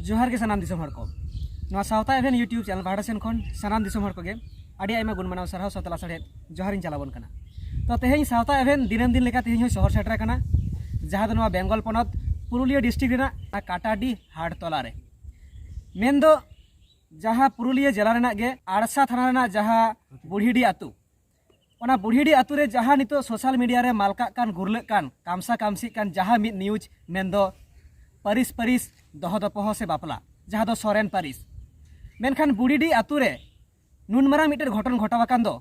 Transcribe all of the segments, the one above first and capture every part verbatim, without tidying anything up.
ᱡᱚᱦᱟᱨ ᱜᱮ ᱥᱟᱱᱟᱢ ᱫᱤᱥᱚᱢ ᱦᱚᱲ ᱠᱚ᱾ ᱱᱚᱣᱟ ᱥᱟᱶᱛᱟ ᱮᱵᱷᱮᱱ YouTube ᱪᱮᱱᱮᱞ ᱯᱟᱦᱴᱟ ᱥᱮᱱ ᱠᱷᱚᱱ ᱥᱟᱱᱟᱢ ᱫᱤᱥᱚᱢ ᱦᱚᱲ ᱠᱚᱜᱮ ᱟᱹᱰᱤ ᱟᱭᱢᱟ ᱜᱩᱱ ᱢᱟᱱᱟᱣ ᱥᱟᱨᱦᱟᱣ ᱥᱟᱶᱛᱟ ᱞᱟᱥᱟᱲᱦᱮᱫ ᱡᱚᱦᱟᱨ ᱤᱧ ᱪᱟᱞᱟᱵᱚᱱ ᱠᱟᱱᱟ᱾ ᱛᱚ, ᱛᱮᱦᱮᱧ ᱥᱟᱶᱛᱟ ᱮᱵᱷᱮᱱ ᱫᱤᱱᱟᱹᱢ ᱫᱤᱱ ᱞᱮᱠᱟ ᱛᱮᱦᱮᱧ ᱦᱚᱸ ᱥᱚᱦᱚᱨ ᱥᱮᱴᱮᱨ ᱟᱠᱟᱱᱟ, ᱡᱟᱦᱟᱸ ᱫᱚ ᱱᱚᱣᱟ ᱵᱮᱝᱜᱚᱞ ᱯᱚᱱᱚᱛ ᱯᱩᱨᱩᱞᱤᱭᱟᱹ ᱰᱤᱥᱴᱨᱤᱠᱴ ᱨᱮᱱᱟᱜ ᱠᱟᱴᱟᱰᱤ ᱦᱟᱴ ᱛᱚᱞᱟ ᱨᱮ, ᱢᱮᱱᱫᱚ ᱡᱟᱦᱟᱸ ᱯᱩᱨᱩᱞᱤᱭᱟᱹ ᱡᱮᱞᱟ ᱨᱮᱱᱟᱜ ᱜᱮ ᱟᱲᱥᱟ ᱛᱷᱟᱱᱟ ᱨᱮᱱᱟᱜ ᱡᱟᱦᱟᱸ ᱵᱩᱲᱦᱤᱰᱤ ᱟᱹᱛᱩ, ᱚᱱᱟ ᱵᱩᱲᱦᱤᱰᱤ ᱟᱹᱛᱩ ᱨᱮ ᱡᱟᱦᱟᱸ ᱱᱤᱛᱚᱜ ᱥᱳᱥᱟᱞ ᱢᱤᱰᱤᱭᱟ ᱨᱮ ᱢᱟᱞᱠᱟᱜ ᱠᱟᱱ, ᱜᱩᱨᱞᱟᱹᱜ ᱠᱟᱱ, ᱠᱟᱢᱥᱟ ᱠᱟᱢᱥᱤᱜ ᱠᱟᱱ ᱡᱟᱦᱟᱸ ᱢᱤᱫ ᱱᱤᱭᱩᱡᱽ, ᱢᱮᱱᱫᱚ ᱯᱟᱹᱨᱤᱥ ᱯᱟᱹᱨᱤᱥ, ᱫᱚᱦᱚ ᱫᱚᱯᱚᱦᱚ ᱥᱮ ᱵᱟᱯᱞᱟ, ᱡᱟᱦᱟᱸ ᱫᱚ ᱥᱚᱨᱮᱱ ᱯᱟᱹᱨᱤᱥ, ᱢᱮᱱᱠᱷᱟᱱ ᱵᱩᱲᱦᱤᱰᱤ ᱟᱹᱛᱩ ᱨᱮ ᱱᱩᱱ ᱢᱟᱨᱟᱝ ᱢᱤᱫᱴᱮᱱ ᱜᱷᱚᱴᱚᱱ ᱜᱷᱚᱴᱟᱣ ᱟᱠᱟᱱ ᱫᱚ,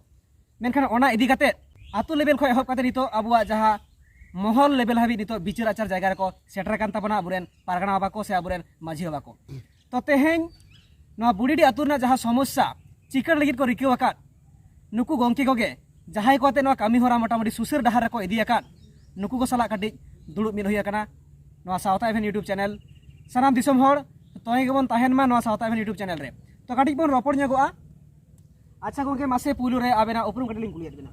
ᱢᱮᱱᱠᱷᱟᱱ ᱚᱱᱟ ᱤᱫᱤ ᱠᱟᱛᱮ ᱟᱹᱛᱩ ᱞᱮᱵᱮᱞ ᱠᱷᱚᱱ ᱮᱦᱚᱵ ᱠᱟᱛᱮ ᱱᱤᱛᱚᱜ ᱟᱵᱚᱣᱟᱜ ᱡᱟᱦᱟᱸ ᱢᱚᱦᱚᱞ ᱞᱮᱵᱮᱞ ᱦᱟᱹᱵᱤᱡ ᱱᱤᱛᱚᱜ ᱵᱤᱪᱟᱹᱨ ᱟᱪᱟᱨ ᱡᱟᱭᱜᱟ ᱨᱮᱠᱚ ᱥᱮᱴᱮᱨ ᱟᱠᱟᱱ ᱛᱟᱵᱚᱱᱟ ᱟᱵᱚᱨᱮᱱ ᱯᱟᱨᱜᱟᱱᱟ ᱵᱟᱵᱟ ᱠᱚ ᱥᱮ ᱟᱵᱚᱨᱮᱱ ᱢᱟᱹᱡᱷᱤ ᱵᱟᱵᱟ ᱠᱚ᱾ ᱛᱚ, ᱛᱮᱦᱮᱧ ᱱᱚᱣᱟ ᱵᱩᱲᱦᱤᱰᱤ ᱟᱹᱛᱩ ᱨᱮᱱᱟᱜ ᱡᱟᱦᱟᱸ ᱥᱚᱢᱚᱥᱥᱟ ᱪᱤᱠᱟᱹᱲ ᱞᱟᱹᱜᱤᱫ ᱠᱚ ᱨᱤᱠᱟᱹᱣ ᱟᱠᱟᱫ, ᱱᱩᱠᱩ ᱜᱚᱢᱠᱮ ᱠᱚᱜᱮ ᱡᱟᱦᱟᱸᱭ ᱠᱚ ᱟᱛᱮ ᱱᱚᱣᱟ ᱠᱟᱹᱢᱤ ᱦᱚᱨᱟ ᱢᱚᱴᱟᱢᱩᱴᱤ ᱥᱩᱥᱟᱹᱨ ᱰᱟᱦᱟᱨ ᱨᱮᱠᱚ ᱤᱫᱤ ᱟᱠᱟᱫ, ᱱᱩᱠᱩ ᱠᱚ ᱥᱟᱞᱟᱜ ᱠᱟᱹᱴᱤᱡ ᱫᱩᱲᱩᱵ ᱢᱤᱫ ᱦᱩᱭ ᱟᱠᱟᱱᱟ ᱱᱚᱣᱟ ᱥᱟᱶᱛᱟ ᱮᱵᱷᱮᱱ YouTube ᱪᱮᱱᱮᱞ ᱥᱟᱱᱟᱢ ᱫᱤᱥᱚᱢ ᱦᱚᱲ᱾ ᱛᱚᱸᱜᱮ ᱜᱮᱵᱚᱱ ᱛᱟᱦᱮᱱ ᱢᱟ ᱱᱚᱣᱟ ᱥᱟᱶᱛᱟ ᱮᱵᱷᱮᱱ YouTube ᱪᱮᱱᱮᱞ ᱨᱮ᱾ ᱛᱚ, ᱠᱟᱹᱴᱤᱡ ᱵᱚᱱ ᱨᱚᱯᱚᱲ ᱧᱚᱜᱚᱜᱼᱟ᱾ ᱟᱪᱪᱷᱟ ᱜᱚᱢᱠᱮ, ᱢᱟᱥᱮ ᱯᱩᱭᱞᱩ ᱨᱮ ᱟᱵᱮᱱᱟᱜ ᱩᱯᱨᱩᱢ ᱠᱟᱹᱴᱤᱡ ᱞᱤᱧ ᱠᱩᱞᱤᱭᱮᱫ ᱵᱮᱱᱟ᱾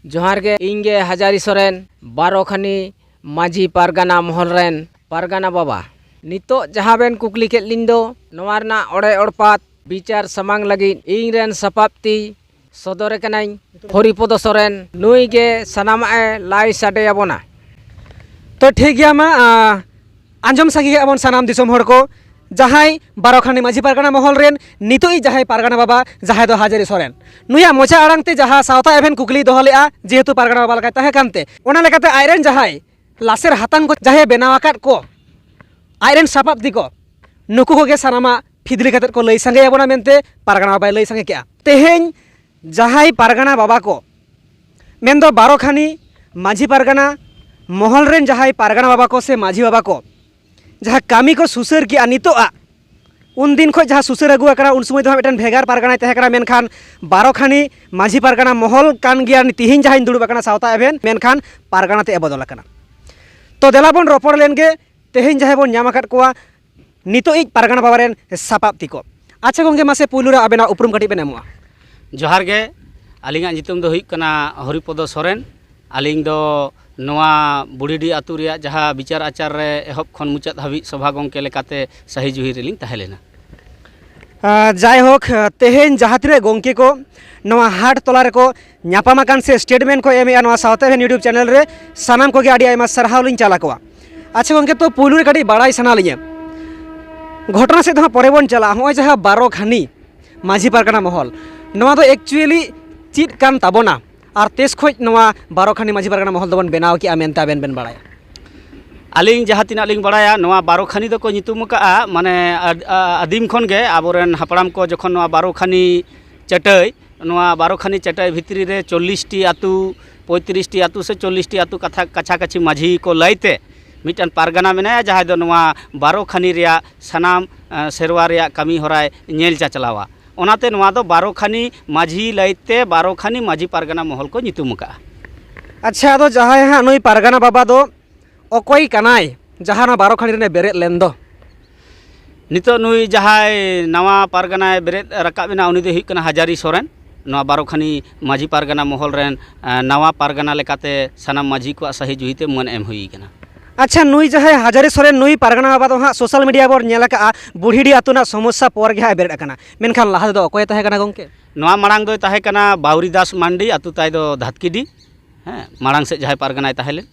ᱡᱚᱦᱟᱨ ᱜᱮ, ᱤᱧ ᱜᱮ ᱦᱟᱡᱟᱨᱤ ᱥᱚᱨᱮᱱ, ᱵᱟᱨᱚ ᱠᱷᱟᱱᱤ ᱢᱟᱹᱡᱷᱤ ᱯᱟᱨᱜᱟᱱᱟ ᱢᱚᱦᱚᱞ ᱨᱮᱱ ᱯᱟᱨᱜᱟᱱᱟ ᱵᱟᱵᱟ᱾ ᱱᱤᱛᱚᱜ ᱡᱟᱦᱟᱸ ᱵᱮᱱ ᱠᱩᱠᱞᱤ ᱠᱮᱫ ᱞᱤᱧ ᱫᱚ, ᱱᱚᱣᱟ ᱨᱮᱱᱟᱜ ᱚᱲᱮ ᱚᱲᱯᱟᱛ ᱵᱤᱪᱟᱨ ᱥᱟᱢᱟᱝ ᱞᱟᱹᱜᱤᱫ ᱤᱧ ᱨᱮᱱ ᱥᱟᱯᱟᱵ ᱛᱤ ᱥᱚᱫᱚᱨᱮ ᱠᱟᱹᱱᱟᱹᱧ ᱦᱚᱨᱤᱯᱚᱫᱚ ᱥᱚᱨᱮᱱ᱾ ᱱᱩᱭ ᱜᱮ ᱥᱟᱱᱟᱢᱟᱜ ᱮ ᱞᱟᱹᱭ ᱥᱟᱰᱮ ᱟᱵᱚᱱᱟ᱾ ᱛᱚ, ᱴᱷᱤᱠ ᱜᱮᱭᱟ, ᱢᱟ, ᱟ, ᱟᱸᱡᱚᱢ ᱥᱟᱸᱜᱮ ᱟᱵᱚᱱ ᱥᱟᱱᱟᱢ ᱫᱤᱥᱚᱢ ᱦᱚᱲ ᱠᱚ, ᱡᱟᱦᱟᱸᱭ ᱵᱟᱨᱚ ᱠᱷᱟᱱᱤ ᱢᱟᱹᱡᱷᱤ ᱯᱟᱨᱜᱟᱱᱟ ᱢᱚᱦᱚᱞ ᱨᱮᱱ ᱱᱤᱛᱚᱜ ᱤᱡ ᱡᱟᱦᱟᱸᱭ ᱯᱟᱨᱜᱟᱱᱟ ᱵᱟᱵᱟ, ᱡᱟᱦᱟᱸᱭ ᱫᱚ ᱦᱟᱡᱟᱨᱤ ᱥᱚᱨᱮᱱ, ᱱᱩᱭᱟᱜ ᱢᱚᱪᱟ ᱟᱲᱟᱝ ᱛᱮ ᱡᱟᱦᱟᱸ ᱥᱟᱶᱛᱟ ᱮᱵᱷᱮᱱ ᱠᱩᱠᱞᱤᱭ ᱫᱚᱦᱚ ᱞᱮᱫᱼᱟ, ᱡᱮᱦᱮᱛᱩ ᱯᱟᱨᱜᱟᱱᱟ ᱵᱟᱵᱟ ᱞᱮᱠᱟᱭ ᱛᱟᱦᱮᱸ ᱠᱟᱱᱛᱮ, ᱚᱱᱟ ᱞᱮᱠᱟᱛᱮ ᱟᱡᱨᱮᱱ ᱡᱟᱦᱟᱸᱭ ᱞᱟᱥᱮᱨ ᱦᱟᱛᱟᱝ ᱠᱚ ᱡᱟᱦᱟᱸᱭ ᱵᱮᱱᱟᱣ ᱟᱠᱟᱫ ᱠᱚ, ᱟᱡᱨᱮᱱ ᱥᱟᱯᱟᱵ ᱛᱤ ᱠᱚ, ᱱᱩᱠᱩ ᱠᱚᱜᱮ ᱥᱟᱱᱟᱢᱟᱜ ᱯᱷᱤᱫᱽᱞᱤ ᱠᱟᱛᱮᱫ ᱠᱚ ᱞᱟᱹᱭ ᱥᱟᱸᱜᱮ ᱟᱵᱚᱱᱟ ᱢᱮᱱᱛᱮ ᱯᱟᱨᱜᱟᱱᱟ ᱵᱟᱵᱟᱭ ᱞᱟᱹᱭ ᱥᱟᱸᱜᱮ ᱠᱮᱜᱼᱟ᱾ ᱛᱮᱦᱮᱧ ᱡᱟᱦᱟᱸᱭ ᱯᱟᱨᱜᱟᱱᱟ ᱵᱟᱵᱟ ᱠᱚ, ᱢᱮᱱᱫᱚ ᱵᱟᱨᱚ ᱠᱷᱟᱱᱤ ᱢᱟᱹᱡᱷᱤ ᱯᱟᱨᱜᱟᱱᱟ ᱢᱚᱦᱚᱞ ᱨᱮᱱ ᱡᱟᱦᱟᱸᱭ ᱯᱟᱨᱜᱟᱱᱟ ᱵᱟᱵᱟ ᱠᱚ ᱥᱮ ᱢᱟᱹᱡᱷᱤ ᱵᱟᱵᱟ ᱠᱚ, ᱡᱟᱦᱟᱸ ᱠᱟᱹᱢᱤ ᱠᱚ ᱥᱩᱥᱟᱹᱨ ᱠᱮᱜᱼᱟ ᱱᱤᱛᱚᱜ ᱟᱜ, ᱩᱱᱫᱤᱱ ᱠᱷᱚᱱ ᱡᱟᱦᱟᱸ ᱥᱩᱥᱟᱹᱨ ᱟᱹᱜᱩ ᱟᱠᱟᱱᱟ, ᱩᱱ ᱥᱚᱢᱚᱭ ᱫᱚ ᱦᱟᱸᱜ ᱢᱤᱫᱴᱮᱱ ᱵᱷᱮᱜᱟᱨ ᱯᱟᱨᱜᱟᱱᱟᱭ ᱛᱟᱦᱮᱸ ᱠᱟᱱᱟ, ᱢᱮᱱᱠᱷᱟᱱ ᱵᱟᱨᱚ ᱠᱷᱟᱱᱤ ᱢᱟᱹᱡᱷᱤ ᱯᱟᱨᱜᱟᱱᱟ ᱢᱚᱦᱚᱞ ᱠᱟᱱ ᱜᱮᱭᱟ ᱛᱤᱦᱤᱧ ᱡᱟᱦᱟᱸᱧ ᱫᱩᱲᱩᱵ ᱟᱠᱟᱱᱟ ᱥᱟᱶᱛᱟ ᱮᱵᱷᱮᱱ, ᱢᱮᱱᱠᱷᱟᱱ ᱯᱟᱨᱜᱟᱱᱟ ᱛᱮ ᱮ ᱵᱚᱫᱚᱞ ᱟᱠᱟᱱᱟ᱾ ᱛᱚ, ᱫᱮᱞᱟ ᱵᱚᱱ ᱨᱚᱯᱚᱲ ᱞᱮᱱ ᱜᱮ, ᱛᱮᱦᱮᱧ ᱡᱟᱦᱟᱸᱭ ᱵᱚᱱ ᱧᱟᱢ ᱟᱠᱟᱫ ᱠᱚᱣᱟ ᱱᱤᱛᱚᱜ ᱤᱡ ᱯᱟᱨᱜᱟᱱᱟ ᱵᱟᱵᱟ ᱨᱮᱱ ᱥᱟᱯᱟᱵ ᱛᱤ ᱠᱚ᱾ ᱟᱪᱪᱷᱟ ᱜᱚᱢᱠᱮ, ᱢᱟᱥᱮ ᱯᱩᱭᱞᱩ ᱨᱮ ᱟᱵᱮᱱᱟᱜ ᱩᱯᱨᱩᱢ ᱠᱟᱹᱴᱤᱡ ᱵᱮᱱ ᱮᱢᱚᱜᱼᱟ᱾ ᱡᱚᱦᱟᱨ ᱜᱮ, ᱟᱹᱞᱤᱧᱟᱜ ᱧᱩᱛᱩᱢ ᱫᱚ ᱦᱩᱭᱩᱜ ᱠᱟᱱᱟ ᱦᱚᱨᱤᱯᱚᱫᱚ ᱥᱚᱨᱮᱱ᱾ ᱟᱹᱞᱤᱧ ᱫᱚ ᱱᱚᱣᱟ ᱵᱩᱲᱦᱤᱰᱤ ᱟᱹᱛᱩ ᱨᱮᱭᱟᱜ ᱡᱟᱦᱟᱸ ᱵᱤᱪᱟᱨ ᱟᱪᱟᱨ ᱨᱮ ᱮᱦᱚᱵ ᱠᱷᱚᱱ ᱢᱩᱪᱟᱹᱫ ᱦᱟᱹᱵᱤᱡ ᱥᱚᱵᱷᱟ ᱜᱚᱢᱠᱮ ᱞᱮᱠᱟᱛᱮ ᱥᱟᱹᱦᱤ ᱡᱩᱦᱤ ᱨᱮᱞᱤᱧ ᱛᱟᱦᱮᱸ ᱞᱮᱱᱟ᱾ ᱟᱨ ᱡᱟᱭᱦᱳᱠ, ᱛᱮᱦᱮᱧ ᱡᱟᱦᱟᱸ ᱛᱤᱱᱟᱹᱜ ᱜᱚᱢᱠᱮ ᱠᱚ ᱱᱚᱣᱟ ᱦᱟᱴ ᱛᱚᱞᱟ ᱨᱮᱠᱚ ᱧᱟᱯᱟᱢ ᱟᱠᱟᱱ ᱥᱮ ᱥᱴᱮᱴᱢᱮᱱᱴ ᱠᱚ ᱮᱢᱮᱫᱼᱟ ᱱᱚᱣᱟ ᱥᱟᱶᱛᱟ ᱮᱵᱷᱮᱱ YouTube ᱪᱮᱱᱮᱞ ᱨᱮ, ᱥᱟᱱᱟᱢ ᱠᱚᱜᱮ ᱟᱹᱰᱤ ᱟᱭᱢᱟ ᱥᱟᱨᱦᱟᱣ ᱞᱤᱧ ᱪᱟᱞ ᱟᱠᱚᱣᱟ᱾ ᱟᱪᱪᱷᱟ ᱜᱚᱢᱠᱮ, ᱛᱚ ᱯᱩᱭᱞᱩ ᱨᱮ ᱠᱟᱹᱴᱤᱡ ᱵᱟᱲᱟᱭ ᱥᱟᱱᱟ ᱞᱤᱧᱟ, ᱜᱷᱚᱴᱚᱱᱟ ᱥᱮᱫ ᱫᱚ ᱦᱟᱸᱜ ᱯᱚᱨᱮ ᱵᱚᱱ ᱪᱟᱞᱟᱜᱼᱟ᱾ ᱱᱚᱜᱼᱚᱭ ᱡᱟᱦᱟᱸ ᱵᱟᱨᱚ ᱠᱷᱟᱱᱤ ᱢᱟᱹᱡᱷᱤ ᱯᱟᱨᱜᱟᱱᱟ ᱢᱚᱦᱚᱞ, ᱱᱚᱣᱟ ᱫᱚ actually ᱪᱮᱫ ᱠᱟᱱ ᱛᱟᱵᱚᱱᱟ ᱟᱨ ᱛᱤᱥ ᱠᱷᱚᱱ ᱱᱚᱣᱟ ᱵᱟᱨᱚ ᱠᱷᱟᱱᱤ ᱢᱟᱹᱡᱷᱤ ᱯᱟᱨᱜᱟᱱᱟ ᱢᱚᱦᱚᱞ ᱫᱚᱵᱚᱱ ᱵᱮᱱᱟᱣ ᱠᱮᱜᱼᱟ ᱢᱮᱱᱛᱮ ᱟᱵᱮᱱ ᱵᱮᱱ ᱵᱟᱲᱟᱭᱟ? ᱟᱹᱞᱤᱧ ᱡᱟᱦᱟᱸ ᱛᱤᱱᱟᱹᱜ ᱞᱤᱧ ᱵᱟᱲᱟᱭᱟ, ᱱᱚᱣᱟ ᱵᱟᱨᱚ ᱠᱷᱟᱱᱤ ᱫᱚᱠᱚ ᱧᱩᱛᱩᱢ ᱟᱠᱟᱫᱼᱟ, ᱢᱟᱱᱮ ᱟᱫ-, ᱟ-, ᱟᱹᱫᱤᱢ ᱠᱷᱚᱱ ᱜᱮ ᱟᱵᱚᱨᱮᱱ ᱦᱟᱯᱲᱟᱢ ᱠᱚ ᱡᱚᱠᱷᱚᱱ ᱱᱚᱣᱟ ᱵᱟᱨᱚ ᱠᱷᱟᱱᱤ ᱪᱟᱹᱴᱟᱹᱭ, ᱱᱚᱣᱟ ᱵᱟᱨᱚ ᱠᱷᱟᱱᱤ ᱪᱟᱹᱴᱟᱹᱭ ᱵᱷᱤᱛᱨᱤ ᱨᱮ ᱪᱚᱞᱞᱤᱥ ᱴᱤ ᱟᱹᱛᱩ, ᱯᱚᱸᱭᱛᱨᱤᱥ ᱴᱤ ᱟᱹᱛᱩ ᱥᱮ ᱪᱚᱞᱞᱤᱥ ᱴᱤ ᱟᱹᱛᱩ ᱠᱟᱛᱷᱟ, ᱠᱟᱪᱷᱟ ᱠᱟᱪᱷᱤ ᱢᱟᱹᱡᱷᱤ ᱠᱚ ᱞᱟᱹᱭᱛᱮ ᱢᱤᱫᱴᱟᱝ ᱯᱟᱨᱜᱟᱱᱟ ᱢᱮᱱᱟᱭᱟ, ᱡᱟᱦᱟᱸᱭ ᱫᱚ ᱱᱚᱣᱟ ᱵᱟᱨᱚ ᱠᱷᱟᱱᱤ ᱨᱮᱭᱟᱜ ᱥᱟᱱᱟᱢ, ᱮ, ᱥᱮᱨᱣᱟ ᱨᱮᱭᱟᱜ ᱠᱟᱹᱢᱤ ᱦᱚᱨᱟᱭ ᱧᱮᱞ ᱪᱟᱪᱞᱟᱣᱟ᱾ ᱚᱱᱟᱛᱮ ᱱᱚᱣᱟ ᱫᱚ ᱵᱟᱨᱚ ᱠᱷᱟᱱᱤ ᱢᱟᱹᱡᱷᱤ ᱞᱟᱹᱭᱛᱮ ᱵᱟᱨᱚ ᱠᱷᱟᱱᱤ ᱢᱟᱹᱡᱷᱤ ᱯᱟᱨᱜᱟᱱᱟ ᱢᱚᱦᱚᱞ ᱠᱚ ᱧᱩᱛᱩᱢ ᱟᱠᱟᱫᱼᱟ᱾ ᱟᱪᱪᱷᱟ, ᱟᱫᱚ ᱡᱟᱦᱟᱸᱭ ᱦᱟᱸᱜ ᱱᱩᱭ ᱯᱟᱨᱜᱟᱱᱟ ᱵᱟᱵᱟ ᱫᱚ ᱚᱠᱚᱭ ᱠᱟᱱᱟᱭ, ᱡᱟᱦᱟᱸ ᱱᱚᱣᱟ ᱵᱟᱨᱚ ᱠᱷᱟᱱᱤ ᱨᱮᱱᱮ ᱵᱮᱨᱮᱫ ᱞᱮᱱ ᱫᱚ? ᱱᱤᱛᱚᱜ ᱱᱩᱭ ᱡᱟᱦᱟᱸᱭ ᱱᱟᱣᱟ ᱯᱟᱨᱜᱟᱱᱟᱭ ᱵᱮᱨᱮᱫ ᱨᱟᱠᱟᱵ ᱮᱱᱟ, ᱩᱱᱤ ᱫᱚᱭ ᱦᱩᱭᱩᱜ ᱠᱟᱱᱟ ᱦᱟᱡᱟᱨᱤ ᱥᱚᱨᱮᱱ᱾ ᱱᱚᱣᱟ ᱵᱟᱨᱚ ᱠᱷᱟᱱᱤ ᱢᱟᱹᱡᱷᱤ ᱯᱟᱨᱜᱟᱱᱟ ᱢᱚᱦᱚᱞ ᱨᱮᱱ, ᱮ, ᱱᱟᱣᱟ ᱯᱟᱨᱜᱟᱱᱟ ᱞᱮᱠᱟᱛᱮ ᱥᱟᱱᱟᱢ ᱢᱟᱹᱡᱷᱤ ᱠᱚᱣᱟᱜ ᱥᱟᱹᱦᱤ ᱡᱩᱦᱤ ᱛᱮ ᱢᱟᱹᱱ ᱮᱢ ᱦᱩᱭ ᱟᱠᱟᱱᱟ᱾ ᱟᱪᱪᱷᱟ, ᱱᱩᱭ ᱡᱟᱦᱟᱸᱭ ᱦᱟᱡᱟᱨᱤ ᱥᱚᱨᱮᱱ, ᱱᱩᱭ ᱯᱟᱨᱜᱟᱱᱟ ᱵᱟᱵᱟ ᱫᱚ ᱦᱟᱸᱜ social media ᱵᱚᱱ ᱧᱮᱞ ᱟᱠᱟᱫᱼᱟ, ᱵᱩᱲᱦᱤᱰᱤ ᱟᱹᱛᱩ ᱨᱮᱱᱟᱜ ᱥᱚᱢᱚᱥᱥᱟ ᱯᱚᱨ ᱜᱮ ᱦᱟᱸᱜ ᱮ ᱵᱮᱨᱮᱫ ᱟᱠᱟᱱᱟ, ᱢᱮᱱᱠᱷᱟᱱ ᱞᱟᱦᱟ ᱛᱮᱫᱚ ᱚᱠᱚᱭᱮ ᱛᱟᱦᱮᱸ ᱠᱟᱱᱟ ᱜᱚᱢᱠᱮ? ᱱᱚᱣᱟ ᱢᱟᱲᱟᱝ ᱫᱚᱭ ᱛᱟᱦᱮᱸ ᱠᱟᱱᱟ ᱵᱟᱣᱨᱤ ᱫᱟᱥ ᱢᱟᱱᱰᱤ, ᱟᱹᱛᱩ ᱛᱟᱭ ᱫᱚ ᱫᱷᱟᱛᱠᱤᱰᱤ᱾ ᱦᱮᱸ, ᱢᱟᱲᱟᱝ ᱥᱮᱫ ᱡᱟᱦᱟᱸᱭ ᱯᱟᱨᱜᱟᱱᱟᱭ ᱛᱟᱦᱮᱸ ᱞᱮᱱ᱾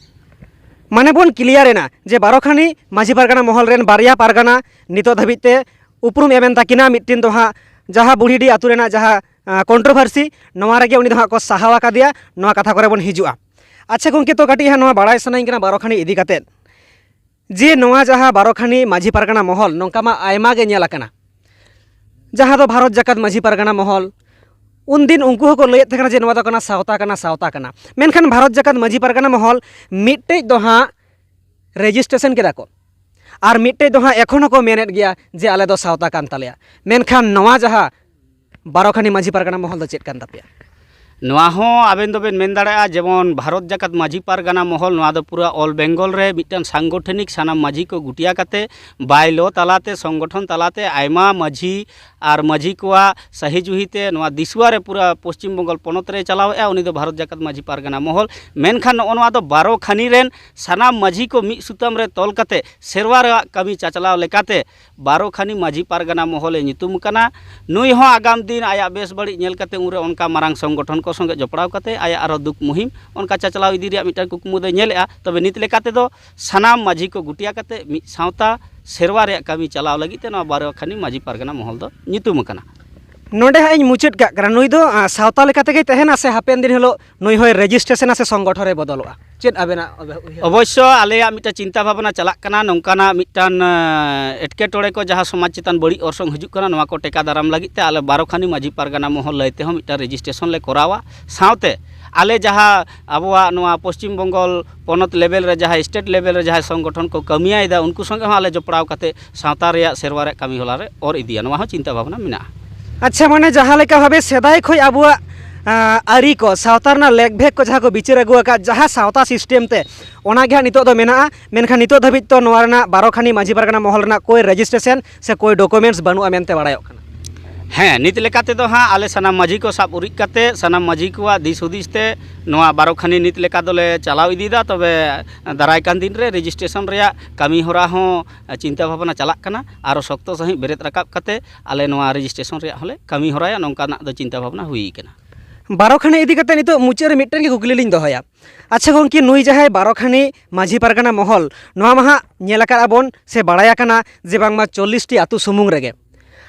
ᱢᱟᱱᱮ ᱵᱚᱱ clear ᱮᱱᱟ ᱡᱮ ᱵᱟᱨᱚ ᱠᱷᱟᱱᱤ ᱢᱟᱹᱡᱷᱤ ᱯᱟᱨᱜᱟᱱᱟ ᱢᱚᱦᱚᱞ ᱨᱮᱱ ᱵᱟᱨᱭᱟ ᱯᱟᱨᱜᱟᱱᱟ ᱱᱤᱛᱚᱜ ᱫᱷᱟᱹᱵᱤᱡ ᱛᱮ ᱩᱯᱨᱩᱢ ᱮᱢ ᱮᱱ ᱛᱟᱹᱠᱤᱱᱟ᱾ ᱢᱤᱫᱴᱤᱱ ᱫᱚ ᱦᱟᱸᱜ ᱡᱟᱦᱟᱸ ᱵᱩᱲᱦᱤᱰᱤ ᱟᱹᱛᱩ ᱨᱮᱱᱟᱜ ᱡᱟᱦᱟᱸ, ᱟ, controversy, ᱱᱚᱣᱟ ᱨᱮᱜᱮ ᱩᱱᱤ ᱫᱚ ᱦᱟᱸᱜ ᱠᱚ ᱥᱟᱦᱟᱣ ᱟᱠᱟᱫᱮᱭᱟ᱾ ᱱᱚᱣᱟ ᱠᱟᱛᱷᱟ ᱠᱚᱨᱮ ᱵᱚᱱ ᱦᱤᱡᱩᱜᱼᱟ᱾ ᱟᱪᱪᱷᱟ ᱜᱚᱢᱠᱮ, ᱛᱚ ᱠᱟᱹᱴᱤᱡ ᱦᱟᱸᱜ ᱱᱚᱣᱟ ᱵᱟᱲᱟᱭ ᱥᱟᱱᱟᱧ ᱠᱟᱱᱟ ᱵᱟᱨᱚ ᱠᱷᱟᱱᱤ ᱤᱫᱤ ᱠᱟᱛᱮᱫ, ᱡᱮ ᱱᱚᱣᱟ ᱡᱟᱦᱟᱸ ᱵᱟᱨᱚ ᱠᱷᱟᱱᱤ ᱢᱟᱹᱡᱷᱤ ᱯᱟᱨᱜᱟᱱᱟ ᱢᱚᱦᱚᱞ ᱱᱚᱝᱠᱟ ᱢᱟ ᱟᱭᱢᱟ ᱜᱮ ᱧᱮᱞ ᱟᱠᱟᱱᱟ, ᱡᱟᱦᱟᱸ ᱫᱚ ᱵᱷᱟᱨᱚᱛ ᱡᱟᱠᱟᱛ ᱢᱟᱹᱡᱷᱤ ᱯᱟᱨᱜᱟᱱᱟ ᱢᱚᱦᱚᱞ, ᱩᱱᱫᱤᱱ ᱩᱱᱠᱩ ᱦᱚᱸᱠᱚ ᱞᱟᱹᱭᱮᱫ ᱛᱟᱦᱮᱸ ᱠᱟᱱᱟ ᱡᱮ ᱱᱚᱣᱟ ᱫᱚ ᱠᱟᱱᱟ ᱥᱟᱶᱛᱟ ᱠᱟᱱᱟ, ᱥᱟᱶᱛᱟ ᱠᱟᱱᱟ᱾ ᱢᱮᱱᱠᱷᱟᱱ ᱵᱷᱟᱨᱚᱛ ᱡᱟᱠᱟᱛ ᱢᱟᱹᱡᱷᱤ ᱯᱟᱨᱜᱟᱱᱟ ᱢᱚᱦᱚᱞ ᱢᱤᱫᱴᱮᱡ ᱫᱚ ᱦᱟᱸᱜ registration ᱠᱮᱫᱟ ᱠᱚ, ᱟᱨ ᱢᱤᱫᱴᱮᱡ ᱫᱚ ᱦᱟᱸᱜ ᱮᱠᱷᱚᱱ ᱦᱚᱸᱠᱚ ᱢᱮᱱᱮᱫ ᱜᱮᱭᱟ ᱡᱮ ᱟᱞᱮ ᱫᱚ ᱥᱟᱶᱛᱟ ᱠᱟᱱ ᱛᱟᱞᱮᱭᱟ᱾ ᱢᱮᱱᱠᱷᱟᱱ ᱱᱚᱣᱟ ᱡᱟᱦᱟᱸ ᱵᱟᱨᱚ ᱠᱷᱟᱱᱤ ᱢᱟᱹᱡᱷᱤ ᱯᱟᱨᱜᱟᱱᱟ ᱢᱚᱦᱚᱞ ᱫᱚ ᱪᱮᱫ ᱠᱟᱱ ᱛᱟᱯᱮᱭᱟ? ᱱᱚᱣᱟ ᱦᱚᱸ ᱟᱵᱮᱱ ᱫᱚᱵᱮᱱ ᱢᱮᱱ ᱫᱟᱲᱮᱭᱟᱜᱼᱟ, ᱡᱮᱢᱚᱱ ᱵᱷᱟᱨᱚᱛ ᱡᱟᱠᱟᱛ ᱢᱟᱹᱡᱷᱤ ᱯᱟᱨᱜᱟᱱᱟ ᱢᱚᱦᱚᱞ, ᱱᱚᱣᱟ ᱫᱚ ᱯᱩᱨᱟᱹ ᱚᱞ ᱵᱮᱝᱜᱚᱞ ᱨᱮ ᱢᱤᱫᱴᱟᱝ ᱥᱟᱝᱜᱚᱴᱷᱚᱱᱤᱠ ᱥᱟᱱᱟᱢ ᱢᱟᱹᱡᱷᱤ ᱠᱚ ᱜᱩᱴᱤᱭᱟ ᱠᱟᱛᱮ, ᱵᱟᱭᱞᱚ ᱛᱟᱞᱟᱛᱮ, ᱥᱚᱝᱜᱚᱴᱷᱚᱱ ᱛᱟᱞᱟᱛᱮ ᱟᱭᱢᱟ ᱢᱟᱹᱡᱷᱤ ᱟᱨ ᱢᱟᱹᱡᱷᱤ ᱠᱚᱣᱟᱜ ᱥᱟᱹᱦᱤ ᱡᱩᱦᱤ ᱛᱮ ᱱᱚᱣᱟ ᱫᱤᱥᱩᱣᱟ ᱨᱮ ᱯᱩᱨᱟᱹ ᱯᱚᱥᱪᱤᱢ ᱵᱚᱝᱜᱚᱞ ᱯᱚᱱᱚᱛ ᱨᱮ ᱪᱟᱞᱟᱣᱮᱫᱼᱟ᱾ ᱩᱱᱤ ᱫᱚ ᱵᱷᱟᱨᱚᱛ ᱡᱟᱠᱟᱛ ᱢᱟᱹᱡᱷᱤ ᱯᱟᱨᱜᱟᱱᱟ ᱢᱚᱦᱚᱞ᱾ ᱢᱮᱱᱠᱷᱟᱱ ᱱᱚᱜᱼᱚ ᱱᱚᱣᱟ ᱫᱚ ᱵᱟᱨᱚ ᱠᱷᱟᱱᱤ ᱨᱮᱱ ᱥᱟᱱᱟᱢ ᱢᱟᱹᱡᱷᱤ ᱠᱚ ᱢᱤᱫ ᱥᱩᱛᱟᱹᱢ ᱨᱮ ᱛᱚᱞ ᱠᱟᱛᱮ ᱥᱮᱨᱣᱟ ᱨᱮᱭᱟᱜ ᱠᱟᱹᱢᱤ ᱪᱟᱪᱞᱟᱣ ᱞᱮᱠᱟᱛᱮ ᱵᱟᱨᱚ ᱠᱷᱟᱱᱤ ᱢᱟᱹᱡᱷᱤ ᱯᱟᱨᱜᱟᱱᱟ ᱢᱚᱦᱚᱞᱮ ᱧᱩᱛᱩᱢ ᱟᱠᱟᱱᱟ᱾ ᱱᱩᱭ ᱦᱚᱸ ᱟᱜᱟᱢ ᱫᱤᱱ ᱟᱭᱟᱜ ᱵᱮᱥ ᱵᱟᱹᱲᱤᱡ ᱧᱮᱞ ᱠᱟᱛᱮ ᱩᱱᱨᱮ ᱚᱱᱠᱟ ᱢᱟᱨᱟᱝ ᱥᱚᱝᱜᱚᱴᱷᱚᱱ ᱠᱚ ᱥᱚᱸᱜᱮ ᱡᱚᱯᱲᱟᱣ ᱠᱟᱛᱮ ᱟᱭᱟᱜ ᱟᱨᱦᱚᱸ ᱫᱩᱠ ᱢᱩᱦᱤᱢ ᱚᱱᱠᱟ ᱪᱟᱪᱞᱟᱣ ᱤᱫᱤ ᱨᱮᱭᱟᱜ ᱢᱤᱫᱴᱟᱝ ᱠᱩᱠᱢᱩ ᱫᱚᱭ ᱧᱮᱞᱮᱫᱼᱟ᱾ ᱛᱚᱵᱮ ᱱᱤᱛ ᱞᱮᱠᱟ ᱛᱮᱫᱚ ᱥᱟᱱᱟᱢ ᱢᱟᱹᱡᱷᱤ ᱠᱚ ᱜᱩᱴᱤᱭᱟ ᱠᱟᱛᱮ ᱢᱤᱫ ᱥᱟᱶᱛᱟ ᱥᱮᱨᱣᱟ ᱨᱮᱭᱟᱜ ᱠᱟᱹᱢᱤ ᱪᱟᱞᱟᱣ ᱞᱟᱹᱜᱤᱫ ᱛᱮ ᱱᱚᱣᱟ ᱵᱟᱨᱚ ᱠᱷᱟᱱᱤ ᱢᱟᱹᱡᱷᱤ ᱯᱟᱨᱜᱟᱱᱟ ᱢᱚᱦᱚᱞ ᱫᱚ ᱧᱩᱛᱩᱢ ᱟᱠᱟᱱᱟ᱾ ᱱᱚᱰᱮ ᱦᱟᱸᱜ ᱤᱧ ᱢᱩᱪᱟᱹᱫ ᱠᱟᱜ ᱠᱟᱱᱟ, ᱱᱩᱭ ᱫᱚ, ᱟᱸ, ᱥᱟᱶᱛᱟ ᱞᱮᱠᱟ ᱛᱮᱜᱮᱭ ᱛᱟᱦᱮᱱᱟ ᱥᱮ ᱦᱟᱯᱮᱱ ᱫᱤᱱ ᱦᱤᱞᱳᱜ ᱱᱩᱭ ᱦᱚᱸᱭ ᱨᱮᱡᱤᱥᱴᱨᱮᱥᱚᱱᱟ ᱥᱮ ᱥᱚᱝᱜᱚᱴᱷᱚᱱ ᱨᱮ ᱵᱚᱫᱚᱞᱚᱜᱼᱟ? ᱪᱮᱫ ᱟᱵᱮᱱᱟᱜ ᱩᱭᱦᱟᱹᱨ? ᱚᱵᱚᱥᱥᱚ ᱟᱞᱮᱭᱟᱜ ᱢᱤᱫᱴᱟᱝ ᱪᱤᱱᱛᱟᱹ ᱵᱷᱟᱵᱽᱱᱟ ᱪᱟᱞᱟᱜ ᱠᱟᱱᱟ, ᱱᱚᱝᱠᱟᱱᱟᱜ ᱢᱤᱫᱴᱟᱝ, ᱟᱸ, ᱮᱴᱠᱮᱴᱚᱬᱮ ᱠᱚ ᱡᱟᱦᱟᱸ ᱥᱚᱢᱟᱡᱽ ᱪᱮᱛᱟᱱ ᱵᱟᱹᱲᱤᱡ ᱚᱨᱥᱚᱝ ᱦᱤᱡᱩᱜ ᱠᱟᱱᱟ, ᱱᱚᱣᱟ ᱠᱚ ᱴᱮᱠᱟ ᱫᱟᱨᱟᱢ ᱞᱟᱹᱜᱤᱫ ᱛᱮ ᱟᱞᱮ ᱵᱟᱨᱚ ᱠᱷᱟᱱᱤ ᱢᱟᱹᱡᱷᱤ ᱯᱟᱨᱜᱟᱱᱟ ᱢᱚᱦᱚᱞ ᱞᱟᱹᱭ ᱛᱮᱦᱚᱸ ᱢᱤᱫᱴᱟᱝ ᱨᱮᱡᱤᱥᱴᱨᱮᱥᱚᱱ ᱞᱮ ᱠᱚᱨᱟᱣᱟ᱾ ᱥᱟᱶᱛᱮ ᱟᱞᱮ ᱡᱟᱦᱟᱸ ᱟᱵᱚᱣᱟᱜ ᱱᱚᱣᱟ ᱯᱚᱥᱪᱤᱢ ᱵᱚᱝᱜᱚᱞ ᱯᱚᱱᱚᱛ ᱞᱮᱵᱮᱞ ᱨᱮ ᱡᱟᱦᱟᱸ ᱥᱴᱮᱴ ᱞᱮᱵᱮᱞ ᱨᱮ ᱡᱟᱦᱟᱸᱭ ᱥᱚᱝᱜᱚᱴᱷᱚᱱ ᱠᱚ ᱠᱟᱹᱢᱤᱭᱮᱫᱟ, ᱩᱱᱠᱩ ᱥᱚᱸᱜᱮ ᱦᱚᱸ ᱟᱞᱮ ᱡᱚᱯᱲᱟᱣ ᱠᱟᱛᱮ ᱥᱟᱶᱛᱟ ᱨᱮᱭᱟᱜ ᱥᱮᱨᱣᱟ ᱨᱮᱭᱟᱜ ᱠᱟᱹᱢᱤ ᱦᱚᱨᱟ ᱨᱮ ᱚᱨ ᱤᱫᱤᱭᱟ, ᱱᱚᱣᱟ ᱦᱚᱸ ᱪᱤᱱᱛᱟᱹ ᱵᱷᱟᱵᱽᱱᱟ ᱢᱮᱱᱟᱜᱼᱟ᱾ ᱟᱪᱪᱷᱟ, ᱢᱟᱱᱮ ᱡᱟᱦᱟᱸ ᱞᱮᱠᱟ ᱵᱷᱟᱵᱮ ᱥᱮᱫᱟᱭ ᱠᱷᱚᱱ ᱟᱵᱚᱣᱟᱜ, ᱟᱸ, ᱟᱹᱨᱤ ᱠᱚ, ᱥᱟᱶᱛᱟ ᱨᱮᱱᱟᱜ ᱞᱮᱠ ᱵᱷᱮᱫ ᱠᱚ ᱡᱟᱦᱟᱸ ᱠᱚ ᱵᱤᱪᱟᱹᱨ ᱟᱹᱜᱩ ᱟᱠᱟᱫ, ᱡᱟᱦᱟᱸ ᱥᱟᱶᱛᱟ ᱥᱤᱥᱴᱮᱢ ᱛᱮ, ᱚᱱᱟ ᱜᱮ ᱦᱟᱸᱜ ᱱᱤᱛᱚᱜ ᱫᱚ ᱢᱮᱱᱟᱜᱼᱟ᱾ ᱢᱮᱱᱠᱷᱟᱱ ᱱᱤᱛᱚᱜ ᱫᱷᱟᱹᱵᱤᱡ ᱛᱚ ᱱᱚᱣᱟ ᱨᱮᱱᱟᱜ ᱵᱟᱨᱚ ᱠᱷᱟᱱᱤ ᱢᱟᱹᱡᱷᱤ ᱯᱟᱨᱜᱟᱱᱟ ᱢᱚᱦᱚᱞ ᱨᱮᱱᱟᱜ ᱠᱳᱭ ᱨᱮᱡᱤᱥᱴᱨᱮᱥᱚᱱ ᱥᱮ ᱠᱳᱭ ᱰᱚᱠᱩᱢᱮᱱᱴᱥ ᱵᱟᱹᱱᱩᱜᱼᱟ ᱢᱮᱱᱛᱮ ᱵᱟᱲᱟᱭᱚᱜ ᱠᱟᱱᱟ᱾ ᱦᱮᱸ, ᱱᱤᱛ ᱞᱮᱠᱟ ᱛᱮᱫᱚ ᱦᱟᱸᱜ ᱟᱞᱮ ᱥᱟᱱᱟᱢ ᱢᱟᱹᱡᱷᱤ ᱠᱚ ᱥᱟᱵ ᱩᱨᱤᱡ ᱠᱟᱛᱮ ᱥᱟᱱᱟᱢ ᱢᱟᱹᱡᱷᱤ ᱠᱚᱣᱟᱜ ᱫᱤᱥ ᱦᱩᱫᱤᱥ ᱛᱮ ᱱᱚᱣᱟ ᱵᱟᱨᱚ ᱠᱷᱟᱱᱤ ᱱᱤᱛ ᱞᱮᱠᱟ ᱫᱚᱞᱮ ᱪᱟᱞᱟᱣ ᱤᱫᱤᱭᱮᱫᱟ᱾ ᱛᱚᱵᱮ ᱫᱟᱨᱟᱭ ᱠᱟᱱ ᱫᱤᱱ ᱨᱮ ᱨᱮᱡᱤᱥᱴᱨᱮᱥᱚᱱ ᱨᱮᱭᱟᱜ ᱠᱟᱹᱢᱤ ᱦᱚᱨᱟ ᱦᱚᱸ ᱪᱤᱱᱛᱟᱹ ᱵᱷᱟᱵᱽᱱᱟ ᱪᱟᱞᱟᱜ ᱠᱟᱱᱟ᱾ ᱟᱨᱚ ᱥᱚᱠᱛᱚ ᱥᱟᱺᱦᱤᱡ ᱵᱮᱨᱮᱫ ᱨᱟᱠᱟᱵ ᱠᱟᱛᱮ ᱟᱞᱮ ᱱᱚᱣᱟ ᱨᱮᱡᱤᱥᱴᱨᱮᱥᱚᱱ ᱨᱮᱭᱟᱜ ᱦᱚᱸᱞᱮ ᱠᱟᱹᱢᱤ ᱦᱚᱨᱟᱭᱟ, ᱱᱚᱝᱠᱟᱱᱟᱜ ᱫᱚ ᱪᱤᱱᱛᱟᱹ ᱵᱷᱟᱵᱽᱱᱟ ᱦᱩᱭ ᱠᱟᱱᱟ᱾ ᱵᱟᱨᱚ ᱠᱷᱟᱱᱤ ᱤᱫᱤ ᱠᱟᱛᱮ ᱱᱤᱛᱚᱜ ᱢᱩᱪᱟᱹᱫ ᱨᱮ ᱢᱤᱫᱴᱮᱱ ᱜᱮ ᱠᱩᱠᱞᱤ ᱞᱤᱧ ᱫᱚᱦᱚᱭᱟ᱾ ᱟᱪᱪᱷᱟ ᱜᱚᱢᱠᱮ, ᱱᱩᱭ ᱡᱟᱦᱟᱸᱭ ᱵᱟᱨᱚ ᱠᱷᱟᱱᱤ ᱢᱟᱹᱡᱷᱤ ᱯᱟᱨᱜᱟᱱᱟ ᱢᱚᱦᱚᱞ, ᱱᱚᱣᱟ ᱢᱟ ᱦᱟᱸᱜ ᱧᱮᱞ ᱟᱠᱟᱫ ᱟᱵᱚᱱ ᱥᱮ ᱵᱟᱲᱟᱭ ᱟᱠᱟᱱᱟ ᱡᱮ ᱵᱟᱝᱢᱟ ᱪᱚᱞᱞᱤᱥ ᱴᱤ ᱟᱹᱛᱩ ᱥᱩᱢᱩᱝ ᱨᱮᱜᱮ᱾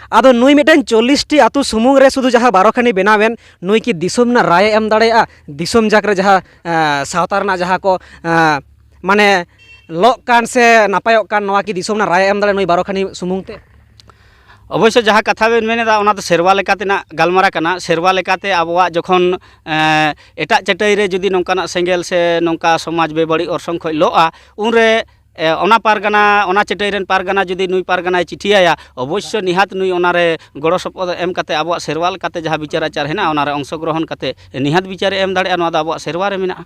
ᱟᱫᱚ ᱱᱩᱭ ᱢᱤᱫᱴᱮᱱ ᱪᱚᱞᱞᱤᱥ ᱴᱤ ᱟᱹᱛᱩ ᱥᱩᱢᱩᱝ ᱨᱮ ᱥᱩᱫᱷᱩ ᱡᱟᱦᱟᱸ ᱵᱟᱨᱚ ᱠᱷᱟᱱᱤ ᱵᱮᱱᱟᱣᱮᱱ, ᱱᱩᱭ ᱠᱤ ᱫᱤᱥᱚᱢ ᱨᱮᱱᱟᱜ ᱨᱟᱭ ᱮ ᱮᱢ ᱫᱟᱲᱮᱭᱟᱜᱼᱟ? ᱫᱤᱥᱚᱢ ᱡᱟᱠ ᱨᱮ ᱡᱟᱦᱟᱸ, ᱮᱸ, ᱥᱟᱶᱛᱟ ᱨᱮᱱᱟᱜ ᱡᱟᱦᱟᱸ ᱠᱚ, ᱮᱸ, ᱢᱟᱱᱮ ᱞᱚᱜ ᱠᱟᱱ ᱥᱮ ᱱᱟᱯᱟᱭᱚᱜ ᱠᱟᱱ, ᱱᱚᱣᱟ ᱠᱤ ᱫᱤᱥᱚᱢ ᱨᱮᱱᱟᱜ ᱨᱟᱭ ᱮ ᱮᱢ ᱫᱟᱲᱮᱭᱟᱜᱼᱟ ᱱᱩᱭ ᱵᱟᱨᱚ ᱠᱷᱟᱱᱤ ᱥᱩᱢᱩᱝ ᱛᱮ? ᱚᱵᱚᱥᱥᱳᱭ ᱡᱟᱦᱟᱸ ᱠᱟᱛᱷᱟ ᱵᱮᱱ ᱢᱮᱱ ᱮᱫᱟ, ᱚᱱᱟ ᱫᱚ ᱥᱮᱨᱣᱟ ᱞᱮᱠᱟ ᱛᱮᱱᱟᱜ ᱜᱟᱞᱢᱟᱨᱟᱣ ᱠᱟᱱᱟ᱾ ᱥᱮᱨᱣᱟ ᱞᱮᱠᱟᱛᱮ ᱟᱵᱚᱣᱟᱜ ᱡᱚᱠᱷᱚᱱ, ᱮᱸ, ᱮᱴᱟᱜ ᱪᱟᱹᱴᱟᱹᱭ ᱨᱮ ᱡᱩᱫᱤ ᱱᱚᱝᱠᱟᱱᱟᱜ ᱥᱮᱸᱜᱮᱞ ᱥᱮ ᱱᱚᱝᱠᱟ ᱥᱚᱢᱟᱡᱽ ᱵᱮᱵᱟᱹᱲᱤᱡ ᱚᱨᱥᱚᱝ ᱠᱷᱚᱱ ᱞᱚᱜᱼᱟ, ᱩᱱᱨᱮ ᱮ, ᱚᱱᱟ ᱯᱟᱨᱜᱟᱱᱟ, ᱚᱱᱟ ᱪᱟᱹᱴᱟᱹᱭ ᱨᱮᱱ ᱯᱟᱨᱜᱟᱱᱟ ᱡᱩᱫᱤ ᱱᱩᱭ ᱯᱟᱨᱜᱟᱱᱟᱭ ᱪᱤᱴᱷᱤᱭᱟᱭᱟ, ᱚᱵᱚᱥᱥᱚ ᱱᱤᱦᱟᱹᱛ ᱱᱩᱭ ᱚᱱᱟᱨᱮ ᱜᱚᱲᱚ ᱥᱚᱯᱚᱦᱚᱫ ᱮᱢ ᱠᱟᱛᱮ ᱟᱵᱚᱣᱟᱜ ᱥᱮᱨᱣᱟ ᱞᱮᱠᱟᱛᱮ ᱡᱟᱦᱟᱸ ᱵᱤᱪᱟᱹᱨ ᱟᱪᱟᱨ ᱦᱮᱱᱟᱜᱼᱟ, ᱚᱱᱟᱨᱮ ᱚᱝᱥᱚᱜᱨᱚᱦᱚᱱ ᱠᱟᱛᱮ ᱱᱤᱦᱟᱹᱛ ᱵᱤᱪᱟᱹᱨᱮ ᱮᱢ ᱫᱟᱲᱮᱭᱟᱜᱼᱟ᱾ ᱱᱚᱣᱟ ᱫᱚ ᱟᱵᱚᱣᱟᱜ ᱥᱮᱨᱣᱟ ᱨᱮ ᱢᱮᱱᱟᱜᱼᱟ᱾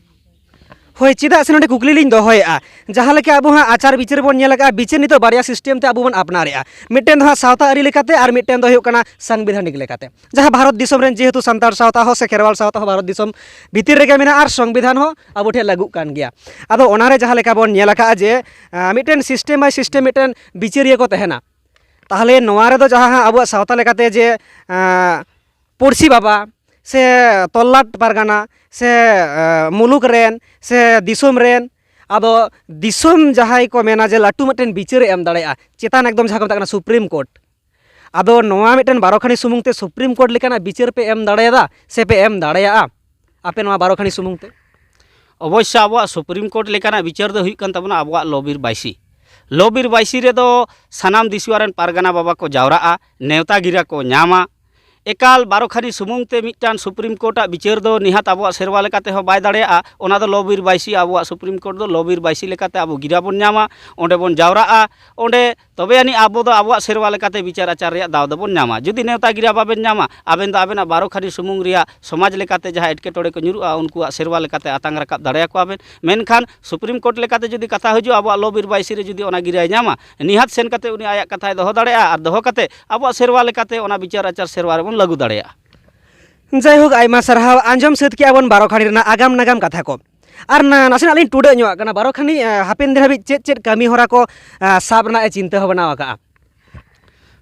ᱦᱳᱭ, ᱪᱮᱫᱟᱜ ᱥᱮ ᱱᱚᱰᱮ ᱠᱩᱠᱞᱤ ᱞᱤᱧ ᱫᱚᱦᱚᱭᱮᱫᱼᱟ, ᱡᱟᱦᱟᱸ ᱞᱮᱠᱟ ᱟᱵᱚ ᱦᱟᱸᱜ ᱟᱪᱟᱨ ᱵᱤᱪᱟᱹᱨ ᱵᱚᱱ ᱧᱮᱞ ᱟᱠᱟᱫᱼᱟ, ᱵᱤᱪᱟᱹᱨ ᱱᱤᱛᱚᱜ ᱵᱟᱨᱭᱟ ᱥᱤᱥᱴᱮᱢ ᱛᱮ ᱟᱵᱚ ᱵᱚᱱ ᱟᱯᱱᱟᱨᱮᱫᱼᱟ, ᱢᱤᱫᱴᱮᱱ ᱫᱚ ᱦᱟᱸᱜ ᱥᱟᱶᱛᱟ ᱟᱹᱨᱤ ᱞᱮᱠᱟᱛᱮ ᱟᱨ ᱢᱤᱫᱴᱮᱱ ᱫᱚ ᱦᱩᱭᱩᱜ ᱠᱟᱱᱟ ᱥᱟᱝᱵᱤᱫᱷᱟᱱᱤᱠ ᱞᱮᱠᱟᱛᱮ, ᱡᱟᱦᱟᱸ ᱵᱷᱟᱨᱚᱛ ᱫᱤᱥᱚᱢ ᱨᱮᱱ ᱡᱮᱦᱮᱛᱩ ᱥᱟᱱᱛᱟᱲ ᱥᱟᱶᱛᱟ ᱦᱚᱸ ᱥᱮ ᱠᱷᱮᱨᱣᱟᱞ ᱥᱟᱶᱛᱟ ᱦᱚᱸ ᱵᱷᱟᱨᱚᱛ ᱫᱤᱥᱚᱢ ᱵᱷᱤᱛᱤᱨ ᱨᱮᱜᱮ ᱢᱮᱱᱟᱜᱼᱟ ᱟᱨ ᱥᱚᱝᱵᱤᱫᱷᱟᱱ ᱦᱚᱸ ᱟᱵᱚ ᱴᱷᱮᱱ ᱞᱟᱹᱜᱩᱜ ᱠᱟᱱ ᱜᱮᱭᱟ᱾ ᱟᱫᱚ ᱚᱱᱟᱨᱮ ᱡᱟᱦᱟᱸ ᱞᱮᱠᱟ ᱵᱚᱱ ᱧᱮᱞ ᱟᱠᱟᱫᱼᱟ ᱡᱮ, ᱟᱸ, ᱢᱤᱫᱴᱮᱱ ᱥᱤᱥᱴᱮᱢ ᱵᱟᱭ ᱥᱤᱥᱴᱮᱢ ᱢᱤᱫᱴᱮᱱ ᱵᱤᱪᱟᱹᱨᱤᱭᱟᱹ ᱠᱚ ᱛᱟᱦᱮᱱᱟ, ᱛᱟᱦᱚᱞᱮ ᱱᱚᱣᱟ ᱨᱮᱫᱚ ᱡᱟᱦᱟᱸ ᱦᱟᱸᱜ ᱟᱵᱚᱣᱟᱜ ᱥᱟᱶᱛᱟ ᱞᱮᱠᱟᱛᱮ ᱡᱮ, ᱟᱸ, ᱯᱩᱲᱥᱤ ᱵᱟᱵᱟ ᱥᱮ ᱛᱚᱞᱞᱟᱴ ᱯᱟᱨᱜᱟᱱᱟ ᱥᱮ, ᱟᱸ, ᱢᱩᱞᱩᱠ ᱨᱮᱱ ᱥᱮ ᱫᱤᱥᱚᱢ ᱨᱮᱱ, ᱟᱫᱚ ᱫᱤᱥᱚᱢ ᱡᱟᱦᱟᱸᱭ ᱠᱚ ᱢᱮᱱᱟ ᱡᱮ ᱞᱟᱹᱴᱩ ᱢᱤᱫᱴᱮᱱ ᱵᱤᱪᱟᱹᱨᱮ ᱮᱢ ᱫᱟᱲᱮᱭᱟᱜᱼᱟ, ᱪᱮᱛᱟᱱ ᱮᱠᱫᱚᱢ ᱡᱟᱦᱟᱸ ᱠᱚ ᱢᱮᱛᱟᱜ ᱠᱟᱱᱟ ᱥᱩᱯᱨᱤᱢ ᱠᱳᱨᱴ, ᱟᱫᱚ ᱱᱚᱣᱟ ᱢᱤᱫᱴᱮᱱ ᱵᱟᱨᱚ ᱠᱷᱟᱹᱱᱤ ᱥᱩᱢᱩᱝ ᱛᱮ ᱥᱩᱯᱨᱤᱢ ᱠᱳᱨᱴ ᱞᱮᱠᱟᱱᱟᱜ ᱵᱤᱪᱟᱹᱨ ᱯᱮ ᱮᱢ ᱫᱟᱲᱮᱭᱟᱫᱟ ᱥᱮ ᱯᱮ ᱮᱢ ᱫᱟᱲᱮᱭᱟᱜᱼᱟ ᱟᱯᱮ ᱱᱚᱣᱟ ᱵᱟᱨᱚ ᱠᱷᱟᱹᱱᱤ ᱥᱩᱢᱩᱝ ᱛᱮ? ᱚᱵᱚᱥᱥᱚ ᱟᱵᱚᱣᱟᱜ ᱥᱩᱯᱨᱤᱢ ᱠᱳᱨᱴ ᱞᱮᱠᱟᱱᱟᱜ ᱵᱤᱪᱟᱹᱨ ᱫᱚ ᱦᱩᱭᱩᱜ ᱠᱟᱱ ᱛᱟᱵᱚᱱᱟ ᱟᱵᱚᱣᱟᱜ ᱞᱚ ᱵᱤᱨ ᱵᱟᱭᱥᱤ᱾ ᱞᱚ ᱵᱤᱨ ᱵᱟᱭᱥᱤ ᱨᱮᱫᱚ ᱥᱟᱱᱟᱢ ᱫᱤᱥᱩᱣᱟ ᱨᱮᱱ ᱯᱟᱨᱜᱟᱱᱟ ᱵᱟᱵᱟ ᱠᱚ ᱡᱟᱣᱨᱟᱜᱼᱟ, ᱱᱮᱣᱛᱟ ᱜᱤᱨᱟ ᱠᱚ ᱧᱟᱢᱟ᱾ ᱮᱠᱟᱞ ᱵᱟᱨᱚ ᱠᱷᱟᱹᱱᱤ ᱥᱩᱢᱩᱝ ᱛᱮ ᱢᱤᱫᱴᱟᱝ ᱥᱩᱯᱨᱤᱢ ᱠᱳᱨᱴᱟᱜ ᱵᱤᱪᱟᱹᱨ ᱫᱚ ᱱᱤᱦᱟᱹᱛ ᱟᱵᱚᱣᱟᱜ ᱥᱮᱨᱣᱟ ᱞᱮᱠᱟᱛᱮ ᱦᱚᱸ ᱵᱟᱭ ᱫᱟᱲᱮᱭᱟᱜᱼᱟ᱾ ᱚᱱᱟ ᱫᱚ ᱞᱚ ᱵᱤᱨ ᱵᱟᱭᱥᱤ, ᱟᱵᱚᱣᱟᱜ ᱥᱩᱯᱨᱤᱢ ᱠᱳᱨᱴ ᱫᱚ ᱞᱚ ᱵᱤᱨ ᱵᱟᱭᱥᱤ ᱞᱮᱠᱟᱛᱮ ᱟᱵᱚ ᱜᱤᱨᱟ ᱵᱚᱱ ᱧᱟᱢᱟ, ᱚᱸᱰᱮ ᱵᱚᱱ ᱡᱟᱣᱨᱟᱜᱼᱟ, ᱚᱸᱰᱮ ᱛᱚᱵᱮ ᱟᱹᱱᱤᱡ ᱟᱵᱚ ᱫᱚ ᱟᱵᱚᱣᱟᱜ ᱥᱮᱨᱣᱟ ᱞᱮᱠᱟᱛᱮ ᱵᱤᱪᱟᱹᱨ ᱟᱪᱟᱨ ᱨᱮᱭᱟᱜ ᱫᱟᱣ ᱫᱚᱵᱚᱱ ᱧᱟᱢᱟ᱾ ᱡᱩᱫᱤ ᱱᱮᱣᱛᱟ ᱜᱤᱨᱟ ᱵᱟᱵᱮᱱ ᱧᱟᱢᱟ, ᱟᱵᱮᱱ ᱫᱚ ᱟᱵᱮᱱᱟᱜ ᱵᱟᱨᱚ ᱠᱷᱟᱹᱱᱤ ᱥᱩᱢᱩᱝ ᱨᱮᱭᱟᱜ ᱥᱚᱢᱟᱡᱽ ᱞᱮᱠᱟᱛᱮ ᱡᱟᱦᱟᱸ ᱮᱴᱠᱮᱴᱚᱬᱮ ᱠᱚ ᱧᱩᱨᱩᱜᱼᱟ, ᱩᱱᱠᱩᱣᱟᱜ ᱥᱮᱨᱣᱟ ᱞᱮᱠᱟᱛᱮ ᱟᱛᱟᱝ ᱨᱟᱠᱟᱵ ᱫᱟᱲᱮᱭᱟᱠᱚᱣᱟ ᱵᱮᱱ᱾ ᱢᱮᱱᱠᱷᱟᱱ ᱥᱩᱯᱨᱤᱢ ᱠᱳᱨᱴ ᱞᱮᱠᱟᱛᱮ ᱡᱩᱫᱤ ᱠᱟᱛᱷᱟ ᱦᱤᱡᱩᱜᱼᱟ, ᱟᱵᱚᱣᱟᱜ ᱞᱚ ᱵᱤᱨ ᱵᱟᱭᱥᱤ ᱨᱮ ᱡᱩᱫᱤ ᱚᱱᱟ ᱜᱤᱨᱟᱭ ᱧᱟᱢᱟ, ᱱᱤᱦᱟᱹᱛ ᱥᱮᱱ ᱠᱟᱛᱮ ᱩᱱᱤ ᱟᱭᱟᱜ ᱠᱟᱛᱷᱟᱭ ᱫᱚᱦᱚ ᱫᱟᱲᱮᱭᱟᱜᱼᱟ ᱟᱨ ᱫᱚᱦᱚ ᱠᱟᱛᱮ ᱟᱵᱚᱣᱟᱜ ᱥᱮᱨᱣᱟ ᱞᱮᱠᱟᱛᱮ ᱚᱱᱟ ᱵᱤᱪᱟᱹᱨ ᱟᱪᱟᱨ ᱥᱮᱨᱣᱟ ᱨᱮᱵᱚᱱ ᱞᱟᱹᱜᱩ ᱫᱟᱲᱮᱭᱟᱜᱼᱟ᱾ ᱡᱟᱭᱦᱳᱠ, ᱟᱭᱢᱟ ᱥᱟᱨᱦᱟᱣ᱾ ᱟᱸᱡᱚᱢ ᱥᱟᱹᱛ ᱠᱮᱜᱼᱟ ᱵᱚᱱ ᱵᱟᱨᱚ ᱠᱷᱟᱹᱱᱤ ᱨᱮᱱᱟᱜ ᱟᱜᱟᱢ ᱱᱟᱜᱟᱢ ᱠᱟᱛᱷᱟ ᱠᱚ᱾ ᱟᱨ ᱱᱟ-, ᱱᱟᱥᱮᱱᱟᱜ ᱞᱤᱧ ᱴᱩᱰᱟᱹᱜ ᱧᱚᱜ ᱠᱟᱱᱟ, ᱵᱟᱨᱚ ᱠᱷᱟᱹᱱᱤ, ᱮ, ᱦᱟᱯᱮᱱ ᱫᱤᱱ ᱦᱟᱹᱵᱤᱡ ᱪᱮᱫ ᱪᱮᱫ ᱠᱟᱹᱢᱤ ᱦᱚᱨᱟ ᱠᱚ, ᱮ, ᱥᱟᱵ ᱨᱮᱱᱟᱜ ᱮ ᱪᱤᱱᱛᱟᱹ ᱵᱷᱟᱵᱽᱱᱟ ᱟᱠᱟᱜᱼᱟ?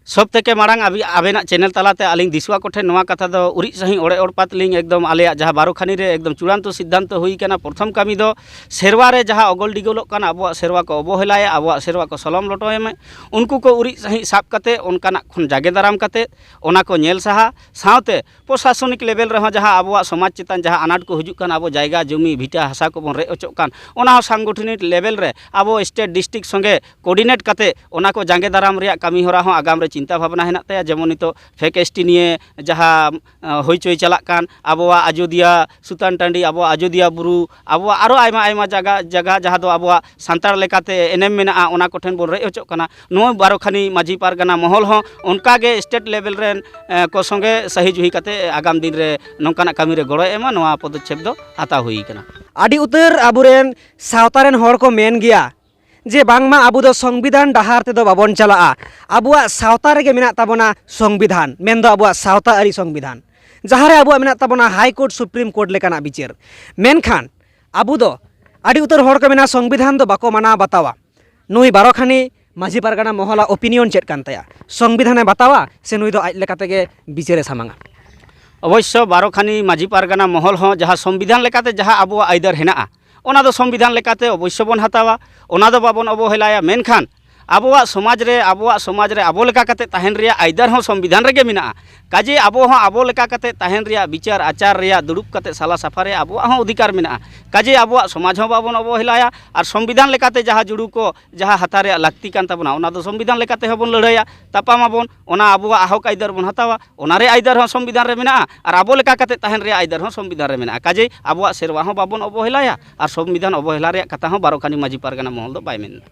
ᱥᱚᱵ ᱛᱷᱮᱠᱮ ᱢᱟᱲᱟᱝ ᱟᱵᱤ-, ᱟᱵᱮᱱᱟᱜ ᱪᱮᱱᱮᱞ ᱛᱟᱞᱟᱛᱮ ᱟᱹᱞᱤᱧ ᱫᱤᱥᱩᱣᱟ ᱠᱚᱴᱷᱮᱱ ᱱᱚᱣᱟ ᱠᱟᱛᱷᱟ ᱫᱚ ᱩᱨᱤᱡ ᱥᱟᱺᱦᱤᱡ ᱚᱲᱮ ᱚᱲᱯᱟᱛ ᱞᱤᱧ ᱮᱠᱫᱚᱢ ᱟᱞᱮᱭᱟᱜ ᱡᱟᱦᱟᱸ ᱵᱟᱨᱚ ᱠᱷᱟᱹᱱᱤ ᱨᱮ ᱮᱠᱫᱚᱢ ᱪᱩᱲᱟᱱᱛᱚ ᱥᱤᱫᱽᱫᱷᱟᱱᱛᱚ ᱦᱩᱭ ᱠᱟᱱᱟ᱾ ᱯᱨᱚᱛᱷᱚᱢ ᱠᱟᱹᱢᱤ ᱫᱚ ᱥᱮᱨᱣᱟ ᱨᱮ ᱡᱟᱦᱟᱸ ᱚᱜᱚᱞ ᱰᱤᱜᱚᱞᱚᱜ ᱠᱟᱱᱟ, ᱟᱵᱚᱣᱟᱜ ᱥᱮᱨᱣᱟ ᱠᱚ ᱚᱵᱚᱦᱮᱞᱟᱭᱟ, ᱟᱵᱚᱣᱟᱜ ᱥᱮᱨᱣᱟ ᱠᱚ ᱥᱚᱞᱚᱢ ᱞᱚᱴᱚᱢᱮᱫ, ᱩᱱᱠᱩ ᱠᱚ ᱩᱨᱤᱡ ᱥᱟᱺᱦᱤᱡ ᱥᱟᱵ ᱠᱟᱛᱮ ᱚᱱᱠᱟᱱᱟᱜ ᱠᱷᱚᱱ ᱡᱟᱜᱮ ᱫᱟᱨᱟᱢ ᱠᱟᱛᱮ ᱚᱱᱟ ᱠᱚ ᱧᱮᱞ ᱥᱟᱦᱟ, ᱥᱟᱶᱛᱮ ᱯᱨᱚᱥᱟᱥᱚᱱᱤᱠ ᱞᱮᱵᱮᱞ ᱨᱮᱦᱚᱸ ᱡᱟᱦᱟᱸ ᱟᱵᱚᱣᱟᱜ ᱥᱚᱢᱟᱡᱽ ᱪᱮᱛᱟᱱ ᱡᱟᱦᱟᱸ ᱟᱱᱟᱴ ᱠᱚ ᱦᱤᱡᱩᱜ ᱠᱟᱱ, ᱟᱵᱚ ᱡᱟᱭᱜᱟ ᱡᱚᱢᱤ ᱵᱷᱤᱴᱟᱹ ᱦᱟᱥᱟ ᱠᱚᱵᱚᱱ ᱨᱮᱡ ᱚᱪᱚᱜ ᱠᱟᱱ, ᱚᱱᱟ ᱦᱚᱸ ᱥᱟᱝᱜᱚᱴᱷᱚᱱᱤᱠ ᱞᱮᱵᱮᱞ ᱨᱮ ᱟᱵᱚ ᱥᱴᱮᱴ ᱰᱤᱥᱴᱨᱤᱠᱴ ᱥᱚᱸᱜᱮ ᱠᱳᱰᱤᱱᱮᱴ ᱠᱟᱛᱮ ᱚᱱᱟ ᱠᱚ ᱡᱟᱸᱜᱮ ᱫᱟᱨᱟᱢ ᱨᱮᱭᱟᱜ ᱠᱟᱹᱢᱤ ᱦᱚᱨᱟ ᱦᱚᱸ ᱟᱜᱟᱢ ᱨᱮ ᱪᱤᱱᱛᱟ ᱵᱷᱟᱵᱽᱱᱟ ᱦᱮᱱᱟᱜ ᱛᱟᱭᱟ᱾ ᱡᱮᱢᱚᱱ ᱱᱤᱛᱚᱜ ᱯᱷᱮᱠ ᱮᱥ ᱴᱤ ᱱᱤᱭᱮ ᱡᱟᱦᱟᱸ ᱦᱩᱭ ᱪᱚᱭ ᱪᱟᱞᱟᱜ ᱠᱟᱱ, ᱟᱵᱚᱣᱟᱜ ᱟᱡᱳᱫᱤᱭᱟᱹ ᱥᱩᱛᱟᱱ ᱴᱟᱺᱰᱤ, ᱟᱵᱚᱣᱟᱜ ᱟᱡᱳᱫᱤᱭᱟᱹ ᱵᱩᱨᱩ, ᱟᱵᱚᱣᱟᱜ ᱟᱨᱚ ᱟᱭᱢᱟ ᱟᱭᱢᱟ ᱡᱟᱭᱜᱟ ᱡᱟᱭᱜᱟ ᱡᱟᱦᱟᱸ ᱫᱚ ᱟᱵᱚᱣᱟᱜ ᱥᱟᱱᱛᱟᱲ ᱞᱮᱠᱟᱛᱮ ᱮᱱᱮᱢ ᱢᱮᱱᱟᱜᱼᱟ, ᱚᱱᱟ ᱠᱚᱴᱷᱮᱱ ᱵᱚᱱ ᱨᱮᱡ ᱦᱚᱪᱚᱜ ᱠᱟᱱᱟ᱾ ᱱᱚᱣᱟ ᱵᱟᱨᱚ ᱠᱷᱟᱱᱤ ᱢᱟᱹᱡᱷᱤ ᱯᱟᱨᱜᱟᱱᱟ ᱢᱚᱦᱚᱞ ᱦᱚᱸ ᱚᱱᱠᱟᱜᱮ ᱥᱴᱮᱴ ᱞᱮᱵᱮᱞ ᱨᱮᱱ ᱮ, ᱠᱚ ᱥᱚᱸᱜᱮ ᱥᱟᱹᱦᱤ ᱡᱩᱦᱤ ᱠᱟᱛᱮ ᱟᱜᱟᱢ ᱫᱤᱱ ᱨᱮ ᱱᱚᱝᱠᱟᱱᱟᱜ ᱠᱟᱹᱢᱤ ᱨᱮ ᱜᱚᱲᱚᱭ ᱮᱢᱟ, ᱱᱚᱣᱟ ᱯᱚᱫᱚᱠᱷᱮᱯ ᱫᱚ ᱦᱟᱛᱟᱣ ᱦᱩᱭ ᱠᱟᱱᱟ᱾ ᱟᱹᱰᱤ ᱩᱛᱟᱹᱨ ᱟᱵᱚᱨᱮᱱ ᱥᱟᱶᱛᱟ ᱨᱮᱱ ᱦᱚᱲ ᱠᱚ ᱢᱮᱱ ᱜᱮᱭᱟ ᱡᱮ ᱵᱟᱝᱢᱟ ᱟᱵᱚ ᱫᱚ ᱥᱚᱝᱵᱤᱫᱷᱟᱱ ᱰᱟᱦᱟᱨ ᱛᱮᱫᱚ ᱵᱟᱵᱚᱱ ᱪᱟᱞᱟᱜᱼᱟ, ᱟᱵᱚᱣᱟᱜ ᱥᱟᱶᱛᱟ ᱨᱮᱜᱮ ᱢᱮᱱᱟᱜ ᱛᱟᱵᱚᱱᱟ ᱥᱚᱝᱵᱤᱫᱷᱟᱱ, ᱢᱮᱱᱫᱚ ᱟᱵᱚᱣᱟᱜ ᱥᱟᱶᱛᱟ ᱟᱹᱨᱤ ᱥᱚᱝᱵᱤᱫᱷᱟᱱ, ᱡᱟᱦᱟᱸᱨᱮ ᱟᱵᱚᱣᱟᱜ ᱢᱮᱱᱟᱜ ᱛᱟᱵᱚᱱᱟ ᱦᱟᱭ ᱠᱳᱨᱴ, ᱥᱩᱯᱨᱤᱢ ᱠᱳᱨᱴ ᱞᱮᱠᱟᱱᱟᱜ ᱵᱤᱪᱟᱹᱨ᱾ ᱢᱮᱱᱠᱷᱟᱱ ᱟᱵᱚ ᱫᱚ, ᱟᱹᱰᱤ ᱩᱛᱟᱹᱨ ᱦᱚᱲ ᱠᱚ ᱢᱮᱱᱟ ᱥᱚᱝᱵᱤᱫᱷᱟᱱ ᱫᱚ ᱵᱟᱠᱚ ᱢᱟᱱᱟᱣ ᱵᱟᱛᱟᱣᱟ᱾ ᱱᱩᱭ ᱵᱟᱨᱚ ᱠᱷᱟᱱᱤ ᱢᱟᱹᱡᱷᱤ ᱯᱟᱨᱜᱟᱱᱟ ᱢᱚᱦᱚᱞᱟᱜ ᱚᱯᱤᱱᱤᱭᱚᱱ ᱪᱮᱫ ᱠᱟᱱ ᱛᱟᱭᱟ? ᱥᱚᱝᱵᱤᱫᱷᱟᱱᱮ ᱵᱟᱛᱟᱣᱟ ᱥᱮ ᱱᱩᱭ ᱫᱚ ᱟᱡ ᱞᱮᱠᱟ ᱛᱮᱜᱮ ᱵᱤᱪᱟᱹᱨᱮ ᱥᱟᱢᱟᱝᱟ? ᱚᱵᱚᱥᱥᱚ ᱵᱟᱨᱚ ᱠᱷᱟᱱᱤ ᱢᱟᱹᱡᱷᱤ ᱯᱟᱨᱜᱟᱱᱟ ᱢᱚᱦᱚᱞ ᱦᱚᱸ ᱡᱟᱦᱟᱸ ᱥᱚᱝᱵᱤᱫᱷᱟᱱ ᱞᱮᱠᱟᱛᱮ ᱡᱟᱦᱟᱸ ᱟᱵᱚᱣᱟᱜ ᱟᱹᱭᱫᱟᱹᱨ ᱦᱮᱱᱟᱜᱼᱟ, ᱚᱱᱟ ᱫᱚ ᱥᱚᱝᱵᱤᱫᱷᱟᱱ ᱞᱮᱠᱟᱛᱮ ᱚᱵᱚᱥᱥᱚ ᱵᱚᱱ ᱦᱟᱛᱟᱣᱟ, ᱚᱱᱟ ᱫᱚ ᱵᱟᱵᱚᱱ ᱚᱵᱚᱦᱮᱞᱟᱭᱟ᱾ ᱢᱮᱱᱠᱷᱟᱱ ᱟᱵᱚᱣᱟᱜ ᱥᱚᱢᱟᱡᱽ ᱨᱮ, ᱟᱵᱚᱣᱟᱜ ᱥᱚᱢᱟᱡᱽ ᱨᱮ ᱟᱵᱚ ᱞᱮᱠᱟ ᱠᱟᱛᱮ ᱛᱟᱦᱮᱱ ᱨᱮᱭᱟᱜ ᱟᱹᱭᱫᱟᱹᱨ ᱦᱚᱸ ᱥᱚᱝᱵᱤᱫᱷᱟᱱ ᱨᱮᱜᱮ ᱢᱮᱱᱟᱜᱼᱟ᱾ ᱠᱟᱡᱮ ᱟᱵᱚ ᱦᱚᱸ ᱟᱵᱚ ᱞᱮᱠᱟ ᱠᱟᱛᱮ ᱛᱟᱦᱮᱱ ᱨᱮᱭᱟᱜ, ᱵᱤᱪᱟᱹᱨ ᱟᱪᱟᱨ ᱨᱮᱭᱟᱜ, ᱫᱩᱲᱩᱵ ᱠᱟᱛᱮ ᱥᱟᱞᱟ ᱥᱟᱯᱷᱟ ᱨᱮᱭᱟᱜ ᱟᱵᱚᱣᱟᱜ ᱦᱚᱸ ᱚᱫᱷᱤᱠᱟᱨ ᱢᱮᱱᱟᱜᱼᱟ᱾ ᱠᱟᱡᱮ ᱟᱵᱚᱣᱟᱜ ᱥᱚᱢᱟᱡᱽ ᱦᱚᱸ ᱵᱟᱵᱚᱱ ᱚᱵᱚᱦᱮᱞᱟᱭᱟ ᱟᱨ ᱥᱚᱝᱵᱤᱫᱷᱟᱱ ᱞᱮᱠᱟᱛᱮ ᱡᱟᱦᱟᱸ ᱡᱩᱲᱩ ᱠᱚ, ᱡᱟᱦᱟᱸ ᱦᱟᱛᱟᱣ ᱨᱮᱭᱟᱜ ᱞᱟᱹᱠᱛᱤ ᱠᱟᱱ ᱛᱟᱵᱚᱱᱟ, ᱚᱱᱟ ᱫᱚ ᱥᱚᱝᱵᱤᱫᱷᱟᱱ ᱞᱮᱠᱟᱛᱮ ᱦᱚᱸ ᱵᱚᱱ ᱞᱟᱹᱲᱦᱟᱹᱭᱟ, ᱛᱟᱯᱟᱢ ᱟᱵᱚᱱ, ᱚᱱᱟ ᱟᱵᱚᱣᱟᱜ ᱦᱚᱠ ᱟᱹᱭᱫᱟᱹᱨ ᱵᱚᱱ ᱦᱟᱛᱟᱣᱟ, ᱚᱱᱟ ᱨᱮᱭᱟᱜ ᱟᱹᱭᱫᱟᱹᱨ ᱦᱚᱸ ᱥᱚᱝᱵᱤᱫᱷᱟᱱ ᱨᱮ ᱢᱮᱱᱟᱜᱼᱟ ᱟᱨ ᱟᱵᱚ ᱞᱮᱠᱟ ᱠᱟᱛᱮ ᱛᱟᱦᱮᱱ ᱨᱮᱭᱟᱜ ᱟᱹᱭᱫᱟᱹᱨ ᱦᱚᱸ ᱥᱚᱝᱵᱤᱫᱷᱟᱱ ᱨᱮ ᱢᱮᱱᱟᱜᱼᱟ᱾ ᱠᱟᱡᱮ ᱟᱵᱚᱣᱟᱜ ᱥᱮᱨᱣᱟ ᱦᱚᱸ ᱵᱟᱵᱚᱱ ᱚᱵᱚᱦᱮᱞᱟᱭᱟ ᱟᱨ ᱥᱚᱝᱵᱤᱫᱷᱟᱱ ᱚᱵᱚᱦᱮᱞᱟ ᱨᱮᱭᱟᱜ ᱠᱟᱛᱷᱟ ᱦᱚᱸ ᱵᱟᱨᱚ ᱠᱷᱟᱱᱤ ᱢᱟᱹᱡᱷᱤ ᱯᱟᱨᱜᱟᱱᱟ ᱢᱚᱦᱚᱞ ᱫᱚ ᱵᱟᱭ ᱢᱮᱱ ᱮᱫᱟ᱾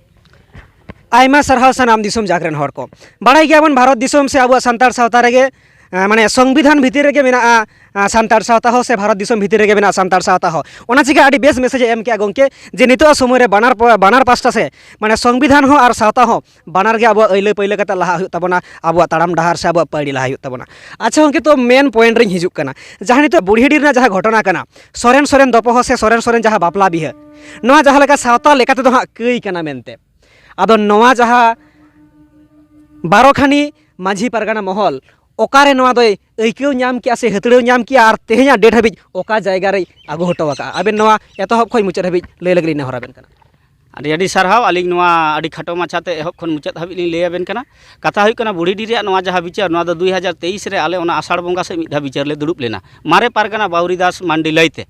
ᱟᱭᱢᱟ ᱥᱟᱨᱦᱟᱣ ᱥᱟᱱᱟᱢ ᱫᱤᱥᱚᱢ ᱡᱟᱠ ᱨᱮᱱ ᱦᱚᱲ ᱠᱚ᱾ ᱵᱟᱲᱟᱭ ᱜᱮᱭᱟᱵᱚᱱ ᱵᱷᱟᱨᱚᱛ ᱫᱤᱥᱚᱢ ᱥᱮ ᱟᱵᱚᱣᱟᱜ ᱥᱟᱱᱛᱟᱲ ᱥᱟᱶᱛᱟ ᱨᱮᱜᱮ, ᱮᱸ, ᱢᱟᱱᱮ ᱥᱚᱝᱵᱤᱫᱷᱟᱱ ᱵᱷᱤᱛᱤᱨ ᱨᱮᱜᱮ ᱢᱮᱱᱟᱜᱼᱟ, ᱮᱸ, ᱥᱟᱱᱛᱟᱲ ᱥᱟᱶᱛᱟ ᱦᱚᱸ ᱥᱮ ᱵᱷᱟᱨᱚᱛ ᱫᱤᱥᱚᱢ ᱵᱷᱤᱛᱤᱨ ᱨᱮᱜᱮ ᱢᱮᱱᱟᱜᱼᱟ ᱥᱟᱱᱛᱟᱲ ᱥᱟᱶᱛᱟ ᱦᱚᱸ᱾ ᱚᱱᱟ ᱪᱤᱠᱟᱹ ᱟᱹᱰᱤ ᱵᱮᱥ ᱢᱮᱥᱮᱡᱽ ᱮ ᱮᱢ ᱠᱮᱜᱼᱟ ᱜᱚᱢᱠᱮ, ᱡᱮ ᱱᱤᱛᱚᱜ ᱥᱚᱢᱚᱭ ᱨᱮ ᱵᱟᱱᱟᱨ ᱯᱟ-, ᱵᱟᱱᱟᱨ ᱯᱟᱥᱴᱟ ᱥᱮ, ᱢᱟᱱᱮ ᱥᱚᱝᱵᱤᱫᱷᱟᱱ ᱦᱚᱸ ᱟᱨ ᱥᱟᱶᱛᱟ ᱦᱚᱸ ᱵᱟᱱᱟᱨ ᱜᱮ ᱟᱵᱚᱣᱟᱜ ᱟᱹᱭᱞᱟᱹ ᱯᱟᱹᱭᱞᱟᱹ ᱠᱟᱛᱮ ᱞᱟᱦᱟ ᱦᱩᱭᱩᱜ ᱛᱟᱵᱚᱱᱟ, ᱟᱵᱚᱣᱟᱜ ᱛᱟᱲᱟᱢ ᱰᱟᱦᱟᱨ ᱥᱮ ᱟᱵᱚᱣᱟᱜ ᱯᱟᱹᱲᱤ ᱞᱟᱦᱟ ᱦᱩᱭᱩᱜ ᱛᱟᱵᱚᱱᱟ᱾ ᱟᱪᱪᱷᱟ ᱜᱚᱢᱠᱮ, ᱛᱚ ᱢᱮᱱ ᱯᱚᱭᱮᱱᱴ ᱨᱤᱧ ᱦᱤᱡᱩᱜ ᱠᱟᱱᱟ, ᱡᱟᱦᱟᱸ ᱱᱤᱛᱚᱜ ᱵᱩᱲᱦᱤᱰᱤ ᱨᱮᱱᱟᱜ ᱡᱟᱦᱟᱸ ᱜᱷᱚᱴᱚᱱᱟ ᱠᱟᱱᱟ, ᱥᱚᱨᱮᱱ ᱥᱚᱨᱮᱱ ᱫᱚᱯᱚᱦᱚ ᱥᱮ ᱥᱚᱨᱮᱱ ᱥᱚᱨᱮᱱ ᱡᱟᱦᱟᱸ ᱵᱟᱯᱞᱟ ᱵᱤᱦᱟᱹ, ᱱᱚᱣᱟ ᱡᱟᱦᱟᱸ ᱞᱮᱠᱟ ᱥᱟᱶᱛᱟ ᱞᱮᱠᱟ ᱛᱮᱫᱚ ᱦᱟᱸᱜ ᱠᱟᱹᱭ ᱠᱟᱱᱟ ᱢᱮᱱᱛᱮ, ᱟᱫᱚ ᱱᱚᱣᱟ ᱡᱟᱦᱟᱸ ᱵᱟᱨᱚ ᱠᱷᱟᱱᱤ ᱢᱟᱹᱡᱷᱤ ᱯᱟᱨᱜᱟᱱᱟ ᱢᱚᱦᱚᱞ ᱚᱠᱟᱨᱮ ᱱᱚᱣᱟ ᱫᱚᱭ ᱟᱹᱭᱠᱟᱹᱣ ᱧᱟᱢ ᱠᱮᱜᱼᱟ ᱥᱮ ᱦᱟᱹᱛᱲᱟᱹᱣ ᱧᱟᱢ ᱠᱮᱜᱼᱟ, ᱟᱨ ᱛᱮᱦᱮᱧᱟᱜ ᱰᱮᱴ ᱦᱟᱹᱵᱤᱡ ᱚᱠᱟ ᱡᱟᱭᱜᱟ ᱨᱮᱭ ᱟᱹᱜᱩ ᱦᱚᱴᱚ ᱟᱠᱟᱜᱼᱟ? ᱟᱵᱮᱱ ᱱᱚᱣᱟ ᱮᱛᱚᱦᱚᱵ ᱠᱷᱚᱱ ᱢᱩᱪᱟᱹᱫ ᱦᱟᱹᱵᱤᱡ ᱞᱟᱹᱭ ᱞᱟᱹᱜᱤᱫ ᱞᱤᱧ ᱱᱮᱦᱚᱨ ᱟᱵᱮᱱ ᱠᱟᱱᱟ᱾ ᱟᱹᱰᱤ ᱟᱹᱰᱤ ᱥᱟᱨᱦᱟᱣ᱾ ᱟᱹᱞᱤᱧ ᱱᱚᱣᱟ ᱟᱹᱰᱤ ᱠᱷᱟᱴᱚ ᱢᱟᱪᱷᱟᱛᱮ ᱮᱦᱚᱵ ᱠᱷᱚᱱ ᱢᱩᱪᱟᱹᱫ ᱦᱟᱹᱵᱤᱡ ᱞᱤᱧ ᱞᱟᱹᱭ ᱟᱵᱮᱱ ᱠᱟᱱᱟ᱾ ᱠᱟᱛᱷᱟ ᱦᱩᱭᱩᱜ ᱠᱟᱱᱟ, ᱵᱩᱲᱦᱤᱰᱤ ᱨᱮᱭᱟᱜ ᱱᱚᱣᱟ ᱡᱟᱦᱟᱸ ᱵᱤᱪᱟᱹᱨ, ᱱᱚᱣᱟ ᱫᱚ ᱫᱩᱭ ᱦᱟᱡᱟᱨ ᱛᱮᱭᱤᱥ ᱨᱮ ᱟᱞᱮ ᱚᱱᱟ ᱟᱥᱟᱲ ᱵᱚᱸᱜᱟ ᱥᱮᱫ ᱢᱤᱫ ᱫᱷᱟᱣ ᱵᱤᱪᱟᱹᱨ ᱞᱮ ᱫᱩᱲᱩᱵ ᱞᱮᱱᱟ᱾ ᱢᱟᱨᱮ ᱯᱟᱨᱜᱟᱱᱟ ᱵᱟᱣᱨᱤ ᱫᱟᱥ ᱢᱟᱱᱰᱤ ᱞᱟᱹᱭᱛᱮ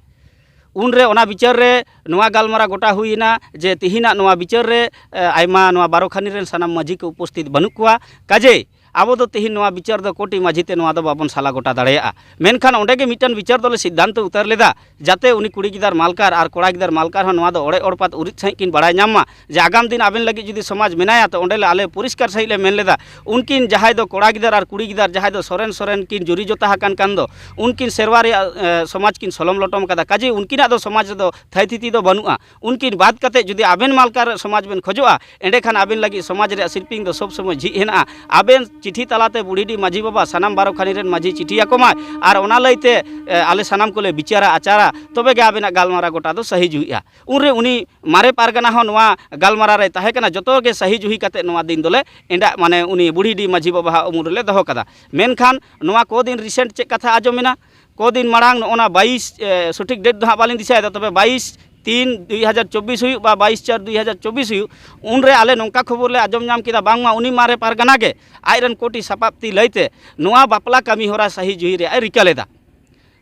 ᱩᱱᱨᱮ ᱚᱱᱟ ᱵᱤᱪᱟᱹᱨ ᱨᱮ ᱱᱚᱣᱟ ᱜᱟᱞᱢᱟᱨᱟᱣ ᱜᱚᱴᱟ ᱦᱩᱭᱮᱱᱟ ᱡᱮ ᱛᱤᱦᱤᱧᱟᱜ ᱱᱚᱣᱟ ᱵᱤᱪᱟᱹᱨ ᱨᱮ, ᱮ, ᱟᱭᱢᱟ ᱱᱚᱣᱟ ᱵᱟᱨᱚ ᱠᱷᱟᱱᱤ ᱨᱮᱱ ᱥᱟᱱᱟᱢ ᱢᱟᱹᱡᱷᱤ ᱠᱚ ᱩᱯᱚᱥᱛᱷᱤᱛ ᱵᱟᱹᱱᱩᱜ ᱠᱚᱣᱟ, ᱠᱟᱡᱮᱭ ᱟᱵᱚ ᱫᱚ ᱛᱮᱦᱮᱧ ᱱᱚᱣᱟ ᱵᱤᱪᱟᱹᱨ ᱫᱚ ᱠᱳᱴᱤ ᱢᱟᱹᱡᱷᱤ ᱛᱮ ᱱᱚᱣᱟ ᱫᱚ ᱵᱟᱵᱚᱱ ᱥᱟᱞᱟ ᱜᱚᱴᱟ ᱫᱟᱲᱮᱭᱟᱜᱼᱟ᱾ ᱢᱮᱱᱠᱷᱟᱱ ᱚᱸᱰᱮ ᱜᱮ ᱢᱤᱫᱴᱟᱝ ᱵᱤᱪᱟᱹᱨ ᱫᱚᱞᱮ ᱥᱤᱫᱽᱫᱷᱟᱱᱛᱚ ᱩᱛᱟᱹᱨ ᱞᱮᱫᱟ, ᱡᱟᱛᱮ ᱩᱱᱤ ᱠᱩᱲᱤ ᱜᱤᱫᱟᱹᱨ ᱢᱟᱞᱠᱟᱨ ᱟᱨ ᱠᱚᱲᱟ ᱜᱤᱫᱟᱹᱨ ᱢᱟᱞᱠᱟᱨ ᱦᱚᱸ ᱱᱚᱣᱟ ᱫᱚ ᱚᱲᱮᱡ ᱚᱲᱯᱟᱛ ᱩᱨᱤᱡ ᱥᱟᱺᱦᱤᱡ ᱠᱤᱱ ᱵᱟᱲᱟᱭ ᱧᱟᱢ ᱢᱟ, ᱡᱮ ᱟᱜᱟᱢ ᱫᱤᱱ ᱟᱵᱮᱱ ᱞᱟᱹᱜᱤᱫ ᱡᱩᱫᱤ ᱥᱚᱢᱟᱡᱽ ᱢᱮᱱᱟᱭᱟ, ᱛᱚ ᱚᱸᱰᱮ ᱞᱮ ᱟᱞᱮ ᱯᱚᱨᱤᱥᱠᱟᱨ ᱥᱟᱺᱦᱤᱡ ᱞᱮ ᱢᱮᱱ ᱞᱮᱫᱟ, ᱩᱱᱠᱤᱱ ᱡᱟᱦᱟᱸᱭ ᱫᱚ ᱠᱚᱲᱟ ᱜᱤᱫᱟᱹᱨ ᱟᱨ ᱠᱩᱲᱤ ᱜᱤᱫᱟᱹᱨ ᱡᱟᱦᱟᱸᱭ ᱫᱚ ᱥᱚᱨᱮᱱ ᱥᱚᱨᱮᱱ ᱠᱤᱱ ᱡᱩᱨᱤ ᱡᱚᱛᱟ ᱟᱠᱟᱱ ᱠᱟᱱ ᱫᱚ, ᱩᱱᱠᱤᱱ ᱥᱮᱨᱣᱟ ᱨᱮᱭᱟᱜ, ᱮ, ᱥᱚᱢᱟᱡᱽ ᱠᱤᱱ ᱥᱚᱞᱚᱢ ᱞᱚᱴᱚᱢ ᱠᱟᱫᱟ, ᱠᱟᱡᱮ ᱩᱱᱠᱤᱱᱟᱜ ᱫᱚ ᱥᱚᱢᱟᱡᱽ ᱨᱮᱫᱚ ᱛᱷᱟᱹᱭ ᱛᱷᱤᱛᱤ ᱫᱚ ᱵᱟᱹᱱᱩᱜᱼᱟ᱾ ᱩᱱᱠᱤᱱ ᱵᱟᱫ ᱠᱟᱛᱮ ᱡᱩᱫᱤ ᱟᱵᱮᱱ ᱢᱟᱞᱠᱟᱨ ᱥᱚᱢᱟᱡᱽ ᱵᱮᱱ ᱠᱷᱚᱡᱚᱜᱼᱟ, ᱮᱸᱰᱮᱠᱷᱟᱱ ᱟᱵᱮᱱ ᱞᱟᱹᱜᱤᱫ ᱥᱚᱢᱟᱡᱽ ᱨᱮᱭᱟᱜ ᱥᱤᱞᱯᱤᱧ ᱫᱚ ᱥᱚᱵ ᱥᱚᱢᱚᱭ ᱡᱷᱤᱡ ᱦᱮᱱᱟᱜᱼᱟ᱾ ᱟᱵᱮᱱ ᱪᱤᱴᱷᱤ ᱛᱟᱞᱟᱛᱮ ᱵᱩᱲᱦᱤᱰᱤ ᱢᱟᱹᱡᱷᱤ ᱵᱟᱵᱟ ᱥᱟᱱᱟᱢ ᱵᱟᱨᱚ ᱠᱷᱟᱱᱤ ᱨᱮᱱ ᱢᱟᱹᱡᱷᱤ ᱪᱤᱴᱷᱤ ᱟᱠᱚ ᱢᱟᱭ, ᱟᱨ ᱚᱱᱟ ᱞᱟᱹᱭᱛᱮ, ᱮ, ᱟᱞᱮ ᱥᱟᱱᱟᱢ ᱠᱚᱞᱮ ᱵᱤᱪᱟᱹᱨᱟ ᱟᱪᱟᱨᱟ, ᱛᱚᱵᱮ ᱜᱮ ᱟᱵᱮᱱᱟᱜ ᱜᱟᱞᱢᱟᱨᱟᱣ ᱜᱚᱴᱟ ᱫᱚ ᱥᱟᱹᱦᱤ ᱡᱩᱦᱤᱜᱼᱟ᱾ ᱩᱱᱨᱮ ᱩᱱᱤ ᱢᱟᱨᱮ ᱯᱟᱨᱜᱟᱱᱟ ᱦᱚᱸ ᱱᱚᱣᱟ ᱜᱟᱞᱢᱟᱨᱟᱣ ᱨᱮ ᱛᱟᱦᱮᱸ ᱠᱟᱱᱟ, ᱡᱚᱛᱚ ᱜᱮ ᱥᱟᱹᱦᱤ ᱡᱩᱦᱤ ᱠᱟᱛᱮ ᱱᱚᱣᱟ ᱫᱤᱱ ᱫᱚᱞᱮ ᱮᱸᱰᱟᱜ, ᱢᱟᱱᱮ ᱩᱱᱤ ᱵᱩᱲᱦᱤᱰᱤ ᱢᱟᱹᱡᱷᱤ ᱵᱟᱵᱟᱣᱟᱜ ᱩᱢᱩᱞ ᱨᱮᱞᱮ ᱫᱚᱦᱚ ᱠᱟᱫᱟ᱾ ᱢᱮᱱᱠᱷᱟᱱ ᱱᱚᱣᱟ ᱠᱚ ᱫᱤᱱ recent ᱪᱮᱫ ᱠᱟᱛᱷᱟ ᱟᱸᱡᱚᱢᱮᱱᱟ, ᱠᱚ ᱫᱤᱱ ᱢᱟᱲᱟᱝ ᱱᱚᱜᱼᱚ ᱱᱟ ᱵᱟᱭᱤᱥ, ᱮ, ᱥᱚᱴᱷᱤᱠ date ᱫᱚ ᱦᱟᱸᱜ ᱵᱟᱹᱞᱤᱧ ᱫᱤᱥᱟᱹᱭᱮᱫᱟ, ᱛᱚᱵᱮ ᱵᱟᱭᱤᱥ ᱛᱤᱱ ᱫᱩᱭ ᱦᱟᱡᱟᱨ ᱪᱚᱵᱵᱤᱥ ᱦᱩᱭᱩᱜ ᱵᱟ ᱵᱟᱭᱤᱥ ᱪᱟᱨ ᱫᱩᱭ ᱦᱟᱡᱟᱨ ᱪᱚᱵᱵᱤᱥ ᱦᱩᱭᱩᱜ, ᱩᱱᱨᱮ ᱟᱞᱮ ᱱᱚᱝᱠᱟ ᱠᱷᱚᱵᱚᱨ ᱞᱮ ᱟᱸᱡᱚᱢ ᱧᱟᱢ ᱠᱮᱫᱟ, ᱵᱟᱝᱢᱟ ᱩᱱᱤ ᱢᱟᱨᱮ ᱯᱟᱨᱜᱟᱱᱟ ᱜᱮ ᱟᱡᱨᱮᱱ ᱠᱳᱴᱤ ᱥᱟᱯᱟᱵ ᱛᱤ ᱞᱟᱹᱭᱛᱮ ᱱᱚᱣᱟ ᱵᱟᱯᱞᱟ ᱠᱟᱹᱢᱤ ᱦᱚᱨᱟ ᱥᱟᱹᱦᱤ ᱡᱩᱦᱤ ᱨᱮᱭᱟᱜ ᱮ ᱨᱤᱠᱟᱹ ᱞᱮᱫᱟ᱾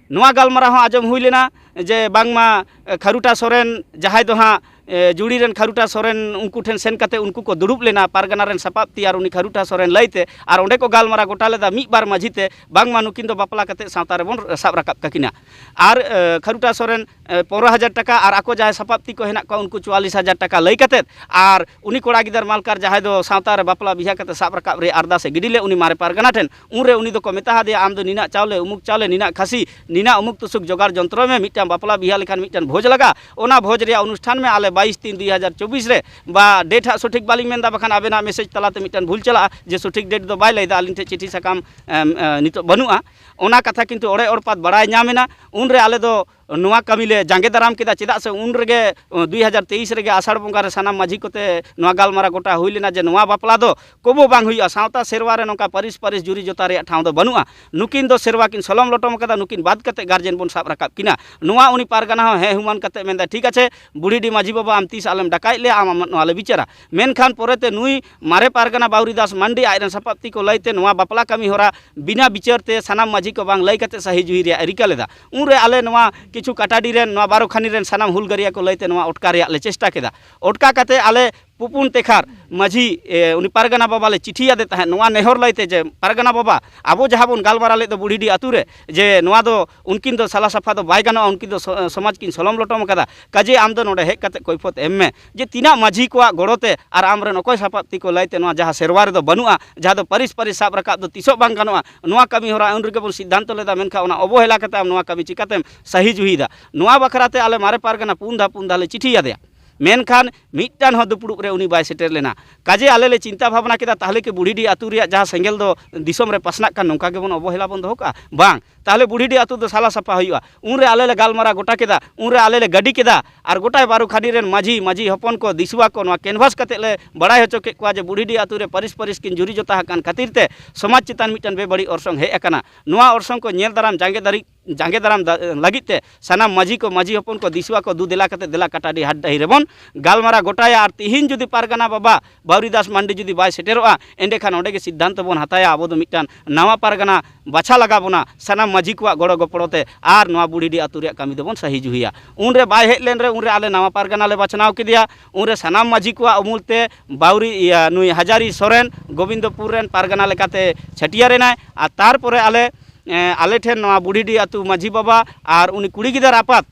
ᱱᱚᱣᱟ ᱜᱟᱞᱢᱟᱨᱟᱣ ᱦᱚᱸ ᱟᱸᱡᱚᱢ ᱦᱩᱭ ᱞᱮᱱᱟ ᱡᱮ ᱵᱟᱝᱢᱟ, ᱮ, ᱠᱷᱟᱨᱩᱴᱟ ᱥᱚᱨᱮᱱ ᱡᱟᱦᱟᱸᱭ ᱫᱚ ᱦᱟᱸᱜ, ᱮ, ᱡᱩᱲᱤ ᱨᱮᱱ ᱠᱷᱟᱨᱩᱴᱟ ᱥᱚᱨᱮᱱ ᱩᱱᱠᱩ ᱴᱷᱮᱱ ᱥᱮᱱ ᱠᱟᱛᱮ ᱩᱱᱠᱩ ᱠᱚ ᱫᱩᱲᱩᱵ ᱞᱮᱱᱟ, ᱯᱟᱨᱜᱟᱱᱟ ᱨᱮᱱ ᱥᱟᱯᱟᱵ ᱛᱤ ᱟᱨ ᱩᱱᱤ ᱠᱷᱟᱨᱩᱴᱟ ᱥᱚᱨᱮᱱ ᱞᱟᱹᱭᱛᱮ, ᱟᱨ ᱚᱸᱰᱮ ᱠᱚ ᱜᱟᱞᱢᱟᱨᱟᱣ ᱜᱚᱴᱟ ᱞᱮᱫᱟ ᱢᱤᱫ ᱵᱟᱨ ᱢᱟᱹᱡᱷᱤ ᱛᱮ, ᱵᱟᱝᱢᱟ ᱱᱩᱠᱤᱱ ᱫᱚ ᱵᱟᱯᱞᱟ ᱠᱟᱛᱮ ᱥᱟᱶᱛᱟ ᱨᱮᱵᱚᱱ ᱥᱟᱵ ᱨᱟᱠᱟᱵ ᱠᱟᱹᱠᱤᱱᱟ᱾ ᱟᱨ, ᱮ, ᱠᱷᱟᱨᱩᱴᱟ ᱥᱚᱨᱮᱱ, ᱮ, ᱯᱚᱱᱨᱚ ᱦᱟᱡᱟᱨ ᱴᱟᱠᱟ ᱟᱨ ᱟᱠᱚ ᱡᱟᱦᱟᱸᱭ ᱥᱟᱯᱟᱵ ᱛᱤ ᱠᱚ ᱦᱮᱱᱟᱜ ᱠᱚᱣᱟ ᱩᱱᱠᱩ ᱪᱩᱣᱟᱞᱤᱥ ᱦᱟᱡᱟᱨ ᱴᱟᱠᱟ ᱞᱟᱹᱭ ᱠᱟᱛᱮ, ᱟᱨ ᱩᱱᱤ ᱠᱚᱲᱟ ᱜᱤᱫᱟᱹᱨ ᱢᱟᱞᱠᱟᱨ ᱡᱟᱦᱟᱸᱭ ᱫᱚ ᱥᱟᱶᱛᱟ ᱨᱮ ᱵᱟᱯᱞᱟ ᱵᱤᱦᱟ ᱠᱟᱛᱮ ᱥᱟᱵ ᱨᱟᱠᱟᱵ ᱨᱮᱭᱟᱜ ᱟᱨᱫᱟᱥ ᱮ ᱜᱤᱰᱤ ᱞᱮᱫ ᱩᱱᱤ ᱢᱟᱨᱮ ᱯᱟᱨᱜᱟᱱᱟ ᱴᱷᱮᱱ, ᱩᱱᱨᱮ ᱩᱱᱤ ᱫᱚᱠᱚ ᱢᱮᱛᱟ ᱦᱟᱫᱮᱭᱟ, "ᱟᱢ ᱫᱚ ᱱᱤᱱᱟᱜ ᱪᱟᱣᱞᱮ, ᱩᱢᱩᱠ ᱪᱟᱣᱞᱮ, ᱱᱤᱱᱟᱜ ᱠᱷᱟᱹᱥᱤ, ᱱᱤᱱᱟᱜ ᱩᱢᱩᱠ ᱛᱩᱥᱩᱠ ᱡᱚᱜᱟᱲ ᱡᱚᱱᱛᱨᱚᱭ ᱢᱮ, ᱢᱤᱫᱴᱟᱝ ᱵᱟᱯᱞᱟ ᱵᱤᱦᱟ ᱞᱮᱠᱷᱟᱱ ᱢᱤᱫᱴᱟᱝ ᱵᱷᱳᱡᱽ ᱞᱟᱜᱟᱜᱼᱟ, ᱚᱱᱟ ᱵᱷᱳᱡᱽ ᱨᱮᱭᱟᱜ ᱚᱱᱩᱥᱴᱷᱟᱱ ᱢᱮ, ᱟᱞᱮ ᱵᱟᱭᱤᱥ ᱛᱤᱱ ᱫᱩᱭ ᱦᱟᱡᱟᱨ ᱪᱚᱵᱵᱤᱥ ᱨᱮ", ᱵᱟ date ᱦᱟᱸᱜ ᱥᱚᱴᱷᱤᱠ ᱵᱟᱹᱞᱤᱧ ᱢᱮᱱᱫᱟ, ᱵᱟᱠᱷᱟᱱ ᱟᱵᱮᱱᱟᱜ message ᱛᱟᱞᱟᱛᱮ ᱢᱤᱫᱴᱟᱝ ᱵᱷᱩᱞ ᱪᱟᱞᱟᱜᱼᱟ ᱡᱮ ᱥᱚᱴᱷᱤᱠ date ᱫᱚ ᱵᱟᱭ ᱞᱟᱹᱭᱫᱟ, ᱟᱹᱞᱤᱧ ᱴᱷᱮᱱ ᱪᱤᱴᱷᱤ ᱥᱟᱠᱟᱢ, ᱮᱢ, ᱮ, ᱱᱤᱛᱚᱜ ᱵᱟᱹᱱᱩᱜᱼᱟ᱾ ᱚᱱᱟ ᱠᱟᱛᱷᱟ ᱠᱤᱱᱛᱩ ᱚᱲᱮ ᱚᱲᱯᱟᱛ ᱵᱟᱲᱟᱭ ᱧᱟᱢ ᱮᱱᱟ᱾ ᱩᱱᱨᱮ ᱟᱞᱮ ᱫᱚ ᱱᱚᱣᱟ ᱠᱟᱹᱢᱤ ᱞᱮ ᱡᱟᱸᱜᱮ ᱫᱟᱨᱟᱢ ᱠᱮᱫᱟ, ᱪᱮᱫᱟᱜ ᱥᱮ ᱩᱱ ᱨᱮᱜᱮ, ᱚ, ᱫᱩᱭ ᱦᱟᱡᱟᱨ ᱛᱮᱭᱤᱥ ᱨᱮᱜᱮ ᱟᱥᱟᱲ ᱵᱚᱸᱜᱟ ᱨᱮ ᱥᱟᱱᱟᱢ ᱢᱟᱹᱡᱷᱤ ᱠᱚᱛᱮ ᱱᱚᱣᱟ ᱜᱟᱞᱢᱟᱨᱟᱣ ᱜᱚᱴᱟ ᱦᱩᱭ ᱞᱮᱱᱟ ᱡᱮ ᱱᱚᱣᱟ ᱵᱟᱯᱞᱟ ᱫᱚ ᱠᱚᱵᱚ ᱵᱟᱝ ᱦᱩᱭᱩᱜᱼᱟ, ᱥᱟᱶᱛᱟ ᱥᱮᱨᱣᱟ ᱨᱮ ᱱᱚᱝᱠᱟ ᱯᱟᱹᱨᱤᱥ ᱯᱟᱹᱨᱤᱥ ᱡᱩᱨᱤ ᱡᱚᱛᱟ ᱨᱮᱭᱟᱜ ᱴᱷᱟᱶ ᱫᱚ ᱵᱟᱹᱱᱩᱜᱼᱟ᱾ ᱱᱩᱠᱤᱱ ᱫᱚ ᱥᱮᱨᱣᱟ ᱠᱤᱱ ᱥᱚᱞᱚᱢ ᱞᱚᱴᱚᱢ ᱟᱠᱟᱫᱟ, ᱱᱩᱠᱤᱱ ᱵᱟᱫ ᱠᱟᱛᱮ guardian ᱵᱚᱱ ᱥᱟᱵ ᱨᱟᱠᱟᱵ ᱠᱤᱱᱟ᱾ ᱱᱚᱣᱟ ᱩᱱᱤ ᱯᱟᱨᱜᱟᱱᱟ ᱦᱚᱸ ᱦᱮᱸ ᱦᱩᱢᱟᱱ ᱠᱟᱛᱮ ᱢᱮᱱᱫᱟᱭ, "ᱴᱷᱤᱠ ᱟᱪᱷᱮ, ᱵᱩᱲᱦᱤᱰᱤ ᱢᱟᱹᱡᱷᱤ ᱵᱟᱵᱟ ᱟᱢ ᱛᱤᱥ ᱟᱞᱮᱢ ᱰᱟᱠᱟᱭᱮᱫ ᱞᱮᱭᱟ, ᱟᱢ ᱟᱢᱟᱜ ᱱᱚᱣᱟ ᱞᱮ ᱵᱤᱪᱟᱹᱨᱟ?" ᱢᱮᱱᱠᱷᱟᱱ ᱯᱚᱨᱮᱛᱮ ᱱᱩᱭ ᱢᱟᱨᱮ ᱯᱟᱨᱜᱟᱱᱟ ᱵᱟᱣᱨᱤ ᱫᱟᱥ ᱢᱟᱱᱰᱤ ᱟᱡ ᱨᱮᱱ ᱥᱟᱯᱟᱵ ᱛᱤ ᱠᱚ ᱞᱟᱹᱭᱛᱮ ᱱᱚᱣᱟ ᱵᱟᱯᱞᱟ ᱠᱟᱹᱢᱤ ᱦᱚᱨᱟ ᱵᱤᱱᱟ ᱵᱤᱪᱟᱹᱨ ᱛᱮ ᱥᱟᱱᱟᱢ ᱢᱟᱹᱡᱷᱤ ᱠᱚ ᱵᱟᱝ ᱞᱟᱹᱭ ᱠᱟᱛᱮ ᱥᱟᱹᱦᱤ ᱡᱩᱦᱤ ᱨᱮᱭᱟᱜ ᱮ ᱨᱤᱠᱟᱹ ᱞᱮᱫᱟ᱾ ᱩᱱᱨᱮ ᱟᱞᱮ ᱱᱚᱣᱟ ᱠᱤᱪᱷᱩ ᱠᱟᱴᱟᱰᱤ ᱨᱮᱱ, ᱱᱚᱣᱟ ᱵᱟᱨᱚ ᱠᱷᱟᱱᱤ ᱨᱮᱱ ᱥᱟᱱᱟᱢ ᱦᱩᱞᱜᱟᱹᱨᱤᱭᱟᱹ ᱠᱚ ᱞᱟᱹᱭᱛᱮ ᱱᱚᱣᱟ ᱚᱴᱠᱟ ᱨᱮᱭᱟᱜ ᱞᱮ ᱪᱮᱥᱴᱟ ᱠᱮᱫᱟ᱾ ᱚᱴᱠᱟ ᱠᱟᱛᱮ ᱟᱞᱮ ᱯᱩᱯᱩᱱ ᱛᱮᱠᱷᱟᱨ ᱢᱟᱹᱡᱷᱤ, ᱮ, ᱩᱱᱤ ᱯᱟᱨᱜᱟᱱᱟ ᱵᱟᱵᱟ ᱞᱮ ᱪᱤᱴᱷᱤᱭᱟᱫᱮ ᱛᱟᱦᱮᱸᱫ ᱱᱚᱣᱟ ᱱᱮᱦᱚᱨ ᱞᱟᱹᱭᱛᱮ ᱡᱮ, ᱯᱟᱨᱜᱟᱱᱟ ᱵᱟᱵᱟ, ᱟᱵᱚ ᱡᱟᱦᱟᱸ ᱵᱚᱱ ᱜᱟᱞᱢᱟᱨᱟᱣ ᱞᱮᱫ ᱫᱚ ᱵᱩᱰᱷᱤᱰᱤ ᱟᱹᱛᱩ ᱨᱮ, ᱡᱮ ᱱᱚᱣᱟ ᱫᱚ ᱩᱱᱠᱤᱱ ᱫᱚ ᱥᱟᱞᱟ ᱥᱟᱯᱷᱟ ᱫᱚ ᱵᱟᱭ ᱜᱟᱱᱚᱜᱼᱟ, ᱩᱱᱠᱤᱱ ᱫᱚ ᱥᱚ-, ᱥᱚᱢᱟᱡᱽ ᱠᱤᱱ ᱥᱚᱞᱚᱢ ᱞᱚᱴᱚᱢ ᱟᱠᱟᱫᱟ, ᱠᱟᱡᱮ ᱟᱢ ᱫᱚ ᱱᱚᱰᱮ ᱦᱮᱡ ᱠᱟᱛᱮ ᱠᱚᱭᱯᱷᱚᱛ ᱮᱢ ᱢᱮ, ᱡᱮ ᱛᱤᱱᱟᱹᱜ ᱢᱟᱹᱡᱷᱤ ᱠᱚᱣᱟᱜ ᱜᱚᱲᱚ ᱛᱮ ᱟᱨ ᱟᱢᱨᱮᱱ ᱚᱠᱚᱭ ᱥᱟᱯᱟᱵ ᱛᱤ ᱠᱚ ᱞᱟᱹᱭᱛᱮ ᱱᱚᱣᱟ ᱡᱟᱦᱟᱸ ᱥᱮᱨᱣᱟ ᱨᱮᱫᱚ ᱵᱟᱹᱱᱩᱜᱼᱟ, ᱡᱟᱦᱟᱸ ᱫᱚ ᱯᱟᱹᱨᱤᱥ ᱯᱟᱹᱨᱤᱥ ᱥᱟᱵ ᱨᱟᱠᱟᱵ ᱫᱚ ᱛᱤᱥᱚᱜ ᱵᱟᱝ ᱜᱟᱱᱚᱜᱼᱟ, ᱱᱚᱣᱟ ᱠᱟᱹᱢᱤ ᱦᱚᱨᱟ ᱩᱱ ᱨᱮᱜᱮ ᱵᱚᱱ ᱥᱤᱫᱽᱫᱷᱟᱱᱛᱚ ᱞᱮᱫᱟ, ᱢᱮᱱᱠᱷᱟᱱ ᱚᱱᱟ ᱚᱵᱚᱦᱮᱞᱟ ᱠᱟᱛᱮ ᱟᱢ ᱱᱚᱣᱟ ᱠᱟᱹᱢᱤ ᱪᱤᱠᱟᱛᱮᱢ ᱥᱟᱹᱦᱤ ᱡᱩᱦᱤᱭᱮᱫᱟ? ᱱᱚᱣᱟ ᱵᱟᱠᱷᱨᱟ ᱛᱮ ᱟᱞᱮ ᱢᱟᱨᱮ ᱯᱟᱨᱜᱟᱱᱟ ᱯᱩᱱ ᱫᱷᱟᱣ ᱯᱩᱱ ᱫᱷᱟᱣ ᱞᱮ ᱪᱤᱴᱷᱤᱭᱟᱫᱮᱭᱟ᱾ ᱢᱮᱱᱠᱷᱟᱱ ᱢᱤᱫᱴᱟᱝ ᱦᱚᱸ ᱫᱩᱯᱲᱩᱵ ᱨᱮ ᱩᱱᱤ ᱵᱟᱭ ᱥᱮᱴᱮᱨ ᱞᱮᱱᱟ᱾ ᱠᱟᱡᱮ ᱟᱞᱮ ᱞᱮ ᱪᱤᱱᱛᱟ ᱵᱷᱟᱵᱽᱱᱟ ᱠᱮᱫᱟ, ᱛᱟᱦᱚᱞᱮ ᱠᱤ ᱵᱩᱰᱷᱤᱰᱤ ᱟᱹᱛᱩ ᱨᱮᱭᱟᱜ ᱡᱟᱦᱟᱸ ᱥᱮᱸᱜᱮᱞ ᱫᱚ ᱫᱤᱥᱚᱢ ᱨᱮ ᱯᱟᱥᱱᱟᱜ ᱠᱟᱱ, ᱱᱚᱝᱠᱟ ᱜᱮᱵᱚᱱ ᱚᱵᱚᱦᱮᱞᱟ ᱵᱚᱱ ᱫᱚᱦᱚ ᱠᱟᱜᱼᱟ? ᱵᱟᱝ, ᱛᱟᱦᱚᱞᱮ ᱵᱩᱰᱷᱤᱰᱤ ᱟᱹᱛᱩ ᱫᱚ ᱥᱟᱞᱟ ᱥᱟᱯᱷᱟ ᱦᱩᱭᱩᱜᱼᱟ᱾ ᱩᱱᱨᱮ ᱟᱞᱮ ᱞᱮ ᱜᱟᱞᱢᱟᱨᱟᱣ ᱜᱚᱴᱟ ᱠᱮᱫᱟ, ᱩᱱᱨᱮ ᱟᱞᱮ ᱞᱮ ᱜᱟᱹᱰᱤ ᱠᱮᱫᱟ ᱟᱨ ᱜᱚᱴᱟᱭ ᱵᱟᱨᱩ ᱠᱷᱟᱹᱰᱤ ᱨᱮᱱ ᱢᱟᱹᱡᱷᱤ, ᱢᱟᱹᱡᱷᱤ ᱦᱚᱯᱚᱱ ᱠᱚ, ᱫᱤᱥᱩᱣᱟ ᱠᱚ ᱱᱚᱣᱟ ᱠᱮᱱᱵᱷᱟᱥ ᱠᱟᱛᱮ ᱞᱮ ᱵᱟᱲᱟᱭ ᱦᱚᱪᱚ ᱠᱮᱫ ᱠᱚᱣᱟ ᱡᱮ ᱵᱩᱰᱷᱤᱰᱤ ᱟᱹᱛᱩ ᱨᱮ ᱯᱟᱹᱨᱤᱥ ᱯᱟᱹᱨᱤᱥ ᱠᱤᱱ ᱡᱩᱨᱤ ᱡᱚᱛᱟ ᱟᱠᱟᱱ ᱠᱷᱟᱹᱛᱤᱨ ᱛᱮ ᱥᱚᱢᱟᱡᱽ ᱪᱮᱛᱟᱱ ᱢᱤᱫᱴᱟᱝ ᱵᱮᱵᱟᱹᱲᱤᱡ ᱚᱨᱥᱚᱝ ᱦᱮᱡ ᱟᱠᱟᱱᱟ᱾ ᱱᱚᱣᱟ ᱚᱨᱥᱚᱝ ᱠᱚ ᱧᱮᱞ ᱫᱟᱨᱟᱢ ᱡᱟᱸᱜᱮ ᱫᱟᱨᱤ ᱡᱟᱸᱜᱮ ᱫᱟᱨᱟᱢ ᱫᱟ-, ᱞᱟᱹᱜᱤᱫ ᱛᱮ ᱥᱟᱱᱟᱢ ᱢᱟᱹᱡᱷᱤ ᱠᱚ, ᱢᱟᱹᱡᱷᱤ ᱦᱚᱯᱚᱱ ᱠᱚ, ᱫᱤᱥᱩᱣᱟ ᱠᱚ, ᱫᱩ ᱫᱮᱞᱟ ᱠᱟᱛᱮ ᱫᱮᱞᱟ ᱠᱟᱴᱟᱰᱤ ᱦᱟᱴ ᱰᱟᱹᱦᱤ ᱨᱮᱵᱚᱱ ᱜᱟᱞᱢᱟᱨᱟᱣ ᱜᱚᱴᱟᱭᱟ᱾ ᱟᱨ ᱛᱤᱦᱤᱧ ᱡᱩᱫᱤ ᱯᱟᱨᱜᱟᱱᱟ ᱵᱟᱵᱟ ᱵᱟᱣᱨᱤ ᱫᱟᱥ ᱢᱟᱱᱰᱤ ᱡᱩᱫᱤ ᱵᱟᱭ ᱥᱮᱴᱮᱨᱚᱜᱼᱟ, ᱮᱸᱰᱮᱠᱷᱟᱱ ᱚᱸᱰᱮ ᱜᱮ ᱥᱤᱫᱽᱫᱷᱟᱱᱛᱚ ᱵᱚᱱ ᱦᱟᱛᱟᱭᱟ, ᱟᱵᱚ ᱫᱚ ᱢᱤᱫᱴᱟᱝ ᱱᱟᱣᱟ ᱯᱟᱨᱜᱟᱱᱟ ᱵᱟᱪᱷᱟ ᱞᱟᱜᱟᱣ ᱵᱚᱱᱟ ᱥᱟᱱᱟᱢ ᱢᱟᱹᱡᱷᱤ ᱠᱚᱣᱟᱜ ᱜᱚᱲᱚ ᱜᱚᱯᱚᱲᱚ ᱛᱮ, ᱟᱨ ᱱᱚᱣᱟ ᱵᱩᱰᱷᱤᱰᱤ ᱟᱹᱛᱩ ᱨᱮᱭᱟᱜ ᱠᱟᱹᱢᱤ ᱫᱚᱵᱚᱱ ᱥᱟᱹᱦᱤ ᱡᱩᱦᱤᱭᱟ᱾ ᱩᱱᱨᱮ ᱵᱟᱭ ᱦᱮᱡ ᱞᱮᱱ ᱨᱮ, ᱩᱱᱨᱮ ᱟᱞᱮ ᱱᱟᱣᱟ ᱯᱟᱨᱜᱟᱱᱟ ᱞᱮ ᱵᱟᱪᱷᱱᱟᱣ ᱠᱮᱫᱮᱭᱟ᱾ ᱩᱱᱨᱮ ᱥᱟᱱᱟᱢ ᱢᱟᱹᱡᱷᱤ ᱠᱚᱣᱟᱜ ᱩᱢᱩᱞ ᱛᱮ ᱵᱟᱣᱨᱤ, ᱤᱭᱟᱹ, ᱱᱩᱭ ᱦᱟᱡᱟᱨᱤ ᱥᱚᱨᱮᱱ ᱜᱳᱵᱤᱱᱫᱚᱯᱩᱨ ᱨᱮᱱ ᱯᱟᱨᱜᱟᱱᱟ ᱞᱮᱠᱟᱛᱮ ᱪᱷᱟᱹᱴᱭᱟᱹᱨ ᱮᱱᱟᱭ᱾ ᱟᱨ ᱛᱟᱨᱯᱚᱨᱮ ᱟᱞᱮ, ᱮᱸ, ᱟᱞᱮ ᱴᱷᱮᱱ ᱱᱚᱣᱟ ᱵᱩᱰᱷᱤᱰᱤ ᱟᱹᱛᱩ ᱢᱟᱹᱡᱷᱤ ᱵᱟᱵᱟ ᱟᱨ ᱩᱱᱤ ᱠᱩᱲᱤ ᱜᱤᱫᱟᱹᱨ ᱟᱯᱟᱛ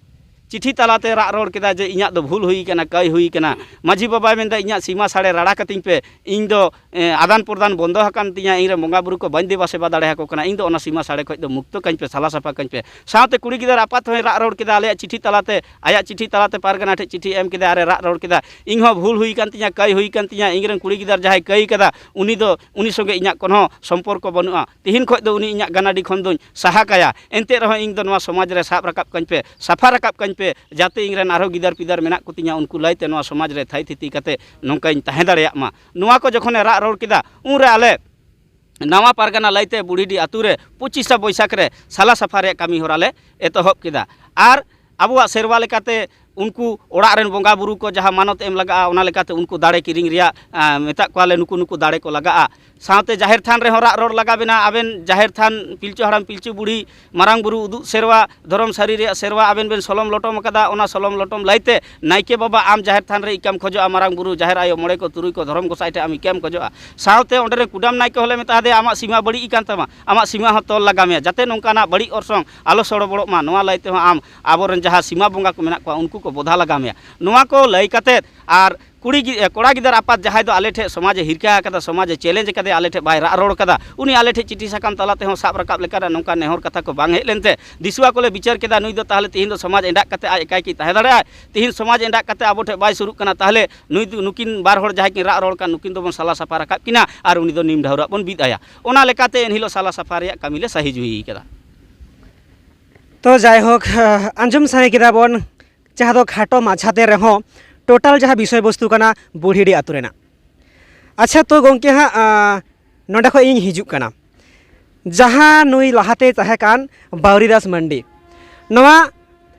ᱪᱤᱴᱷᱤ ᱛᱟᱞᱟᱛᱮ ᱨᱟᱜ ᱨᱚᱲ ᱠᱮᱫᱟ ᱡᱮ, "ᱤᱧᱟᱹᱜ ᱫᱚ ᱵᱷᱩᱞ ᱦᱩᱭ ᱠᱟᱱᱟ, ᱠᱟᱹᱭ ᱦᱩᱭ ᱠᱟᱱᱟ᱾" ᱢᱟᱹᱡᱷᱤ ᱵᱟᱵᱟᱭ ᱢᱮᱱᱫᱟ, "ᱤᱧᱟᱹᱜ ᱥᱤᱢᱟ ᱥᱟᱲᱮ ᱨᱟᱲᱟ ᱠᱟᱹᱛᱤᱧ ᱯᱮ, ᱤᱧ ᱫᱚ, ᱮᱸ, ᱟᱫᱟᱱ ᱯᱨᱚᱫᱟᱱ ᱵᱚᱱᱫᱚ ᱟᱠᱟᱱ ᱛᱤᱧᱟ, ᱤᱧ ᱨᱮᱱ ᱵᱚᱸᱜᱟ ᱵᱩᱨᱩ ᱠᱚ ᱵᱟᱹᱧ ᱫᱮᱵᱟ ᱥᱮᱵᱟ ᱫᱟᱲᱮ ᱟᱠᱚ ᱠᱟᱱᱟ, ᱤᱧ ᱫᱚ ᱚᱱᱟ ᱥᱤᱢᱟ ᱥᱟᱲᱮ ᱠᱷᱚᱡ ᱫᱚ ᱢᱩᱠᱛᱚ ᱠᱟᱹᱧ ᱯᱮ, ᱥᱟᱞᱟ ᱥᱟᱯᱷᱟ ᱠᱟᱹᱧ ᱯᱮ᱾" ᱥᱟᱶᱛᱮ ᱠᱩᱲᱤ ᱜᱤᱫᱟᱹᱨ ᱟᱯᱟᱛ ᱦᱚᱸᱭ ᱨᱟᱜ ᱨᱚᱲ ᱠᱮᱫᱟ, ᱟᱞᱮᱭᱟᱜ ᱪᱤᱴᱷᱤ ᱛᱟᱞᱟᱛᱮ, ᱟᱭᱟᱜ ᱪᱤᱴᱷᱤ ᱛᱟᱞᱟᱛᱮ ᱯᱟᱨᱜᱟᱱᱟ ᱴᱷᱮᱡ ᱪᱤᱴᱷᱤ ᱮᱢ ᱠᱮᱫᱟ ᱟᱨᱮ ᱨᱟᱜ ᱨᱚᱲ ᱠᱮᱫᱟ, "ᱤᱧ ᱦᱚᱸ ᱵᱷᱩᱞ ᱦᱩᱭ ᱠᱟᱱ ᱛᱤᱧᱟ, ᱠᱟᱹᱭ ᱦᱩᱭ ᱠᱟᱱ ᱛᱤᱧᱟ, ᱤᱧ ᱨᱮᱱ ᱠᱩᱲᱤ ᱜᱤᱫᱟᱹᱨ ᱡᱟᱦᱟᱸᱭ ᱠᱟᱹᱭ ᱠᱟᱫᱟ, ᱩᱱᱤ ᱫᱚ, ᱩᱱᱤ ᱥᱚᱸᱜᱮ ᱤᱧᱟᱹᱜ ᱠᱳᱱᱳ ᱥᱚᱢᱯᱚᱨᱠᱚ ᱵᱟᱹᱱᱩᱜᱼᱟ, ᱛᱤᱦᱤᱧ ᱠᱷᱚᱡ ᱫᱚ ᱩᱱᱤ ᱤᱧᱟᱹᱜ ᱜᱟᱱᱟᱰᱤ ᱠᱷᱚᱱ ᱫᱚᱧ ᱥᱟᱦᱟ ᱠᱟᱭᱟ, ᱮᱱᱛᱮ ᱨᱮᱦᱚᱸ ᱤᱧ ᱫᱚ ᱱᱚᱣᱟ ᱥᱚᱢᱟᱡᱽ ᱨᱮ ᱥᱟᱵ ᱨᱟᱠᱟᱵ ᱠᱟᱹᱧ ᱯᱮ, ᱥᱟᱯᱷᱟ ᱨᱟᱠᱟᱵ ᱠᱟᱹᱧ ᱯᱮ, ᱡᱟᱛᱮ ᱤᱧ ᱨᱮᱱ ᱟᱨᱦᱚᱸ ᱜᱤᱫᱟᱹᱨ ᱯᱤᱫᱟᱹᱨ ᱢᱮᱱᱟᱜ ᱠᱚᱛᱤᱧᱟ, ᱩᱱᱠᱩ ᱞᱟᱹᱭᱛᱮ ᱱᱚᱣᱟ ᱥᱚᱢᱟᱡᱽ ᱨᱮ ᱛᱷᱟᱭ ᱛᱷᱤᱛᱤ ᱠᱟᱛᱮ ᱱᱚᱝᱠᱟᱧ ᱛᱟᱦᱮᱸ ᱫᱟᱲᱮᱭᱟᱜ ᱢᱟ᱾" ᱱᱚᱣᱟ ᱠᱚ ᱡᱚᱠᱷᱚᱱᱮ ᱨᱟᱜ ᱨᱚᱲ ᱠᱮᱫᱟ, ᱩᱱᱨᱮ ᱟᱞᱮ ᱱᱟᱣᱟ ᱯᱟᱨᱜᱟᱱᱟ ᱞᱟᱹᱭᱛᱮ ᱵᱩᱰᱷᱤᱰᱤ ᱟᱹᱛᱩ ᱨᱮ ᱯᱚᱸᱪᱤᱥᱟ ᱵᱳᱭᱥᱟᱠᱷ ᱨᱮ ᱥᱟᱞᱟ ᱥᱟᱯᱷᱟ ᱨᱮᱭᱟᱜ ᱠᱟᱹᱢᱤ ᱦᱚᱨᱟ ᱞᱮ ᱮᱛᱚᱦᱚᱵ ᱠᱮᱫᱟ᱾ ᱟᱨ ᱟᱵᱚᱣᱟᱜ ᱥᱮᱨᱣᱟ ᱞᱮᱠᱟᱛᱮ ᱩᱱᱠᱩ ᱚᱲᱟᱜ ᱨᱮᱱ ᱵᱚᱸᱜᱟ ᱵᱩᱨᱩ ᱠᱚ ᱡᱟᱦᱟᱸ ᱢᱟᱱᱚᱛ ᱮᱢ ᱞᱟᱜᱟᱜᱼᱟ, ᱚᱱᱟ ᱞᱮᱠᱟᱛᱮ ᱩᱱᱠᱩ ᱫᱟᱲᱮ ᱠᱤᱨᱤᱧ ᱨᱮᱭᱟᱜ, ᱮᱸ, ᱢᱮᱛᱟᱜ ᱠᱚᱣᱟᱞᱮ, ᱱᱩᱠᱩ ᱱᱩᱠᱩ ᱫᱟᱲᱮ ᱠᱚ ᱞᱟᱜᱟᱜᱼᱟ᱾ ᱥᱟᱶᱛᱮ ᱡᱟᱦᱮᱨ ᱛᱷᱟᱱ ᱨᱮᱦᱚᱸ ᱨᱟᱜ ᱨᱚᱲ ᱞᱟᱜᱟᱣ ᱵᱮᱱᱟ, ᱟᱵᱮᱱ ᱡᱟᱦᱮᱨ ᱛᱷᱟᱱ ᱯᱤᱞᱪᱩ ᱦᱟᱲᱟᱢ ᱯᱤᱞᱪᱩ ᱵᱩᱲᱦᱤ ᱢᱟᱨᱟᱝ ᱵᱩᱨᱩ ᱩᱫᱩᱜ ᱥᱮᱨᱣᱟ, ᱫᱷᱚᱨᱚᱢ ᱥᱟᱹᱨᱤ ᱨᱮᱭᱟᱜ ᱥᱮᱨᱣᱟ ᱟᱵᱮᱱ ᱵᱮᱱ ᱥᱚᱞᱚᱢ ᱞᱚᱴᱚᱢ ᱟᱠᱟᱫᱟ, ᱚᱱᱟ ᱥᱚᱞᱚᱢ ᱞᱚᱴᱚᱢ ᱞᱟᱹᱭᱛᱮ ᱱᱟᱭᱠᱮ ᱵᱟᱵᱟ ᱟᱢ ᱡᱟᱦᱮᱨ ᱛᱷᱟᱱ ᱨᱮ ᱤᱠᱟᱢ ᱠᱷᱚᱡᱚᱜᱼᱟ, ᱢᱟᱨᱟᱝ ᱵᱩᱨᱩ, ᱡᱟᱦᱮᱨ ᱟᱭᱳ, ᱢᱚᱬᱮ ᱠᱚ, ᱛᱩᱨᱩᱭ ᱠᱚ, ᱫᱷᱚᱨᱚᱢ ᱜᱚᱸᱥᱟᱭ ᱴᱷᱮᱱ ᱟᱢ ᱤᱠᱟᱢ ᱠᱷᱚᱡᱚᱜᱼᱟ᱾ ᱥᱟᱶᱛᱮ ᱚᱸᱰᱮ ᱨᱮᱱ ᱠᱩᱰᱟᱢ ᱱᱟᱭᱠᱮ ᱦᱚᱸᱞᱮ ᱢᱮᱛᱟ ᱫᱮᱭᱟ, ᱟᱢᱟᱜ ᱥᱤᱢᱟ ᱵᱟᱹᱲᱤᱡ ᱟᱠᱟᱱ ᱛᱟᱢᱟ, ᱟᱢᱟᱜ ᱥᱤᱢᱟ ᱦᱚᱸ ᱛᱚᱞ ᱞᱟᱜᱟᱣ ᱢᱮᱭᱟ, ᱡᱟᱛᱮ ᱱᱚᱝᱠᱟᱱᱟᱜ ᱵᱟᱹᱲᱤᱡ ᱚᱨᱥᱚᱝ ᱟᱞᱚ ᱥᱚᱲᱚᱵᱚᱲᱚᱜ ᱢᱟ, ᱱᱚᱣᱟ ᱞᱟᱹᱭ ᱛᱮᱦᱚᱸ ᱟᱢ ᱟᱵᱚᱨᱮᱱ ᱡᱟᱦᱟᱸ ᱥᱤᱢᱟ ᱵᱚᱸᱜᱟ ᱠᱚ ᱢᱮᱱᱟᱜ ᱠᱚᱣᱟ, ᱩᱱᱠᱩ ᱠᱚ ᱵᱚᱫᱷᱟ ᱞᱟᱜᱟᱣ ᱢᱮᱭᱟ᱾ ᱱᱚᱣᱟ ᱠᱚ ᱞᱟᱹᱭ ᱠᱟᱛᱮᱫ ᱟᱨ ᱠᱩᱲᱤ ᱜᱤ-, ᱮ, ᱠᱚᱲᱟ ᱜᱤᱫᱟᱹᱨ ᱟᱯᱟᱛ ᱡᱟᱦᱟᱸᱭ ᱫᱚ ᱟᱞᱮ ᱴᱷᱮᱱ ᱥᱚᱢᱟᱡᱽ ᱮ ᱦᱤᱨᱠᱟᱹ ᱟᱠᱟᱫᱟ, ᱥᱚᱢᱟᱡᱽ ᱮ challenge ᱟᱠᱟᱫᱟ, ᱟᱞᱮ ᱴᱷᱮᱱ ᱵᱟᱭ ᱨᱟᱜ ᱨᱚᱲ ᱠᱟᱫᱟ, ᱩᱱᱤ ᱟᱞᱮ ᱴᱷᱮᱱ ᱪᱤᱴᱷᱤ ᱥᱟᱠᱟᱢ ᱛᱟᱞᱟ ᱛᱮᱦᱚᱸ ᱥᱟᱵ ᱨᱟᱠᱟᱵ ᱞᱮᱠᱟᱱᱟᱜ ᱱᱚᱝᱠᱟ ᱱᱮᱦᱚᱨ ᱠᱟᱛᱷᱟ ᱠᱚ ᱵᱟᱝ ᱦᱮᱡ ᱞᱮᱱᱛᱮ, ᱫᱤᱥᱩᱣᱟ ᱠᱚᱞᱮ ᱵᱤᱪᱟᱹᱨ ᱠᱮᱫᱟ, ᱱᱩᱭ ᱫᱚ ᱛᱟᱦᱚᱞᱮ ᱛᱤᱦᱤᱧ ᱫᱚ ᱥᱚᱢᱟᱡᱽ ᱮᱸᱰᱟᱜ ᱠᱟᱛᱮ ᱟᱡ ᱮᱠᱟᱭ ᱠᱤ ᱛᱟᱦᱮᱸ ᱫᱟᱲᱮᱭᱟᱜᱼᱟᱭ? ᱛᱤᱦᱤᱧ ᱥᱚᱢᱟᱡᱽ ᱮᱸᱰᱟᱜ ᱠᱟᱛᱮ ᱟᱵᱚ ᱴᱷᱮᱱ ᱵᱟᱭ ᱥᱩᱨᱩᱜ ᱠᱟᱱᱟ, ᱛᱟᱦᱚᱞᱮ ᱱᱩᱭ ᱫᱚ, ᱱᱩᱠᱤᱱ ᱵᱟᱨ ᱦᱚᱲ ᱡᱟᱦᱟᱸᱭ ᱠᱤᱱ ᱨᱟᱜ ᱨᱚᱲ ᱠᱟᱱ, ᱱᱩᱠᱤᱱ ᱫᱚᱵᱚᱱ ᱥᱟᱞᱟ ᱥᱟᱯᱷᱟ ᱨᱟᱠᱟᱵ ᱠᱤᱱᱟ ᱟᱨ ᱩᱱᱤ ᱫᱚ ᱱᱤᱢ ᱰᱷᱟᱹᱣᱨᱟᱹᱜ ᱵᱚᱱ ᱵᱤᱫ ᱟᱭᱟ᱾ ᱚᱱᱟ ᱞᱮᱠᱟᱛᱮ ᱮᱱᱦᱤᱞᱳᱜ ᱥᱟᱞᱟ ᱥᱟᱯᱷᱟ ᱨᱮᱭᱟᱜ ᱠᱟᱹᱢᱤ ᱞᱮ ᱥᱟᱹᱦᱤ ᱡᱩᱦᱤ ᱠᱟᱫᱟ᱾ ᱛᱚ ᱡᱟᱭᱦᱳᱠ, ᱟᱸᱡᱚᱢ ᱥᱟᱱᱟ ᱠᱮᱫᱟ ᱵᱚᱱ ᱡᱟᱦᱟᱸ ᱫᱚ ᱠᱷᱟᱴᱚ ᱢᱟᱪᱷᱟᱛᱮ ᱨᱮᱦᱚᱸ total ᱡᱟᱦᱟᱸ ᱵᱤᱥᱚᱭ ᱵᱚᱥᱛᱩ ᱠᱟᱱᱟ ᱵᱩᱲᱦᱤᱰᱤ ᱟᱹᱛᱩ ᱨᱮᱱᱟᱜ᱾ ᱟᱪᱪᱷᱟ, ᱛᱚ ᱜᱚᱢᱠᱮ ᱦᱟᱸᱜ, ᱟᱸ, ᱱᱚᱸᱰᱮ ᱠᱷᱚᱱ ᱤᱧ ᱦᱤᱡᱩᱜ ᱠᱟᱱᱟ᱾ ᱡᱟᱦᱟᱸ ᱱᱩᱭ ᱞᱟᱦᱟᱛᱮᱭ ᱛᱟᱦᱮᱸ ᱠᱟᱱ ᱵᱟᱣᱨᱤᱫᱟᱥ ᱢᱟᱱᱰᱤ, ᱱᱚᱣᱟ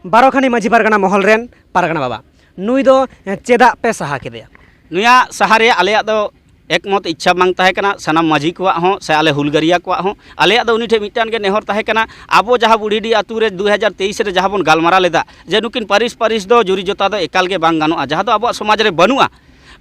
ᱵᱟᱨᱚᱠᱷᱟᱱᱤ ᱢᱟᱹᱡᱷᱤ ᱯᱟᱨᱜᱟᱱᱟ ᱢᱚᱦᱚᱞ ᱨᱮᱱ ᱯᱟᱨᱜᱟᱱᱟ ᱵᱟᱵᱟ, ᱱᱩᱭ ᱫᱚ ᱪᱮᱫᱟᱜ ᱯᱮ ᱥᱟᱦᱟ ᱠᱮᱫᱮᱭᱟ? ᱱᱩᱭᱟᱜ ᱥᱟᱦᱟ ᱨᱮᱭᱟᱜ ᱟᱞᱮᱭᱟᱜ ᱫᱚ ᱮᱠᱢᱚᱛ ᱤᱪᱪᱷᱟ ᱵᱟᱝ ᱛᱟᱦᱮᱸ ᱠᱟᱱᱟ, ᱥᱟᱱᱟᱢ ᱢᱟᱹᱡᱷᱤ ᱠᱚᱣᱟᱜ ᱦᱚᱸ ᱥᱮ ᱟᱞᱮ ᱦᱩᱞᱜᱟᱹᱨᱤᱭᱟ ᱠᱚᱣᱟᱜ ᱦᱚᱸ᱾ ᱟᱞᱮᱭᱟᱜ ᱫᱚ ᱩᱱᱤ ᱴᱷᱮᱱ ᱢᱤᱫᱴᱟᱝ ᱜᱮ ᱱᱮᱦᱚᱨ ᱛᱟᱦᱮᱸ ᱠᱟᱱᱟ, ᱟᱵᱚ ᱡᱟᱦᱟᱸ ᱵᱩᱲᱦᱤᱰᱤ ᱟᱹᱛᱩ ᱨᱮ ᱫᱩ ᱦᱟᱡᱟᱨ ᱛᱮᱭᱤᱥ ᱨᱮ ᱡᱟᱦᱟᱸ ᱵᱚᱱ ᱜᱟᱞᱢᱟᱨᱟᱣ ᱞᱮᱫᱟ ᱡᱮ ᱱᱩᱠᱤᱱ ᱯᱟᱹᱨᱤᱥ ᱯᱟᱹᱨᱤᱥ ᱫᱚ ᱡᱩᱨᱤ ᱡᱚᱛᱟ ᱫᱚ ᱮᱠᱟᱞ ᱜᱮ ᱵᱟᱝ ᱜᱟᱱᱚᱜᱼᱟ, ᱡᱟᱦᱟᱸ ᱫᱚ ᱟᱵᱚᱣᱟᱜ ᱥᱚᱢᱟᱡᱽ ᱨᱮ ᱵᱟᱹᱱᱩᱜᱼᱟ,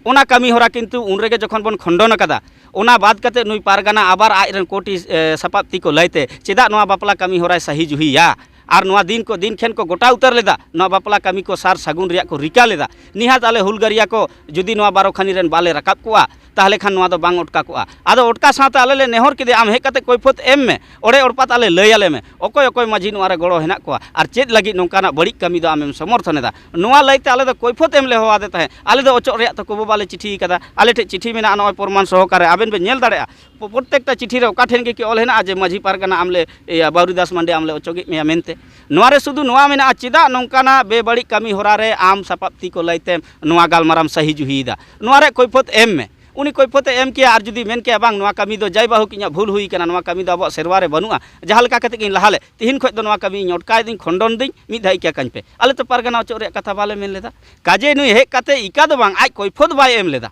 ᱚᱱᱟ ᱠᱟᱹᱢᱤ ᱦᱚᱨᱟ ᱠᱤᱱᱛᱩ ᱩᱱ ᱨᱮᱜᱮ ᱡᱚᱠᱷᱚᱱ ᱵᱚᱱ ᱠᱷᱚᱱᱰᱚᱱ ᱟᱠᱟᱫᱟ, ᱚᱱᱟ ᱵᱟᱫ ᱠᱟᱛᱮ ᱱᱩᱭ ᱯᱟᱨᱜᱟᱱᱟ ᱟᱵᱟᱨ ᱟᱡ ᱨᱮᱱ ᱠᱳᱴᱤ, ᱮ, ᱥᱟᱯᱟᱵ ᱛᱤ ᱠᱚ ᱞᱟᱹᱭᱛᱮ ᱪᱮᱫᱟᱜ ᱱᱚᱣᱟ ᱵᱟᱯᱞᱟ ᱠᱟᱹᱢᱤ ᱦᱚᱨᱟᱭ ᱥᱟᱹᱦᱤ ᱡᱩᱦᱤᱭᱟ? ᱟᱨ ᱱᱚᱣᱟ ᱫᱤᱱ ᱠᱚ ᱫᱤᱱ ᱠᱷᱮᱱ ᱠᱚ ᱜᱚᱴᱟ ᱩᱛᱟᱹᱨ ᱞᱮᱫᱟ, ᱱᱚᱣᱟ ᱵᱟᱯᱞᱟ ᱠᱟᱹᱢᱤ ᱠᱚ ᱥᱟᱨ ᱥᱟᱹᱜᱩᱱ ᱨᱮᱭᱟᱜ ᱠᱚ ᱨᱤᱠᱟ ᱞᱮᱫᱟ᱾ ᱱᱤᱦᱟᱹᱛ ᱟᱞᱮ ᱦᱩᱞᱜᱟᱹᱨᱤᱭᱟ ᱠᱚ ᱡᱩᱫᱤ ᱱᱚᱣᱟ ᱵᱟᱨᱚ ᱠᱷᱟᱱᱤ ᱨᱮᱱ ᱵᱟᱞᱮ ᱨᱟᱠᱟᱵ ᱠᱚᱣᱟ, ᱛᱟᱦᱚᱞᱮ ᱠᱷᱟᱱ ᱱᱚᱣᱟ ᱫᱚ ᱵᱟᱝ ᱚᱴᱠᱟ ᱠᱚᱜᱼᱟ᱾ ᱟᱫᱚ ᱚᱴᱠᱟ ᱥᱟᱶᱛᱮ ᱟᱞᱮ ᱞᱮ ᱱᱮᱦᱚᱨ ᱠᱮᱫᱮᱭᱟ, ᱟᱢ ᱦᱮᱡ ᱠᱟᱛᱮ ᱠᱚᱭᱯᱷᱚᱛ ᱮᱢ ᱢᱮ, ᱚᱲᱮ ᱚᱲᱯᱟᱛ ᱟᱞᱮ ᱞᱟᱹᱭ ᱟᱞᱮ ᱢᱮ, ᱚᱠᱚᱭ ᱚᱠᱚᱭ ᱢᱟᱹᱡᱷᱤ ᱱᱚᱣᱟ ᱨᱮ ᱜᱚᱲᱚ ᱦᱮᱱᱟᱜ ᱠᱚᱣᱟ ᱟᱨ ᱪᱮᱫ ᱞᱟᱹᱜᱤᱫ ᱱᱚᱝᱠᱟᱱᱟᱜ ᱵᱟᱹᱲᱤᱡ ᱠᱟᱹᱢᱤ ᱫᱚ ᱟᱢᱮᱢ ᱥᱚᱢᱚᱨᱛᱷᱚᱱ ᱮᱫᱟ᱾ ᱱᱚᱣᱟ ᱞᱟᱹᱭᱛᱮ ᱟᱞᱮ ᱫᱚ ᱠᱚᱭᱯᱷᱚᱛ ᱮᱢ ᱞᱮ ᱦᱚᱦᱚ ᱟᱫᱮ ᱛᱟᱦᱮᱸᱫ᱾ ᱟᱞᱮ ᱫᱚ ᱚᱪᱚᱜ ᱨᱮᱭᱟᱜ ᱛᱟᱠᱚ ᱵᱟᱵᱟ ᱞᱮ ᱪᱤᱴᱷᱤ ᱠᱟᱫᱟ, ᱟᱞᱮ ᱴᱷᱮᱱ ᱪᱤᱴᱷᱤ ᱢᱮᱱᱟᱜᱼᱟ, ᱱᱚᱜᱼᱚᱭ ᱯᱨᱚᱢᱟᱱ ᱥᱚᱦᱚᱠᱟᱨᱮ ᱟᱵᱮᱱ ᱵᱮᱱ ᱧᱮᱞ ᱫᱟᱲᱮᱭᱟᱜᱼᱟ᱾ ᱯᱨᱚᱛᱮᱠᱴᱟ ᱪᱤᱴᱷᱤ ᱨᱮ ᱚᱠᱟ ᱴᱷᱮᱱ ᱜᱮ ᱠᱤ ᱚᱞ ᱦᱮᱱᱟᱜᱼᱟ ᱡᱮ ᱢᱟᱹᱡᱷᱤ ᱯᱟᱨᱜᱟᱱᱟ ᱟᱢ ᱞᱮ, ᱤᱭᱟᱹ, ᱵᱟᱣᱨᱤ ᱫᱟᱥ ᱢᱟᱱᱰᱤ ᱟᱢ ᱞᱮ ᱚᱪᱚᱜᱮᱫ ᱢᱮᱭᱟ ᱢᱮᱱᱛᱮ? ᱱᱚᱣᱟ ᱨᱮ ᱥᱩᱫᱷᱩ ᱱᱚᱣᱟ ᱢᱮᱱᱟᱜᱼᱟ, ᱪᱮᱫᱟᱜ ᱱᱚᱝᱠᱟᱱᱟᱜ ᱵᱮᱵᱟᱹᱲᱤᱡ ᱠᱟᱹᱢᱤ ᱦᱚᱨᱟ ᱨᱮ ᱟᱢ ᱥᱟᱯᱟᱵ ᱛᱤ ᱠᱚ ᱞᱟᱹᱭᱛᱮᱢ ᱱᱚᱣᱟ ᱜᱟᱞᱢᱟᱨᱟᱣ ᱥᱟᱹᱦᱤ ᱡᱩᱦᱤᱭᱮᱫᱟ? ᱱᱚᱣᱟ ᱨᱮ ᱠᱚᱭᱯᱷᱚᱛ ᱮᱢ ᱢᱮ᱾ ᱩᱱᱤ ᱠᱚᱭᱯᱷᱚᱛᱮ ᱮᱢ ᱠᱮᱭᱟ ᱟᱨ ᱡᱩᱫᱤ ᱢᱮᱱ ᱠᱮᱭᱟ, "ᱵᱟᱝ, ᱱᱚᱣᱟ ᱠᱟᱹᱢᱤ ᱫᱚ ᱡᱟᱭ ᱵᱟᱦᱩᱠ ᱤᱧᱟᱹᱜ ᱵᱷᱩᱞ ᱦᱩᱭ ᱠᱟᱱᱟ, ᱱᱚᱣᱟ ᱠᱟᱹᱢᱤ ᱫᱚ ᱟᱵᱚᱣᱟᱜ ᱥᱮᱨᱣᱟ ᱨᱮ ᱵᱟᱹᱱᱩᱜᱼᱟ, ᱡᱟᱦᱟᱸ ᱞᱮᱠᱟ ᱠᱟᱛᱮ ᱜᱤᱧ ᱞᱟᱦᱟ ᱞᱮᱫ, ᱛᱤᱦᱤᱧ ᱠᱷᱚᱱ ᱫᱚ ᱱᱚᱣᱟ ᱠᱟᱹᱢᱤ ᱤᱧ ᱚᱴᱠᱟᱭᱮᱫᱟᱹᱧ, ᱠᱷᱚᱸᱰᱚᱱ ᱫᱟᱹᱧ, ᱢᱤᱫ ᱫᱷᱟᱣ ᱤᱠᱟᱹ ᱠᱟᱹᱧ ᱯᱮ, ᱟᱞᱮ ᱛᱚ ᱯᱟᱨᱜᱟᱱᱟ ᱚᱪᱚᱜ ᱨᱮᱭᱟᱜ ᱠᱟᱛᱷᱟ ᱵᱟᱞᱮ ᱢᱮᱱ ᱞᱮᱫᱟ᱾" ᱠᱟᱡᱮ ᱱᱩᱭ ᱦᱮᱡ ᱠᱟᱛᱮ ᱤᱠᱟ ᱫᱚ ᱵᱟᱝ, ᱟᱡ ᱠᱚᱭᱯᱷᱚᱛ ᱵᱟᱭ ᱮᱢ ᱞᱮᱫᱟ᱾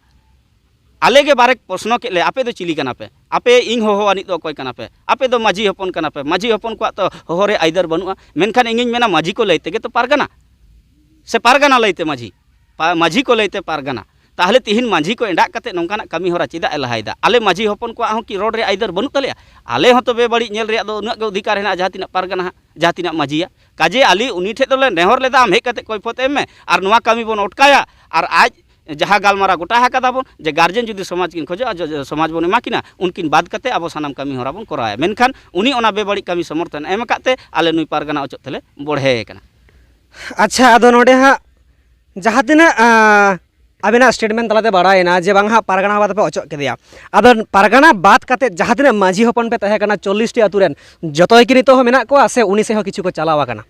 ᱟᱞᱮ ᱜᱮ ᱵᱟᱨᱮ ᱯᱨᱚᱥᱱᱚ ᱠᱮᱫ ᱞᱮ, "ᱟᱯᱮ ᱫᱚ ᱪᱤᱞᱤ ᱠᱟᱱᱟ ᱯᱮ? ᱟᱯᱮ ᱤᱧ ᱦᱚᱦᱚ ᱟᱹᱱᱤᱡ ᱫᱚ ᱚᱠᱚᱭ ᱠᱟᱱᱟ ᱯᱮ? ᱟᱯᱮ ᱫᱚ ᱢᱟᱹᱡᱷᱤ ᱦᱚᱯᱚᱱ ᱠᱟᱱᱟ ᱯᱮ, ᱢᱟᱹᱡᱷᱤ ᱦᱚᱯᱚᱱ ᱠᱚᱣᱟᱜ ᱛᱚ ᱦᱚᱦᱚ ᱨᱮ ᱟᱹᱭᱫᱟᱹᱨ ᱵᱟᱹᱱᱩᱜᱼᱟ᱾" ᱢᱮᱱᱠᱷᱟᱱ ᱤᱧᱤᱧ ᱢᱮᱱᱟ, ᱢᱟᱹᱡᱷᱤ ᱠᱚ ᱞᱟᱹᱭ ᱛᱮᱜᱮ ᱛᱚ ᱯᱟᱨᱜᱟᱱᱟ, ᱥᱮ ᱯᱟᱨᱜᱟᱱᱟ ᱞᱟᱹᱭᱛᱮ ᱢᱟᱹᱡᱷᱤ, ᱯᱟ-, ᱢᱟᱹᱡᱷᱤ ᱠᱚ ᱞᱟᱹᱭᱛᱮ ᱯᱟᱨᱜᱟᱱᱟ᱾ ᱛᱟᱦᱚᱞᱮ ᱛᱤᱦᱤᱧ ᱢᱟᱹᱡᱷᱤ ᱠᱚ ᱮᱸᱰᱟᱜ ᱠᱟᱛᱮ ᱱᱚᱝᱠᱟᱱᱟᱜ ᱠᱟᱹᱢᱤ ᱦᱚᱨᱟ ᱪᱮᱫᱟᱜ ᱮ ᱞᱟᱦᱟᱭᱮᱫᱟ? ᱟᱞᱮ ᱢᱟᱹᱡᱷᱤ ᱦᱚᱯᱚᱱ ᱠᱚᱣᱟᱜ ᱦᱚᱸ ᱠᱤ ᱨᱚᱲ ᱨᱮ ᱟᱹᱭᱫᱟᱹᱨ ᱵᱟᱹᱱᱩᱜ ᱛᱟᱞᱮᱭᱟ? ᱟᱞᱮ ᱦᱚᱸᱛᱚ ᱵᱮᱵᱟᱹᱲᱤᱡ ᱧᱮᱞ ᱨᱮᱭᱟᱜ ᱫᱚ ᱩᱱᱟᱹᱜ ᱜᱮ ᱚᱫᱷᱤᱠᱟᱨ ᱦᱮᱱᱟᱜᱼᱟ, ᱡᱟᱦᱟᱸ ᱛᱤᱱᱟᱹᱜ ᱯᱟᱨᱜᱟᱱᱟ ᱦᱟᱸᱜ, ᱡᱟᱦᱟᱸ ᱛᱤᱱᱟᱹᱜ ᱢᱟᱹᱡᱷᱤᱭᱟ᱾ ᱠᱟᱡᱮ ᱟᱞᱮ ᱩᱱᱤ ᱴᱷᱮᱡ ᱫᱚᱞᱮ ᱱᱮᱦᱚᱨ ᱞᱮᱫᱟ, "ᱟᱢ ᱦᱮᱡ ᱠᱟᱛᱮ ᱠᱚᱭᱯᱷᱚᱛ ᱮᱢ ᱢᱮ ᱟᱨ ᱱᱚᱣᱟ ᱠᱟᱹᱢᱤ ᱵᱚᱱ ᱚᱴᱠᱟᱭᱟ", ᱟᱨ ᱟᱡ ᱡᱟᱦᱟᱸ ᱜᱟᱞᱢᱟᱨᱟᱣ ᱜᱚᱴᱟ ᱟᱠᱟᱫᱟ ᱵᱚᱱ ᱡᱮ ᱜᱟᱨᱡᱮᱱ ᱡᱩᱫᱤ ᱥᱚᱢᱟᱡᱽ ᱠᱤᱱ ᱠᱷᱚᱡᱚᱜᱼᱟ, ᱡᱚ-, ᱡᱚ-, ᱥᱚᱢᱟᱡᱽ ᱵᱚᱱ ᱮᱢᱟ ᱠᱤᱱᱟ, ᱩᱱᱠᱤᱱ ᱵᱟᱫ ᱠᱟᱛᱮ ᱟᱵᱚ ᱥᱟᱱᱟᱢ ᱠᱟᱹᱢᱤ ᱦᱚᱨᱟ ᱵᱚᱱ ᱠᱚᱨᱟᱣᱟ᱾ ᱢᱮᱱᱠᱷᱟᱱ ᱩᱱᱤ ᱚᱱᱟ ᱵᱮᱵᱟᱹᱲᱤᱡ ᱠᱟᱹᱢᱤ ᱥᱚᱢᱚᱨᱛᱷᱚᱱ ᱮᱢ ᱟᱠᱟᱫ ᱛᱮ ᱟᱞᱮ ᱱᱩᱭ ᱯᱟᱨᱜᱟᱱᱟ ᱚᱪᱚᱜ ᱛᱮᱞᱮ ᱵᱚᱲᱦᱮ ᱟᱠᱟᱱᱟ᱾ ᱟᱪᱪᱷᱟ, ᱟᱫᱚ ᱱᱚᱰᱮ ᱦᱟᱸᱜ ᱡᱟᱦᱟᱸ ᱛᱤᱱᱟᱹᱜ, ᱟᱸ, ᱟᱵᱮᱱᱟᱜ statement ᱛᱟᱞᱟᱛᱮ ᱵᱟᱲᱟᱭᱮᱱᱟ ᱡᱮ ᱵᱟᱝ ᱦᱟᱸᱜ ᱯᱟᱨᱜᱟᱱᱟ ᱵᱟᱵᱟ ᱫᱚᱯᱮ ᱚᱪᱚᱜ ᱠᱮᱫᱮᱭᱟ, ᱟᱫᱚ ᱯᱟᱨᱜᱟᱱᱟ ᱵᱟᱫ ᱠᱟᱛᱮ ᱡᱟᱦᱟᱸ ᱛᱤᱱᱟᱹᱜ ᱢᱟᱹᱡᱷᱤ ᱦᱚᱯᱚᱱ ᱯᱮ ᱛᱟᱦᱮᱸ ᱠᱟᱱᱟ ᱪᱚᱞᱞᱤᱥ ᱴᱤ ᱟᱹᱛᱩ ᱨᱮᱱ, ᱡᱚᱛᱚ ᱜᱮ ᱱᱤᱛᱚᱜ ᱦᱚᱸ ᱢᱮᱱᱟᱜ ᱠᱚᱣᱟ ᱥᱮ ᱩᱱᱤ ᱥᱮᱫ ᱦᱚᱸ ᱠᱤᱪᱷᱩ ᱠᱚ ᱪᱟᱞᱟᱣ ᱟᱠᱟᱱᱟ?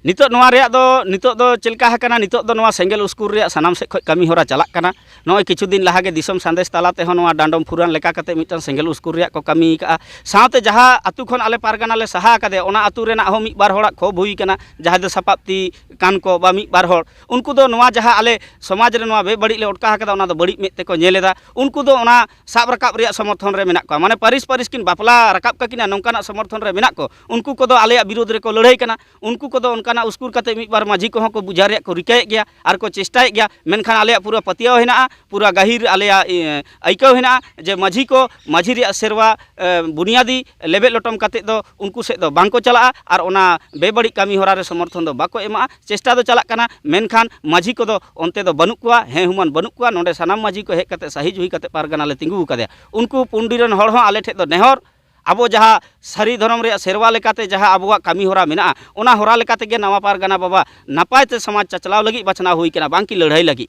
ᱱᱤᱛᱚᱜ ᱱᱚᱣᱟ ᱨᱮᱭᱟᱜ ᱫᱚ, ᱱᱤᱛᱚᱜ ᱫᱚ ᱪᱮᱫ ᱞᱮᱠᱟ ᱟᱠᱟᱱᱟ, ᱱᱤᱛᱚᱜ ᱫᱚ ᱱᱚᱣᱟ ᱥᱮᱸᱜᱮᱞ ᱩᱥᱠᱩᱨ ᱨᱮᱭᱟᱜ ᱥᱟᱱᱟᱢ ᱥᱮᱫ ᱠᱷᱚᱱ ᱠᱟᱹᱢᱤ ᱦᱚᱨᱟ ᱪᱟᱞᱟᱜ ᱠᱟᱱᱟ᱾ ᱱᱚᱜᱼᱚᱭ ᱠᱤᱪᱷᱩ ᱫᱤᱱ ᱞᱟᱦᱟ ᱜᱮ ᱫᱤᱥᱚᱢ ᱥᱟᱸᱫᱮᱥ ᱛᱟᱞᱟ ᱛᱮᱦᱚᱸ ᱱᱚᱣᱟ ᱰᱟᱸᱰᱚᱢ ᱯᱷᱩᱨᱟᱱ ᱞᱮᱠᱟ ᱠᱟᱛᱮ ᱢᱤᱫᱴᱟᱝ ᱥᱮᱸᱜᱮᱞ ᱩᱥᱠᱩᱨ ᱨᱮᱭᱟᱜ ᱠᱚ ᱠᱟᱹᱢᱤ ᱟᱠᱟᱫᱼᱟ᱾ ᱥᱟᱶᱛᱮ ᱡᱟᱦᱟᱸ ᱟᱹᱛᱩ ᱠᱷᱚᱱ ᱟᱞᱮ ᱯᱟᱨᱜᱟᱱᱟ ᱞᱮ ᱥᱟᱦᱟ ᱟᱠᱟᱫᱮᱭᱟ, ᱚᱱᱟ ᱟᱹᱛᱩ ᱨᱮᱱᱟᱜ ᱦᱚᱸ ᱢᱤᱫ ᱵᱟᱨ ᱦᱚᱲᱟᱜ ᱠᱷᱚᱵᱽ ᱦᱩᱭ ᱟᱠᱟᱱᱟ, ᱡᱟᱦᱟᱸᱭ ᱫᱚ ᱥᱟᱯᱟᱵᱛᱤ ᱠᱟᱱ ᱠᱚ ᱵᱟ ᱢᱤᱫ ᱵᱟᱨ ᱦᱚᱲ, ᱩᱱᱠᱩ ᱫᱚ ᱱᱚᱣᱟ ᱡᱟᱦᱟᱸ ᱟᱞᱮ ᱥᱚᱢᱟᱡᱽ ᱨᱮ ᱱᱚᱣᱟ ᱵᱮᱵᱟᱹᱲᱤᱡ ᱞᱮ ᱚᱴᱠᱟ ᱟᱠᱟᱫᱟ, ᱚᱱᱟ ᱫᱚ ᱵᱟᱹᱲᱤᱡ ᱢᱮᱫ ᱛᱮᱠᱚ ᱧᱮᱞ ᱮᱫᱟ᱾ ᱩᱱᱠᱩ ᱫᱚ ᱚᱱᱟ ᱥᱟᱵ ᱨᱟᱠᱟᱵ ᱨᱮᱭᱟᱜ ᱥᱚᱢᱚᱨᱛᱷᱚᱱ ᱨᱮ ᱢᱮᱱᱟᱜ ᱠᱚᱣᱟ, ᱢᱟᱱᱮ ᱯᱟᱹᱨᱤᱥ ᱯᱟᱹᱨᱤᱥ ᱠᱤᱱ ᱵᱟᱯᱞᱟ ᱨᱟᱠᱟᱵ ᱠᱟᱠᱤᱱᱟ, ᱱᱚᱝᱠᱟᱱᱟᱜ ᱥᱚᱢᱚᱨᱛᱷᱚᱱ ᱨᱮ ᱢᱮᱱᱟᱜ ᱠᱚ᱾ ᱩᱱᱠᱩ ᱠᱚᱫᱚ ᱟᱞᱮᱭᱟᱜ ᱵᱤᱨᱳᱫᱷ ᱨᱮᱠᱚ ᱞᱟᱹᱲᱦᱟᱹᱭ ᱠᱟᱱᱟ᱾ ᱩᱱᱠᱩ ᱠᱚᱫᱚ ᱚᱱᱠᱟᱱᱟᱜ ᱩᱥᱠᱩᱨ ᱠᱟᱛᱮ ᱢᱤᱫ ᱵᱟᱨ ᱢᱟᱹᱡᱷᱤ ᱠᱚᱦᱚᱸ ᱠᱚ ᱵᱩᱡᱷᱟᱹᱣ ᱨᱮᱭᱟᱜ ᱠᱚ ᱨᱤᱠᱟᱹᱭᱮᱫ ᱜᱮᱭᱟ ᱟᱨ ᱠᱚ ᱪᱮᱥᱴᱟᱭᱮᱫ ᱜᱮᱭᱟ, ᱢᱮᱱᱠᱷᱟᱱ ᱟᱞᱮᱭᱟᱜ ᱯᱩᱨᱟᱹ ᱯᱟᱹᱛᱭᱟᱹᱣ ᱦᱮᱱᱟᱜᱼᱟ, ᱯᱩᱨᱟᱹ ᱜᱟᱹᱦᱤᱨ ᱟᱞᱮᱭᱟᱜ, ᱮ, ᱟᱹᱭᱠᱟᱹᱣ ᱦᱮᱱᱟᱜᱼᱟ ᱡᱮ ᱢᱟᱹᱡᱷᱤ ᱠᱚ ᱢᱟᱹᱡᱷᱤ ᱨᱮᱭᱟᱜ ᱥᱮᱨᱣᱟ, ᱮ, ᱵᱩᱱᱤᱭᱟᱫᱤ ᱞᱮᱵᱮᱫ ᱞᱚᱴᱚᱢ ᱠᱟᱛᱮ ᱫᱚ ᱩᱱᱠᱩ ᱥᱮᱫ ᱫᱚ ᱵᱟᱝ ᱠᱚ ᱪᱟᱞᱟᱜᱼᱟ ᱟᱨ ᱚᱱᱟ ᱵᱮᱵᱟᱹᱲᱤᱡ ᱠᱟᱹᱢᱤ ᱦᱚᱨᱟ ᱨᱮ ᱥᱚᱢᱚᱨᱛᱷᱚᱱ ᱫᱚ ᱵᱟᱠᱚ ᱮᱢᱟᱜᱼᱟ᱾ ᱪᱮᱥᱴᱟ ᱫᱚ ᱪᱟᱞᱟᱜ ᱠᱟᱱᱟ, ᱢᱮᱱᱠᱷᱟᱱ ᱢᱟᱹᱡᱷᱤ ᱠᱚᱫᱚ ᱚᱱᱛᱮ ᱫᱚ ᱵᱟᱹᱱᱩᱜ ᱠᱚᱣᱟ, ᱦᱮᱸ ᱦᱩᱢᱟᱱ ᱵᱟᱹᱱᱩᱜ ᱠᱚᱣᱟ᱾ ᱱᱚᱰᱮ ᱥᱟᱱᱟᱢ ᱢᱟᱹᱡᱷᱤ ᱠᱚ ᱦᱮᱡ ᱠᱟᱛᱮ ᱥᱟᱹᱦᱤ ᱡᱩᱦᱤ ᱠᱟᱛᱮ ᱯᱟᱨᱜᱟᱱᱟ ᱞᱮ ᱛᱤᱸᱜᱩ ᱟᱠᱟᱫᱮᱭᱟ᱾ ᱩᱱᱠᱩ ᱯᱩᱸᱰᱤ ᱨᱮᱱ ᱦᱚᱲ ᱦᱚᱸ ᱟᱞᱮ ᱴᱷᱮᱡ ᱫᱚ ᱱᱮᱦᱚᱨ, ᱟᱵᱚ ᱡᱟᱦᱟᱸ ᱥᱟᱹᱨᱤ ᱫᱷᱚᱨᱚᱢ ᱨᱮᱭᱟᱜ ᱥᱮᱨᱣᱟ ᱞᱮᱠᱟᱛᱮ ᱡᱟᱦᱟᱸ ᱟᱵᱚᱣᱟᱜ ᱠᱟᱹᱢᱤ ᱦᱚᱨᱟ ᱢᱮᱱᱟᱜᱼᱟ, ᱚᱱᱟ ᱦᱚᱨᱟ ᱞᱮᱠᱟ ᱛᱮᱜᱮ ᱱᱟᱣᱟ ᱯᱟᱨᱜᱟᱱᱟ ᱵᱟᱵᱟ ᱱᱟᱯᱟᱭ ᱛᱮ ᱥᱚᱢᱟᱡᱽ ᱪᱟᱪᱞᱟᱣ ᱞᱟᱹᱜᱤᱫ ᱵᱟᱪᱷᱱᱟᱣ ᱦᱩᱭ ᱠᱟᱱᱟ, ᱵᱟᱝ ᱠᱤ ᱞᱟᱹᱲᱦᱟᱹᱭ ᱞᱟᱹᱜᱤᱫ᱾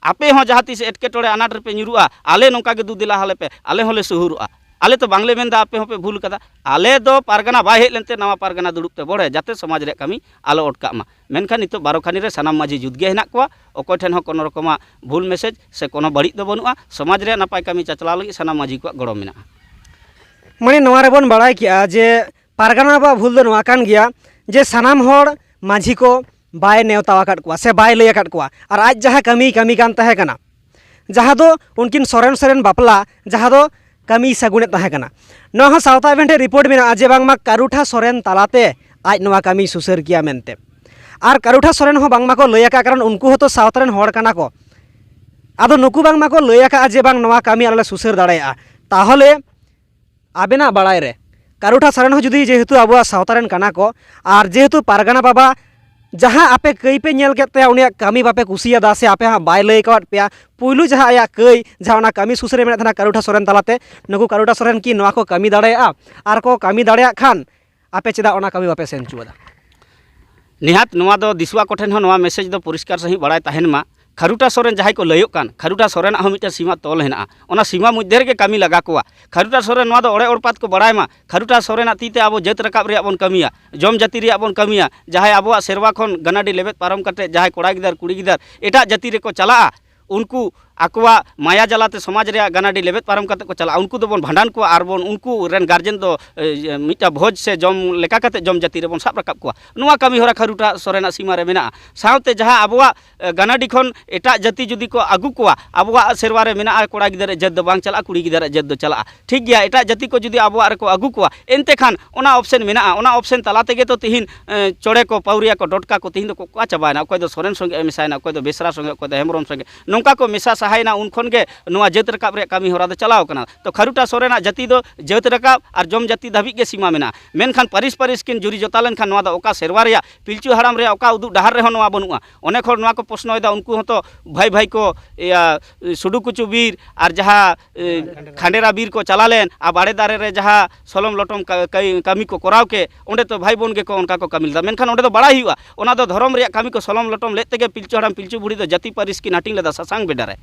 ᱟᱯᱮ ᱦᱚᱸ ᱡᱟᱦᱟᱸ ᱛᱤᱥ ᱮᱴᱠᱮᱴᱚᱬᱮ ᱟᱱᱟᱴ ᱨᱮᱯᱮ ᱧᱩᱨᱩᱜᱼᱟ, ᱟᱞᱮ ᱱᱚᱝᱠᱟ ᱜᱮ ᱫᱩ ᱫᱮᱞᱟ ᱟᱞᱮ ᱯᱮ, ᱟᱞᱮ ᱦᱚᱸᱞᱮ ᱥᱩᱦᱩᱨᱚᱜᱼᱟ᱾ ᱟᱞᱮ ᱛᱚ ᱵᱟᱝᱞᱮ ᱢᱮᱱᱫᱟ ᱟᱯᱮ ᱦᱚᱸᱯᱮ ᱵᱷᱩᱞ ᱠᱟᱫᱟ, ᱟᱞᱮ ᱫᱚ ᱯᱟᱨᱜᱟᱱᱟ ᱵᱟᱭ ᱦᱮᱡ ᱞᱮᱱᱛᱮ ᱱᱟᱣᱟ ᱯᱟᱨᱜᱟᱱᱟ ᱫᱩᱲᱩᱵ ᱛᱮ ᱵᱚᱲᱦᱮ, ᱡᱟᱛᱮ ᱥᱚᱢᱟᱡᱽ ᱨᱮᱭᱟᱜ ᱠᱟᱹᱢᱤ ᱟᱞᱚ ᱚᱴᱠᱟᱜ ᱢᱟ᱾ ᱢᱮᱱᱠᱷᱟᱱ ᱱᱤᱛᱚᱜ ᱵᱟᱨᱚ ᱠᱷᱟᱱᱤ ᱨᱮ ᱥᱟᱱᱟᱢ ᱢᱟᱹᱡᱷᱤ ᱡᱩᱛ ᱜᱮ ᱦᱮᱱᱟᱜ ᱠᱚᱣᱟ, ᱚᱠᱚᱭ ᱴᱷᱮᱱ ᱦᱚᱸ ᱠᱳᱱᱳ ᱨᱚᱠᱚᱢᱟᱜ ᱵᱷᱩᱞ ᱢᱮᱥᱮᱡᱽ ᱥᱮ ᱠᱳᱱᱳ ᱵᱟᱹᱲᱤᱡ ᱫᱚ ᱵᱟᱹᱱᱩᱜᱼᱟ᱾ ᱥᱚᱢᱟᱡᱽ ᱨᱮᱭᱟᱜ ᱱᱟᱯᱟᱭ ᱠᱟᱹᱢᱤ ᱪᱟᱪᱞᱟᱣ ᱞᱟᱹᱜᱤᱫ ᱥᱟᱱᱟᱢ ᱢᱟᱹᱡᱷᱤ ᱠᱚᱣᱟᱜ ᱜᱚᱲᱚ ᱢᱮᱱᱟᱜᱼᱟ᱾ ᱢᱟᱱᱮ, ᱱᱚᱣᱟ ᱨᱮᱵᱚᱱ ᱵᱟᱲᱟᱭ ᱠᱮᱜᱼᱟ ᱡᱮ ᱯᱟᱨᱜᱟᱱᱟ ᱵᱟᱵᱟᱣᱟᱜ ᱵᱷᱩᱞ ᱫᱚ ᱱᱚᱣᱟ ᱠᱟᱱ ᱜᱮᱭᱟ ᱡᱮ ᱥᱟᱱᱟᱢ ᱦᱚᱲ ᱢᱟᱹᱡᱷᱤ ᱠᱚ ᱵᱟᱭ ᱱᱮᱣᱛᱟ ᱟᱠᱟᱫ ᱠᱚᱣᱟ ᱥᱮ ᱵᱟᱭ ᱞᱟᱹᱭ ᱟᱠᱟᱫ ᱠᱚᱣᱟ, ᱟᱨ ᱟᱡ ᱡᱟᱦᱟᱸ ᱠᱟᱹᱢᱤᱭ ᱠᱟᱹᱢᱤ ᱠᱟᱱ ᱛᱟᱦᱮᱸ ᱠᱟᱱᱟ, ᱡᱟᱦᱟᱸ ᱫᱚ ᱩᱱᱠᱤᱱ ᱥᱚᱨᱮᱱ ᱥᱚᱨᱮᱱ ᱵᱟᱯᱞᱟ, ᱡᱟᱦᱟᱸ ᱫᱚ ᱠᱟᱹᱢᱤᱭ ᱥᱟᱹᱜᱩᱱᱮᱫ ᱛᱟᱦᱮᱸ ᱠᱟᱱᱟ᱾ ᱱᱚᱣᱟ ᱦᱚᱸ ᱥᱟᱶᱛᱟ ᱮᱵᱷᱮᱱ ᱴᱷᱮᱱ ᱨᱤᱯᱳᱨᱴ ᱢᱮᱱᱟᱜᱼᱟ ᱡᱮ ᱵᱟᱝᱢᱟ ᱠᱟᱨᱩᱴᱷᱟ ᱥᱚᱨᱮᱱ ᱛᱟᱞᱟᱛᱮ ᱟᱡ ᱱᱚᱣᱟ ᱠᱟᱹᱢᱤᱭ ᱥᱩᱥᱟᱹᱨ ᱠᱮᱭᱟ ᱢᱮᱱᱛᱮ᱾ ᱟᱨ ᱠᱟᱨᱩᱴᱷᱟ ᱥᱚᱨᱮᱱ ᱦᱚᱸ ᱵᱟᱝᱢᱟ ᱠᱚ ᱞᱟᱹᱭ ᱟᱠᱟᱫ, ᱠᱟᱨᱚᱱ ᱩᱱᱠᱩ ᱦᱚᱸᱛᱚ ᱥᱟᱶᱛᱟ ᱨᱮᱱ ᱦᱚᱲ ᱠᱟᱱᱟ ᱠᱚ᱾ ᱟᱫᱚ ᱱᱩᱠᱩ ᱵᱟᱝᱢᱟ ᱠᱚ ᱞᱟᱹᱭ ᱟᱠᱟᱫᱼᱟ ᱡᱮ ᱵᱟᱝ, ᱱᱚᱣᱟ ᱠᱟᱹᱢᱤ ᱟᱞᱮ ᱞᱮ ᱥᱩᱥᱟᱹᱨ ᱫᱟᱲᱮᱭᱟᱜᱼᱟ᱾ ᱛᱟᱦᱚᱞᱮ ᱟᱵᱮᱱᱟᱜ ᱵᱟᱲᱟᱭ ᱨᱮ ᱠᱟᱨᱩᱴᱷᱟ ᱥᱚᱨᱮᱱ ᱦᱚᱸ ᱡᱩᱫᱤ ᱡᱮᱦᱮᱛᱩ ᱟᱵᱚᱣᱟᱜ ᱥᱟᱶᱛᱟ ᱨᱮᱱ ᱠᱟᱱᱟ ᱠᱚ, ᱟᱨ ᱡᱮᱦᱮᱛᱩ ᱯᱟᱨᱜᱟᱱᱟ ᱵᱟᱵᱟ ᱡᱟᱦᱟᱸ ᱟᱯᱮ ᱠᱟᱹᱭ ᱯᱮ ᱧᱮᱞ ᱠᱮᱫ ᱛᱟᱭᱟ, ᱩᱱᱤᱭᱟᱜ ᱠᱟᱹᱢᱤ ᱵᱟᱯᱮ ᱠᱩᱥᱤᱭᱟᱫᱟ ᱥᱮ ᱟᱯᱮ ᱦᱟᱸᱜ ᱵᱟᱭ ᱞᱟᱹᱭ ᱟᱠᱟᱫ ᱯᱮᱭᱟ, ᱯᱩᱭᱞᱩ ᱡᱟᱦᱟᱸ ᱟᱭᱟᱜ ᱠᱟᱹᱭ, ᱡᱟᱦᱟᱸ ᱚᱱᱟ ᱠᱟᱹᱢᱤ ᱥᱩᱥᱟᱹᱨᱮ ᱢᱮᱱᱮᱫ ᱛᱟᱦᱮᱱᱟ ᱠᱟᱨᱩᱴᱷᱟ ᱥᱚᱨᱮᱱ ᱛᱟᱞᱟᱛᱮ, ᱱᱩᱠᱩ ᱠᱟᱨᱩᱴᱷᱟ ᱥᱚᱨᱮᱱ ᱠᱤ ᱱᱚᱣᱟ ᱠᱚ ᱠᱟᱹᱢᱤ ᱫᱟᱲᱮᱭᱟᱜᱼᱟ? ᱟᱨ ᱠᱚ ᱠᱟᱹᱢᱤ ᱫᱟᱲᱮᱭᱟᱜ ᱠᱷᱟᱱ ᱟᱯᱮ ᱪᱮᱫᱟᱜ ᱚᱱᱟ ᱠᱟᱹᱢᱤ ᱵᱟᱯᱮ ᱥᱮᱱ ᱦᱚᱪᱚᱣᱟᱫᱟ? ᱱᱤᱦᱟᱹᱛ ᱱᱚᱣᱟ ᱫᱚ ᱫᱤᱥᱩᱣᱟ ᱠᱚᱴᱷᱮᱱ ᱦᱚᱸ ᱱᱚᱣᱟ ᱢᱮᱥᱮᱡᱽ ᱫᱚ ᱯᱚᱨᱤᱥᱠᱟᱨ ᱥᱟᱺᱦᱤᱡ ᱵᱟᱲᱟᱭ ᱛᱟᱦᱮᱱ ᱢᱟ, ᱠᱷᱟᱨᱩᱴᱟ ᱥᱚᱨᱮᱱ ᱡᱟᱦᱟᱸᱭ ᱠᱚ ᱞᱟᱹᱭᱚᱜ ᱠᱟᱱ, ᱠᱷᱟᱨᱩᱴᱟ ᱥᱚᱨᱮᱱᱟᱜ ᱦᱚᱸ ᱢᱤᱫᱴᱮᱱ ᱥᱤᱢᱟ ᱛᱚᱞ ᱦᱮᱱᱟᱜᱼᱟ᱾ ᱚᱱᱟ ᱥᱤᱢᱟ ᱢᱚᱫᱽᱫᱷᱮ ᱨᱮᱜᱮ ᱠᱟᱹᱢᱤ ᱞᱟᱜᱟ ᱠᱚᱣᱟ᱾ ᱠᱷᱟᱨᱩᱴᱟ ᱥᱚᱨᱮᱱ ᱱᱚᱣᱟ ᱫᱚ ᱚᱲᱮ ᱚᱲᱯᱟᱛ ᱠᱚ ᱵᱟᱲᱟᱭ ᱢᱟ, ᱠᱷᱟᱨᱩᱴᱟ ᱥᱚᱨᱮᱱᱟᱜ ᱛᱤ ᱛᱮ ᱟᱵᱚ ᱡᱟᱹᱛ ᱨᱟᱠᱟᱵ ᱨᱮᱭᱟᱜ ᱵᱚᱱ ᱠᱟᱹᱢᱤᱭᱟ, ᱡᱚᱢ ᱡᱟᱹᱛᱤ ᱨᱮᱭᱟᱜ ᱵᱚᱱ ᱠᱟᱹᱢᱤᱭᱟ᱾ ᱡᱟᱦᱟᱸᱭ ᱟᱵᱚᱣᱟᱜ ᱥᱮᱨᱣᱟ ᱠᱷᱚᱱ ᱜᱟᱱᱟᱰᱤ ᱞᱮᱵᱮᱫ ᱯᱟᱨᱚᱢ ᱠᱟᱛᱮ ᱡᱟᱦᱟᱸᱭ ᱠᱚᱲᱟ ᱜᱤᱫᱟᱹᱨ ᱠᱩᱲᱤ ᱜᱤᱫᱟᱹᱨ ᱮᱴᱟᱜ ᱡᱟᱹᱛᱤ ᱨᱮᱠᱚ ᱪᱟᱞᱟᱜᱼᱟ, ᱩᱱᱠᱩ ᱟᱠᱚᱣᱟᱜ ᱢᱟᱭᱟ ᱡᱟᱞᱟᱛᱮ ᱥᱚᱢᱟᱡᱽ ᱨᱮᱭᱟᱜ ᱜᱟᱱᱟᱰᱤ ᱞᱮᱵᱮᱫ ᱯᱟᱨᱚᱢ ᱠᱟᱛᱮ ᱠᱚ ᱪᱟᱞᱟᱜᱼᱟ, ᱩᱱᱠᱩ ᱫᱚᱵᱚᱱ ᱵᱷᱟᱸᱰᱟᱱ ᱠᱚᱣᱟ ᱟᱨ ᱵᱚᱱ ᱩᱱᱠᱩ ᱨᱮᱱ ᱜᱟᱨᱡᱮᱱ ᱫᱚ, ᱮ, ᱢᱤᱫᱴᱟᱝ ᱵᱷᱚᱡᱽ ᱥᱮ ᱡᱚᱢ ᱞᱮᱠᱟ ᱠᱟᱛᱮ ᱡᱚᱢ ᱡᱟᱹᱛᱤ ᱨᱮᱵᱚᱱ ᱥᱟᱵ ᱨᱟᱠᱟᱵ ᱠᱚᱣᱟ᱾ ᱱᱚᱣᱟ ᱠᱟᱹᱢᱤ ᱦᱚᱨᱟ ᱠᱷᱟᱨᱩᱴᱟ ᱥᱚᱨᱮᱱᱟᱜ ᱥᱤᱢᱟ ᱨᱮ ᱢᱮᱱᱟᱜᱼᱟ᱾ ᱥᱟᱶᱛᱮ ᱡᱟᱦᱟᱸ ᱟᱵᱚᱣᱟᱜ, ᱮ, ᱜᱟᱱᱟᱰᱤ ᱠᱷᱚᱱ ᱮᱴᱟᱜ ᱡᱟᱹᱛᱤ ᱡᱩᱫᱤ ᱠᱚ ᱟᱹᱜᱩ ᱠᱚᱣᱟ, ᱟᱵᱚᱣᱟᱜ ᱥᱮᱨᱣᱟ ᱨᱮ ᱢᱮᱱᱟᱜᱼᱟ, ᱠᱚᱲᱟ ᱜᱤᱫᱟᱹᱨ ᱡᱟᱹᱛ ᱫᱚ ᱵᱟᱝ ᱪᱟᱞᱟᱜᱼᱟ, ᱠᱩᱲᱤ ᱜᱤᱫᱟᱹᱨ ᱡᱟᱹᱛ ᱫᱚ ᱪᱟᱞᱟᱜᱼᱟ᱾ ᱴᱷᱤᱠ ᱜᱮᱭᱟ, ᱮᱴᱟᱜ ᱡᱟᱹᱛᱤ ᱠᱚ ᱡᱩᱫᱤ ᱟᱵᱚᱣᱟᱜ ᱨᱮᱠᱚ ᱟᱹᱜᱩ ᱠᱚᱣᱟ, ᱮᱱᱛᱮ ᱠᱷᱟᱱ ᱚᱱᱟ ᱚᱯᱥᱮᱱ ᱢᱮᱱᱟᱜᱼᱟ᱾ ᱚᱱᱟ ᱚᱯᱥᱮᱱ ᱛᱟᱞᱟ ᱛᱮᱜᱮ ᱛᱚ ᱛᱤᱦᱤᱧ, ᱮ, ᱪᱚᱲᱮ ᱠᱚ, ᱯᱟᱹᱣᱨᱤᱭᱟ ᱠᱚ, ᱰᱚᱴᱠᱟ ᱠᱚ ᱛᱤᱦᱤᱧ ᱫᱚᱠᱚ ᱚᱠᱟ ᱪᱟᱵᱟᱭᱮᱱᱟ᱾ ᱚᱠᱚᱭ ᱫᱚ ᱥᱚᱨᱮᱱ ᱥᱚᱸᱜᱮ ᱮ ᱢᱮᱥᱟᱭᱮᱱᱟ, ᱚᱠᱚᱭ ᱫᱚ ᱵᱮᱥᱨᱟ ᱥᱚᱸᱜᱮ, ᱚᱠᱚᱭ ᱫᱚ ᱦᱮᱢᱵᱨᱚᱢ ᱥᱚᱸᱜᱮ, ᱱᱚᱝᱠᱟ ᱠᱚ ᱢᱮᱥᱟ ᱥᱟᱦᱟᱭᱮᱱᱟ᱾ ᱩᱱ ᱠᱷᱚᱱ ᱜᱮ ᱱᱚᱣᱟ ᱡᱟᱹᱛ ᱨᱟᱠᱟᱵ ᱨᱮᱭᱟᱜ ᱠᱟᱹᱢᱤ ᱦᱚᱨᱟ ᱫᱚ ᱪᱟᱞᱟᱣ ᱠᱟᱱᱟ᱾ ᱛᱚ ᱠᱷᱟᱨᱩᱴᱟ ᱥᱚᱨᱮᱱᱟᱜ ᱡᱟᱹᱛᱤ ᱫᱚ ᱡᱟᱹᱛ ᱨᱟᱠᱟᱵ ᱟᱨ ᱡᱚᱢ ᱡᱟᱹᱛᱤ ᱫᱷᱟᱹᱵᱤᱡ ᱜᱮ ᱥᱤᱢᱟ ᱢᱮᱱᱟᱜᱼᱟ᱾ ᱢᱮᱱᱠᱷᱟᱱ ᱯᱟᱹᱨᱤᱥ ᱯᱟᱹᱨᱤᱥ ᱠᱤᱱ ᱡᱩᱨᱤ ᱡᱚᱛᱟ ᱞᱮᱱᱠᱷᱟᱱ ᱱᱚᱣᱟ ᱫᱚ ᱚᱠᱟ ᱥᱮᱨᱣᱟ ᱨᱮᱭᱟᱜ, ᱯᱤᱞᱪᱩ ᱦᱟᱲᱟᱢ ᱨᱮᱭᱟᱜ ᱚᱠᱟ ᱩᱫᱩᱜ ᱰᱟᱦᱟᱨ ᱨᱮᱦᱚᱸ ᱱᱚᱣᱟ ᱵᱟᱹᱱᱩᱜᱼᱟ᱾ ᱚᱱᱮᱠ ᱦᱚᱲ ᱱᱚᱣᱟ ᱠᱚ ᱯᱨᱚᱥᱱᱚᱭᱮᱫᱟ, ᱩᱱᱠᱩ ᱦᱚᱸᱛᱚ ᱵᱷᱟᱹᱭ ᱵᱷᱟᱹᱭ ᱠᱚ, ᱤᱭᱟᱹ, ᱥᱩᱰᱩ ᱠᱩᱪᱩ ᱵᱤᱨ ᱟᱨ ᱡᱟᱦᱟᱸ, ᱮ, ᱠᱷᱟᱸᱰᱮᱨᱟ ᱵᱤᱨ ᱠᱚ ᱪᱟᱞᱟᱣ ᱞᱮᱱ ᱟᱨ ᱵᱟᱲᱮ ᱫᱟᱨᱮ ᱨᱮ ᱡᱟᱦᱟᱸ ᱥᱚᱞᱚᱢ ᱞᱚᱴᱚᱢ ᱠᱟ-, ᱠᱟᱹᱭ-, ᱠᱟᱹᱢᱤ ᱠᱚ ᱠᱚᱨᱟᱣ ᱠᱮᱫ, ᱚᱸᱰᱮ ᱛᱚ ᱵᱷᱟᱭ ᱵᱚᱱ ᱜᱮᱠᱚ ᱚᱱᱠᱟ ᱠᱚ ᱠᱟᱹᱢᱤ ᱞᱮᱫᱟ᱾ ᱢᱮᱱᱠᱷᱟᱱ ᱚᱸᱰᱮ ᱫᱚ ᱵᱟᱲᱟᱭ ᱦᱩᱭᱩᱜᱼᱟ, ᱚᱱᱟ ᱫᱚ ᱫᱷᱚᱨᱚᱢ ᱨᱮᱭᱟᱜ ᱠᱟᱹᱢᱤ ᱠᱚ ᱥᱚᱞᱚᱢ ᱞᱚᱴᱚᱢ ᱞᱮᱫ ᱛᱮᱜᱮ ᱯᱤᱞᱪᱩ ᱦᱟᱲᱟᱢ ᱯᱤᱞᱪᱩ ᱵᱩᱲᱦᱤ ᱫᱚ ᱡᱟᱹᱛᱤ ᱯᱟᱹᱨᱤᱥ ᱠᱤᱱ ᱦᱟᱹᱴᱤᱧ ᱞᱮᱫᱟ ᱥᱟᱥᱟᱝ ᱵᱮᱰᱟ ᱨᱮ᱾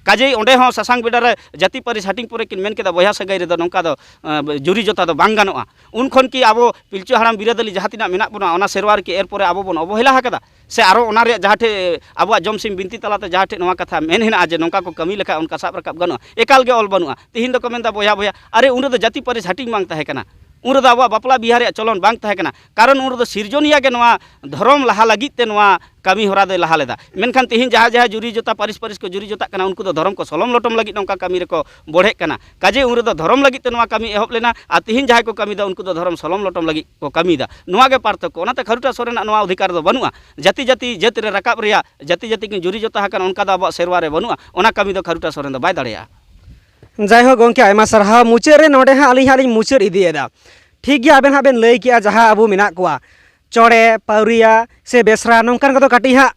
ᱠᱟᱡᱮᱭ ᱚᱸᱰᱮ ᱦᱚᱸ ᱥᱟᱥᱟᱝ ᱵᱮᱰᱟ ᱨᱮ ᱡᱟᱹᱛᱤ ᱯᱟᱹᱨᱤᱥ ᱦᱟᱹᱴᱤᱧ ᱯᱚᱨᱮ ᱠᱤᱱ ᱢᱮᱱ ᱠᱮᱫᱟ, ᱵᱚᱭᱦᱟ ᱥᱟᱹᱜᱟᱹᱭ ᱨᱮᱫᱚ ᱱᱚᱝᱠᱟ ᱫᱚ, ᱮᱸ, ᱡᱩᱨᱤ ᱡᱚᱛᱟ ᱫᱚ ᱵᱟᱝ ᱜᱟᱱᱚᱜᱼᱟ᱾ ᱩᱱ ᱠᱷᱚᱱ ᱠᱤ ᱟᱵᱚ ᱯᱤᱞᱪᱩ ᱦᱟᱲᱟᱢ ᱵᱤᱨᱟᱹᱫᱟᱹᱞᱤ ᱡᱟᱦᱟᱸ ᱛᱤᱱᱟᱹᱜ ᱢᱮᱱᱟᱜ ᱵᱚᱱᱟ, ᱚᱱᱟ ᱥᱮᱨᱣᱟ ᱨᱮᱠᱤ ᱮᱨᱯᱚᱨᱮ ᱟᱵᱚ ᱵᱚᱱ ᱚᱵᱚᱦᱮᱞᱟ ᱟᱠᱟᱫᱟ? ᱥᱮ ᱟᱨᱚ ᱚᱱᱟ ᱨᱮᱭᱟᱜ ᱡᱟᱦᱟᱸ ᱴᱷᱮᱡ ᱟᱵᱚᱣᱟᱜ ᱡᱚᱢ ᱥᱤᱢ ᱵᱤᱱᱛᱤ ᱛᱟᱞᱟᱛᱮ ᱡᱟᱦᱟᱸ ᱴᱷᱮᱡ ᱱᱚᱣᱟ ᱠᱟᱛᱷᱟ ᱢᱮᱱ ᱦᱮᱱᱟᱜᱼᱟ ᱡᱮ ᱱᱚᱝᱠᱟ ᱠᱚ ᱠᱟᱹᱢᱤ ᱞᱮᱠᱷᱟᱡ ᱚᱱᱠᱟ ᱥᱟᱵ ᱨᱟᱠᱟᱵ ᱜᱟᱱᱚᱜᱼᱟ, ᱮᱠᱟᱞ ᱜᱮ ᱚᱞ ᱵᱟᱹᱱᱩᱜᱼᱟ᱾ ᱛᱤᱦᱤᱧ ᱫᱚᱠᱚ ᱢᱮᱱᱫᱟ, ᱵᱚᱭᱦᱟ, ᱵᱚᱭᱦᱟ, ᱟᱨᱮ, ᱩᱱ ᱨᱮᱫᱚ ᱡᱟᱹᱛᱤ ᱯᱟᱹᱨᱤᱥ ᱦᱟᱹᱴᱤᱧ ᱵᱟᱝ ᱛᱟᱦᱮᱸ ᱠᱟᱱᱟ, ᱩᱱ ᱨᱮᱫᱚ ᱟᱵᱚᱣᱟᱜ ᱵᱟᱯᱞᱟ ᱵᱤᱦᱟ ᱨᱮᱭᱟᱜ ᱪᱚᱞᱚᱱ ᱵᱟᱝ ᱛᱟᱦᱮᱸ ᱠᱟᱱᱟ, ᱠᱟᱨᱚᱱ ᱩᱱ ᱨᱮᱫᱚ ᱥᱤᱨᱡᱚᱱᱤᱭᱟᱹ ᱜᱮ ᱱᱚᱣᱟ ᱫᱷᱚᱨᱚᱢ ᱞᱟᱦᱟ ᱞᱟᱹᱜᱤᱫ ᱛᱮ ᱱᱚᱣᱟ ᱠᱟᱹᱢᱤ ᱦᱚᱨᱟ ᱫᱚᱭ ᱞᱟᱦᱟ ᱞᱮᱫᱟ᱾ ᱢᱮᱱᱠᱷᱟᱱ ᱛᱤᱦᱤᱧ ᱡᱟᱦᱟᱸ ᱡᱟᱦᱟᱸ ᱡᱩᱨᱤ ᱡᱚᱛᱟ, ᱯᱟᱹᱨᱤᱥ ᱯᱟᱹᱨᱤᱥ ᱠᱚ ᱡᱩᱨᱤ ᱡᱚᱛᱟᱜ ᱠᱟᱱᱟ, ᱩᱱᱠᱩ ᱫᱚ ᱫᱷᱚᱨᱚᱢ ᱠᱚ ᱥᱚᱞᱚᱢ ᱞᱚᱴᱚᱢ ᱞᱟᱹᱜᱤᱫ ᱱᱚᱝᱠᱟ ᱠᱟᱹᱢᱤ ᱨᱮᱠᱚ ᱵᱚᱲᱦᱮᱜ ᱠᱟᱱᱟ᱾ ᱠᱟᱡᱮ ᱩᱱ ᱨᱮᱫᱚ ᱫᱷᱚᱨᱚᱢ ᱞᱟᱹᱜᱤᱫ ᱛᱮ ᱱᱚᱣᱟ ᱠᱟᱹᱢᱤ ᱮᱦᱚᱵ ᱞᱮᱱᱟ, ᱟᱨ ᱛᱤᱦᱤᱧ ᱡᱟᱦᱟᱸᱭ ᱠᱚ ᱠᱟᱹᱢᱤᱭᱮᱫᱟ, ᱩᱱᱠᱩ ᱫᱚ ᱫᱷᱚᱨᱚᱢ ᱥᱚᱞᱚᱢ ᱞᱚᱴᱚᱢ ᱞᱟᱹᱜᱤᱫ ᱠᱚ ᱠᱟᱹᱢᱤᱭᱮᱫᱟ᱾ ᱱᱚᱣᱟ ᱜᱮ ᱯᱟᱨᱛᱷᱚᱠᱠᱚ᱾ ᱚᱱᱟᱛᱮ ᱠᱷᱟᱹᱨᱩᱴᱟ ᱥᱚᱨᱮᱱᱟᱜ ᱱᱚᱣᱟ ᱚᱫᱷᱤᱠᱟᱨ ᱫᱚ ᱵᱟᱹᱱᱩᱜᱼᱟ᱾ ᱡᱟᱹᱛᱤ ᱡᱟᱹᱛᱤ ᱡᱟᱹᱛ ᱨᱮ ᱨᱟᱠᱟᱵ ᱨᱮᱭᱟᱜ, ᱡᱟᱹᱛᱤ ᱡᱟᱹᱛᱤ ᱠᱤᱱ ᱡᱩᱨᱤ ᱡᱚᱛᱟ ᱟᱠᱟᱱ, ᱚᱱᱠᱟ ᱫᱚ ᱟᱵᱚᱣᱟᱜ ᱥᱮᱨᱣᱟ ᱨᱮ ᱵᱟᱹᱱᱩᱜᱼᱟ᱾ ᱚᱱᱟ ᱠᱟᱹᱢᱤ ᱫᱚ ᱠᱷᱟᱹᱨᱩᱴᱟ ᱥᱚᱨᱮᱱ ᱫᱚ ᱵᱟᱭ ᱫᱟᱲᱮᱭᱟᱜᱼᱟ᱾ ᱡᱟᱭᱦᱳᱠ ᱜᱚᱢᱠᱮ, ᱟᱭᱢᱟ ᱥᱟᱨᱦᱟᱣ᱾ ᱢᱩᱪᱟᱹᱫ ᱨᱮ ᱱᱚᱰᱮ ᱦᱟᱸᱜ ᱟᱹᱞᱤᱧ ᱦᱟᱸᱜ ᱞᱤᱧ ᱢᱩᱪᱟᱹᱫ ᱤᱫᱤᱭᱮᱫᱟ᱾ ᱴᱷᱤᱠ ᱜᱮᱭᱟ, ᱟᱵᱮᱱ ᱦᱟᱸᱜ ᱵᱮᱱ ᱞᱟᱹᱭ ᱠᱮᱜᱼᱟ, ᱡᱟᱦᱟᱸ ᱟᱵᱚ ᱢᱮᱱᱟᱜ ᱠᱚᱣᱟ, ᱪᱚᱲᱮ, ᱯᱟᱹᱣᱨᱤᱭᱟ ᱥᱮ ᱵᱮᱥᱨᱟ, ᱱᱚᱝᱠᱟᱱ ᱠᱚᱫᱚ ᱠᱟᱹᱴᱤᱡ ᱦᱟᱸᱜ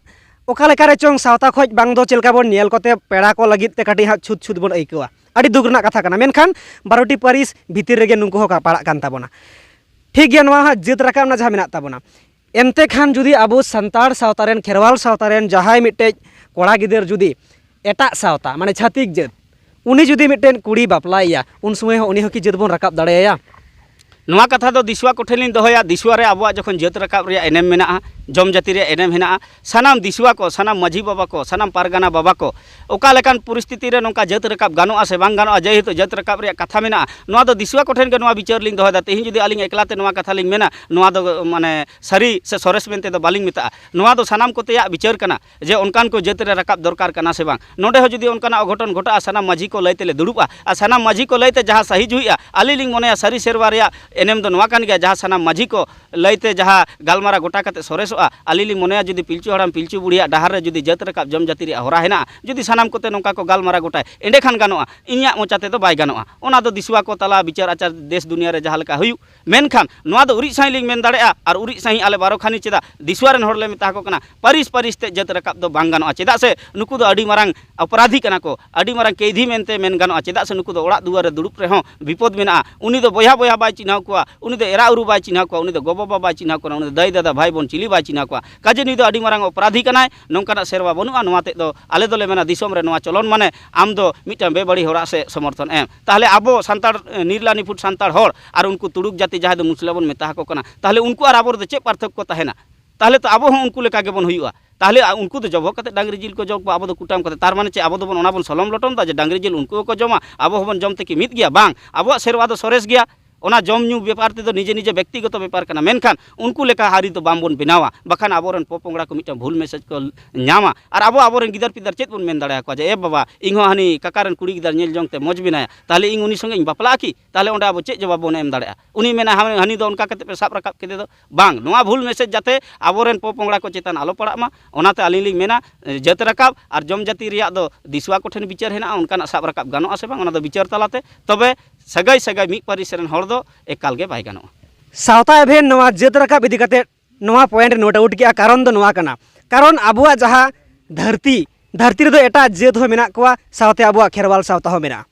ᱚᱠᱟ ᱞᱮᱠᱟ ᱨᱮ ᱪᱚᱝ ᱥᱟᱶᱛᱟ ᱠᱷᱚᱡ ᱵᱟᱝ ᱫᱚ ᱪᱮᱫ ᱞᱮᱠᱟ ᱵᱚᱱ ᱧᱮᱞ ᱠᱚᱛᱮ ᱯᱮᱲᱟ ᱠᱚ ᱞᱟᱹᱜᱤᱫ ᱛᱮ ᱠᱟᱹᱴᱤᱡ ᱦᱟᱸᱜ ᱪᱷᱩᱛ ᱪᱷᱩᱛ ᱵᱚᱱ ᱟᱹᱭᱠᱟᱹᱣᱟ᱾ ᱟᱹᱰᱤ ᱫᱩᱠ ᱨᱮᱱᱟᱜ ᱠᱟᱛᱷᱟ ᱠᱟᱱᱟ, ᱢᱮᱱᱠᱷᱟᱱ ᱵᱟᱨᱚᱴᱤ ᱯᱟᱹᱨᱤᱥ ᱵᱷᱤᱛᱤᱨ ᱨᱮᱜᱮ ᱱᱩᱠᱩ ᱦᱚᱸ ᱠᱚ ᱯᱟᱲᱟᱜ ᱠᱟᱱ ᱛᱟᱵᱚᱱᱟ᱾ ᱴᱷᱤᱠ ᱜᱮᱭᱟ, ᱱᱚᱣᱟ ᱦᱟᱸᱜ ᱡᱟᱹᱛ ᱨᱟᱠᱟᱵ ᱨᱮᱱᱟᱜ ᱡᱟᱦᱟᱸ ᱢᱮᱱᱟᱜ ᱛᱟᱵᱚᱱᱟ, ᱮᱱᱛᱮ ᱠᱷᱟᱱ ᱡᱩᱫᱤ ᱟᱵᱚ ᱥᱟᱱᱛᱟᱲ ᱥᱟᱶᱛᱟ ᱨᱮᱱ, ᱠᱷᱮᱨᱣᱟᱞ ᱥᱟᱶᱛᱟ ᱨᱮᱱ ᱡᱟᱦᱟᱸᱭ ᱢᱤᱫᱴᱮᱡ ᱠᱚᱲᱟ ᱜᱤᱫᱟᱹᱨ ᱡᱩᱫᱤ ᱮᱴᱟᱜ ᱥᱟᱶᱛᱟ, ᱢᱟᱱᱮ ᱪᱷᱟᱹᱛᱤᱠ ᱡᱟᱹᱛ, ᱩᱱᱤ ᱡᱩᱫᱤ ᱢᱤᱫᱴᱮᱱ ᱠᱩᱲᱤ ᱵᱟᱯᱞᱟᱭᱮᱭᱟ, ᱩᱱ ᱥᱚᱢᱚᱭ ᱦᱚᱸ ᱩᱱᱤ ᱦᱚᱸ ᱠᱤ ᱡᱟᱹᱛ ᱵᱚᱱ ᱨᱟᱠᱟᱵ ᱫᱟᱲᱮᱭᱟᱭᱟ? ᱱᱚᱣᱟ ᱠᱟᱛᱷᱟ ᱫᱚ ᱫᱤᱥᱩᱣᱟ ᱠᱚᱴᱷᱮᱱ ᱞᱤᱧ ᱫᱚᱦᱚᱭᱟ᱾ ᱫᱤᱥᱩᱣᱟ ᱨᱮ ᱟᱵᱚᱣᱟᱜ ᱡᱚᱠᱷᱚᱱ ᱡᱟᱹᱛ ᱨᱟᱠᱟᱵ ᱨᱮᱭᱟᱜ ᱮᱱᱮᱢ ᱢᱮᱱᱟᱜᱼᱟ, ᱡᱚᱢ ᱡᱟᱹᱛᱤ ᱨᱮᱭᱟᱜ ᱮᱱᱮᱢ ᱦᱮᱱᱟᱜᱼᱟ, ᱥᱟᱱᱟᱢ ᱫᱤᱥᱩᱣᱟ ᱠᱚ, ᱥᱟᱱᱟᱢ ᱢᱟᱹᱡᱷᱤ ᱵᱟᱵᱟ ᱠᱚ, ᱥᱟᱱᱟᱢ ᱯᱟᱨᱜᱟᱱᱟ ᱵᱟᱵᱟ ᱠᱚ, ᱚᱠᱟ ᱞᱮᱠᱟᱱ ᱯᱚᱨᱤᱥᱛᱷᱤᱛᱤ ᱨᱮ ᱱᱚᱝᱠᱟ ᱡᱟᱹᱛ ᱨᱟᱠᱟᱵ ᱜᱟᱱᱚᱜᱼᱟ ᱥᱮ ᱵᱟᱝ ᱜᱟᱱᱚᱜᱼᱟ, ᱡᱮᱦᱮᱛᱩ ᱡᱟᱹᱛ ᱨᱟᱠᱟᱵ ᱨᱮᱭᱟᱜ ᱠᱟᱛᱷᱟ ᱢᱮᱱᱟᱜᱼᱟ, ᱱᱚᱣᱟ ᱫᱚ ᱫᱤᱥᱩᱣᱟ ᱠᱚᱴᱷᱮᱱ ᱜᱮ ᱱᱚᱣᱟ ᱵᱤᱪᱟᱹᱨ ᱞᱤᱧ ᱫᱚᱦᱚᱭᱮᱫᱟ᱾ ᱛᱮᱦᱮᱧ ᱡᱩᱫᱤ ᱟᱹᱞᱤᱧ ᱮᱠᱞᱟ ᱛᱮ ᱱᱚᱣᱟ ᱠᱟᱛᱷᱟ ᱞᱤᱧ ᱢᱮᱱᱟ, ᱱᱚᱣᱟ ᱫᱚ, ᱢᱟᱱᱮ, ᱥᱟᱹᱨᱤ ᱥᱮ ᱥᱚᱨᱮᱥ ᱢᱮᱱᱛᱮ ᱫᱚ ᱵᱟᱹᱞᱤᱧ ᱢᱮᱛᱟᱜᱼᱟ᱾ ᱱᱚᱣᱟ ᱫᱚ ᱥᱟᱱᱟᱢ ᱠᱚᱛᱮᱭᱟᱜ ᱵᱤᱪᱟᱹᱨ ᱠᱟᱱᱟ ᱡᱮ ᱚᱱᱠᱟᱱ ᱠᱚ ᱡᱟᱹᱛ ᱨᱮ ᱨᱟᱠᱟᱵ ᱫᱚᱨᱠᱟᱨ ᱠᱟᱱᱟ ᱥᱮ ᱵᱟᱝ᱾ ᱱᱚᱰᱮ ᱦᱚᱸ ᱡᱩᱫᱤ ᱚᱱᱠᱟᱱᱟᱜ ᱚᱜᱷᱚᱴᱚᱱ ᱜᱷᱚᱴᱟᱜᱼᱟ, ᱥᱟᱱᱟᱢ ᱢᱟᱹᱡᱷᱤ ᱠᱚ ᱞᱟᱹᱭ ᱛᱮᱞᱮ ᱫᱩᱲᱩᱵᱼᱟ, ᱟᱨ ᱥᱟᱱᱟᱢ ᱢᱟᱹᱡᱷᱤ ᱠᱚ ᱞᱟᱹᱭ ᱛᱮ ᱡᱟᱦᱟᱸ ᱥᱟᱹᱦᱤ ᱡᱩᱦᱤᱜᱼᱟ, ᱟᱹᱞᱤᱧ ᱞᱤᱧ ᱢᱚᱱᱮᱭᱟ ᱥᱟᱹᱨᱤ ᱥᱮᱨᱣᱟ ᱨᱮᱭᱟᱜ ᱮᱱᱮᱢ ᱫᱚ ᱱᱚᱣᱟ ᱠᱟᱱ ᱜᱮᱭᱟ, ᱡᱟᱦᱟᱸ ᱥᱟᱱᱟᱢ ᱢᱟᱹᱡᱷᱤ ᱠᱚ ᱞᱟᱹᱭ ᱛᱮ ᱡᱟᱦᱟᱸ ᱜᱟᱞᱢᱟᱨᱟᱣ ᱜᱚᱴᱟ ᱠᱟᱛᱮ ᱥᱚᱨᱮᱥᱚᱜᱼᱟ᱾ ᱟᱹᱞᱤᱧ ᱞᱤᱧ ᱢᱚᱱᱮᱭᱟ ᱡᱩᱫᱤ ᱯᱤᱞᱪᱩ ᱦᱟᱲᱟᱢ ᱯᱤᱞᱪᱩ ᱵᱩᱲᱦᱤᱭᱟᱜ ᱰᱟᱦᱟᱨ ᱨᱮ ᱡᱩᱫᱤ ᱡᱟᱹᱛ ᱨᱟᱠᱟᱵ ᱡᱚᱢ ᱡᱟᱹᱛᱤ ᱨᱮᱭᱟᱜ ᱦᱚᱨᱟ ᱦᱮᱱᱟᱜᱼᱟ, ᱡᱩᱫᱤ ᱥᱟᱱᱟᱢ ᱠᱚᱛᱮ ᱱᱚᱝᱠᱟ ᱠᱚ ᱜᱟᱞᱢᱟᱨᱟᱣ ᱜᱚᱴᱟᱭ, ᱮᱸᱰᱮᱠᱷᱟᱱ ᱜᱟᱱᱚᱜᱼᱟ᱾ ᱤᱧᱟᱹᱜ ᱢᱚᱪᱟ ᱛᱮᱫᱚ ᱵᱟᱭ ᱜᱟᱱᱚᱜᱼᱟ᱾ ᱚᱱᱟ ᱫᱚ ᱫᱤᱥᱩᱣᱟ ᱠᱚ ᱛᱟᱞᱟ ᱵᱤᱪᱟᱹᱨ ᱟᱪᱟᱨ ᱫᱮᱥ ᱫᱩᱱᱤᱭᱟᱹ ᱨᱮ ᱡᱟᱦᱟᱸ ᱞᱮᱠᱟ ᱦᱩᱭᱩᱜ, ᱢᱮᱱᱠᱷᱟᱱ ᱱᱚᱣᱟ ᱫᱚ ᱩᱨᱤᱡ ᱥᱟᱺᱦᱤᱡ ᱞᱤᱧ ᱢᱮᱱ ᱫᱟᱲᱮᱭᱟᱜᱼᱟ, ᱟᱨ ᱩᱨᱤᱡ ᱥᱟᱺᱦᱤᱡ ᱟᱞᱮ ᱵᱟᱨᱚ ᱠᱷᱟᱱᱤ ᱪᱮᱫᱟᱜ ᱫᱤᱥᱩᱣᱟ ᱨᱮᱱ ᱦᱚᱲ ᱞᱮ ᱢᱮᱛᱟ ᱠᱚ ᱠᱟᱱᱟ, ᱯᱟᱹᱨᱤᱥ ᱯᱟᱹᱨᱤᱥ ᱛᱮ ᱡᱟᱹᱛ ᱨᱟᱠᱟᱵ ᱫᱚ ᱵᱟᱝ ᱜᱟᱱᱚᱜᱼᱟ᱾ ᱪᱮᱫᱟᱜ ᱥᱮ ᱱᱩᱠᱩ ᱫᱚ ᱟᱹᱰᱤ ᱢᱟᱨᱟᱝ ᱚᱯᱨᱟᱫᱷᱤ ᱠᱟᱱᱟ ᱠᱚ, ᱟᱹᱰᱤ ᱢᱟᱨᱟᱝ ᱠᱮᱭᱫᱷᱤ ᱢᱮᱱᱛᱮ ᱢᱮᱱ ᱜᱟᱱᱚᱜᱼᱟ᱾ ᱪᱮᱫᱟᱜ ᱥᱮ ᱱᱩᱠᱩ ᱫᱚ ᱚᱲᱟᱜ ᱫᱩᱣᱟᱹᱨ ᱨᱮ ᱫᱩᱲᱩᱵ ᱨᱮᱦᱚᱸ ᱵᱤᱯᱚᱫ ᱢᱮᱱᱟᱜᱼᱟ᱾ ᱩᱱᱤ ᱫᱚ ᱵᱚᱭᱦᱟ ᱵᱚᱭᱦᱟ ᱵᱟᱭ ᱪᱤᱱᱦᱟᱹᱣ ᱠᱚᱣᱟ, ᱩᱱᱤ ᱫᱚ ᱮᱨᱟ ᱩᱨᱩ ᱵᱟᱭ ᱪᱤᱱᱦᱟᱹᱣ ᱠᱚᱣᱟ, ᱩᱱᱤ ᱫᱚ ᱜᱚ ᱵᱟᱵᱟ ᱵᱟᱭ ᱪᱤᱱᱦᱟᱹᱣ ᱠᱚᱣᱟ, ᱩᱱᱤ ᱫᱚ ᱫᱟᱹᱭ ᱫᱟᱫᱟ ᱵᱷᱟᱭ ᱵᱳᱱ ᱪᱤᱞᱤ ᱵᱟᱭ ᱪᱤᱱᱦᱟᱹ ᱠᱚᱣᱟ᱾ ᱠᱟᱡᱮ ᱱᱩᱭ ᱫᱚ ᱟᱹᱰᱤ ᱢᱟᱨᱟᱝ ᱚᱯᱨᱟᱫᱷᱤ ᱠᱟᱱᱟᱭ, ᱱᱚᱝᱠᱟᱱᱟᱜ ᱥᱮᱨᱣᱟ ᱵᱟᱹᱱᱩᱜᱼᱟ᱾ ᱱᱚᱣᱟ ᱛᱮᱫ ᱫᱚ ᱟᱞᱮ ᱫᱚᱞᱮ ᱢᱮᱱᱟ, ᱫᱤᱥᱚᱢ ᱨᱮ ᱱᱚᱣᱟ ᱪᱚᱞᱚᱱ ᱢᱟᱱᱮ ᱟᱢ ᱫᱚ ᱢᱤᱫᱴᱟᱝ ᱵᱮᱵᱟᱹᱲᱤᱡ ᱦᱚᱲᱟᱜ ᱥᱮ ᱥᱚᱢᱚᱨᱛᱷᱚᱱ ᱮᱢ᱾ ᱛᱟᱦᱚᱞᱮ ᱟᱵᱚ ᱥᱟᱱᱛᱟᱲ, ᱮ, ᱱᱤᱨᱞᱟ ᱱᱤᱯᱷᱩᱴ ᱥᱟᱱᱛᱟᱲ ᱦᱚᱲ ᱟᱨ ᱩᱱᱠᱩ ᱛᱩᱲᱩᱠ ᱡᱟᱹᱛᱤ ᱡᱟᱦᱟᱸᱭ ᱫᱚ ᱢᱩᱥᱞᱟᱹ ᱵᱚᱱ ᱢᱮᱛᱟ ᱟᱠᱚ ᱠᱟᱱᱟ, ᱛᱟᱦᱚᱞᱮ ᱩᱱᱠᱩ ᱟᱨ ᱟᱵᱚ ᱨᱮᱫᱚ ᱪᱮᱫ ᱯᱟᱨᱛᱷᱚᱠᱠᱚ ᱛᱟᱦᱮᱱᱟ? ᱛᱟᱦᱚᱞᱮ ᱛᱚ ᱟᱵᱚ ᱦᱚᱸ ᱩᱱᱠᱩ ᱞᱮᱠᱟ ᱜᱮᱵᱚᱱ ᱦᱩᱭᱩᱜᱼᱟ᱾ ᱛᱟᱦᱚᱞᱮ ᱟ-, ᱩᱱᱠᱩ ᱫᱚ ᱡᱚᱵᱚ ᱠᱟᱛᱮ ᱰᱟᱝᱨᱤ ᱡᱤᱞ ᱠᱚ ᱡᱚᱢ ᱠᱚᱣᱟ, ᱟᱵᱚ ᱫᱚ ᱠᱩᱴᱟᱹᱢ ᱠᱟᱛᱮ᱾ ᱛᱟᱨ ᱢᱟᱱᱮ ᱪᱮᱫ? ᱟᱵᱚ ᱫᱚᱵᱚᱱ ᱚᱱᱟ ᱵᱚᱱ ᱥᱚᱞᱚᱢ ᱞᱚᱴᱚᱢ ᱫᱟ ᱡᱮ ᱰᱟᱝᱨᱤ ᱡᱤᱞ ᱩᱱᱠᱩ ᱦᱚᱸᱠᱚ ᱡᱚᱢᱟ, ᱟᱵᱚ ᱦᱚᱸᱵᱚᱱ ᱡᱚᱢ ᱛᱮ ᱠᱤ ᱢᱤᱫ ᱜᱮᱭᱟ? ᱵᱟᱝ, ᱟᱵᱚᱣᱟᱜ ᱥᱮᱨᱣᱟ ᱫᱚ ᱥᱚᱨᱮᱥ ᱜᱮᱭᱟ᱾ ᱚᱱᱟ ᱡᱚᱢ ᱧᱩ ᱵᱮᱯᱟᱨ ᱛᱮᱫᱚ ᱱᱤᱡᱮ ᱱᱤᱡᱮ ᱵᱮᱠᱛᱤᱜᱚᱛᱚ ᱵᱮᱯᱟᱨ ᱠᱟᱱᱟ, ᱢᱮᱱᱠᱷᱟᱱ ᱩᱱᱠᱩ ᱞᱮᱠᱟ ᱟᱹᱨᱤ ᱫᱚ ᱵᱟᱝᱵᱚᱱ ᱵᱮᱱᱟᱣᱟ, ᱵᱟᱠᱷᱟᱱ ᱟᱵᱚᱨᱮᱱ ᱯᱚᱯᱚᱝᱲᱟ ᱠᱚ ᱢᱤᱫᱴᱟᱝ ᱵᱷᱩᱞ ᱢᱮᱥᱮᱡᱽ ᱠᱚ ᱧᱟᱢᱟ᱾ ᱟᱨ ᱟᱵᱚ ᱟᱵᱚᱨᱮᱱ ᱜᱤᱫᱟᱹᱨ ᱯᱤᱫᱟᱹᱨ ᱪᱮᱫ ᱵᱚᱱ ᱢᱮᱱ ᱫᱟᱲᱮᱭᱟᱠᱚᱣᱟ ᱡᱮ, "ᱮ ᱵᱟᱵᱟ, ᱤᱧ ᱦᱚᱸ ᱦᱟᱹᱱᱤ ᱠᱟᱠᱟ ᱨᱮᱱ ᱠᱩᱲᱤ ᱜᱤᱫᱟᱹᱨ ᱧᱮᱞ ᱡᱚᱝ ᱛᱮ ᱢᱚᱡᱽ ᱢᱮᱱᱟᱭᱟ, ᱛᱟᱦᱚᱞᱮ ᱤᱧ ᱩᱱᱤ ᱥᱚᱸᱜᱮ ᱤᱧ ᱵᱟᱯᱞᱟᱜᱼᱟ ᱠᱤ?" ᱛᱟᱦᱚᱞᱮ ᱚᱸᱰᱮ ᱟᱵᱚ ᱪᱮᱫ ᱡᱚᱵᱟᱵ ᱵᱚᱱ ᱮᱢ ᱫᱟᱲᱮᱭᱟᱜᱼᱟ? ᱩᱱᱤ ᱢᱮᱱᱟ, "ᱦᱟᱹᱱᱤ ᱦᱟᱹᱱᱤ ᱫᱚ ᱚᱱᱠᱟ ᱠᱟᱛᱮ ᱯᱮ ᱥᱟᱵ ᱨᱟᱠᱟᱵ ᱠᱮᱫᱮ ᱫᱚ᱾" ᱵᱟᱝ, ᱱᱚᱣᱟ ᱵᱷᱩᱞ ᱢᱮᱥᱮᱡᱽ ᱡᱟᱛᱮ ᱟᱵᱚᱨᱮᱱ ᱯᱚᱯᱚᱝᱲᱟ ᱠᱚ ᱪᱮᱛᱟᱱ ᱟᱞᱚ ᱯᱟᱲᱟᱜ ᱢᱟ, ᱚᱱᱟᱛᱮ ᱟᱹᱞᱤᱧ ᱞᱤᱧ ᱢᱮᱱᱟ, ᱡᱟᱹᱛ ᱨᱟᱠᱟᱵ ᱟᱨ ᱡᱚᱢ ᱡᱟᱹᱛᱤ ᱨᱮᱭᱟᱜ ᱫᱚ ᱫᱤᱥᱩᱣᱟ ᱠᱚᱴᱷᱮᱱ ᱵᱤᱪᱟᱹᱨ ᱦᱮᱱᱟᱜᱼᱟ, ᱚᱱᱠᱟᱱᱟᱜ ᱥᱟᱵ ᱨᱟᱠᱟᱵ ᱜᱟᱱᱚᱜᱼᱟ ᱥᱮ ᱵᱟᱝ, ᱚᱱᱟ ᱫᱚ ᱵᱤᱪᱟᱹᱨ ᱛᱟᱞᱟᱛᱮ᱾ ᱛᱚᱵᱮ ᱥᱟᱹᱜᱟᱹᱭ ᱥᱟᱹᱜᱟᱹᱭ ᱢᱤᱫ ᱯᱟᱹᱨᱤᱥ ᱨᱮᱱ ᱦᱚᱲ ᱫᱚ ᱮᱠᱟᱞ ᱜᱮ ᱵᱟᱭ ᱜᱟᱱᱚᱜᱼᱟ᱾ ᱥᱟᱶᱛᱟ ᱮᱵᱷᱮᱱ ᱱᱚᱣᱟ ᱡᱟᱹᱛ ᱨᱟᱠᱟᱵ ᱤᱫᱤ ᱠᱟᱛᱮ ᱱᱚᱣᱟ ᱯᱚᱭᱮᱱᱴ ᱱᱳᱴ ᱟᱣᱩᱴ ᱠᱮᱜᱼᱟ, ᱠᱟᱨᱚᱱ ᱫᱚ ᱱᱚᱣᱟ ᱠᱟᱱᱟ, ᱠᱟᱨᱚᱱ ᱟᱵᱚᱣᱟᱜ ᱡᱟᱦᱟᱸ ᱫᱷᱟᱹᱨᱛᱤ, ᱫᱷᱟᱹᱨᱛᱤ ᱨᱮᱫᱚ ᱮᱴᱟᱜ ᱡᱟᱹᱛ ᱦᱚᱸ ᱢᱮᱱᱟᱜ ᱠᱚᱣᱟ, ᱥᱟᱶᱛᱮ ᱟᱵᱚᱣᱟᱜ ᱠᱷᱮᱨᱣᱟᱞ ᱥᱟᱶᱛᱟ ᱦᱚᱸ ᱢᱮᱱᱟᱜᱼᱟ᱾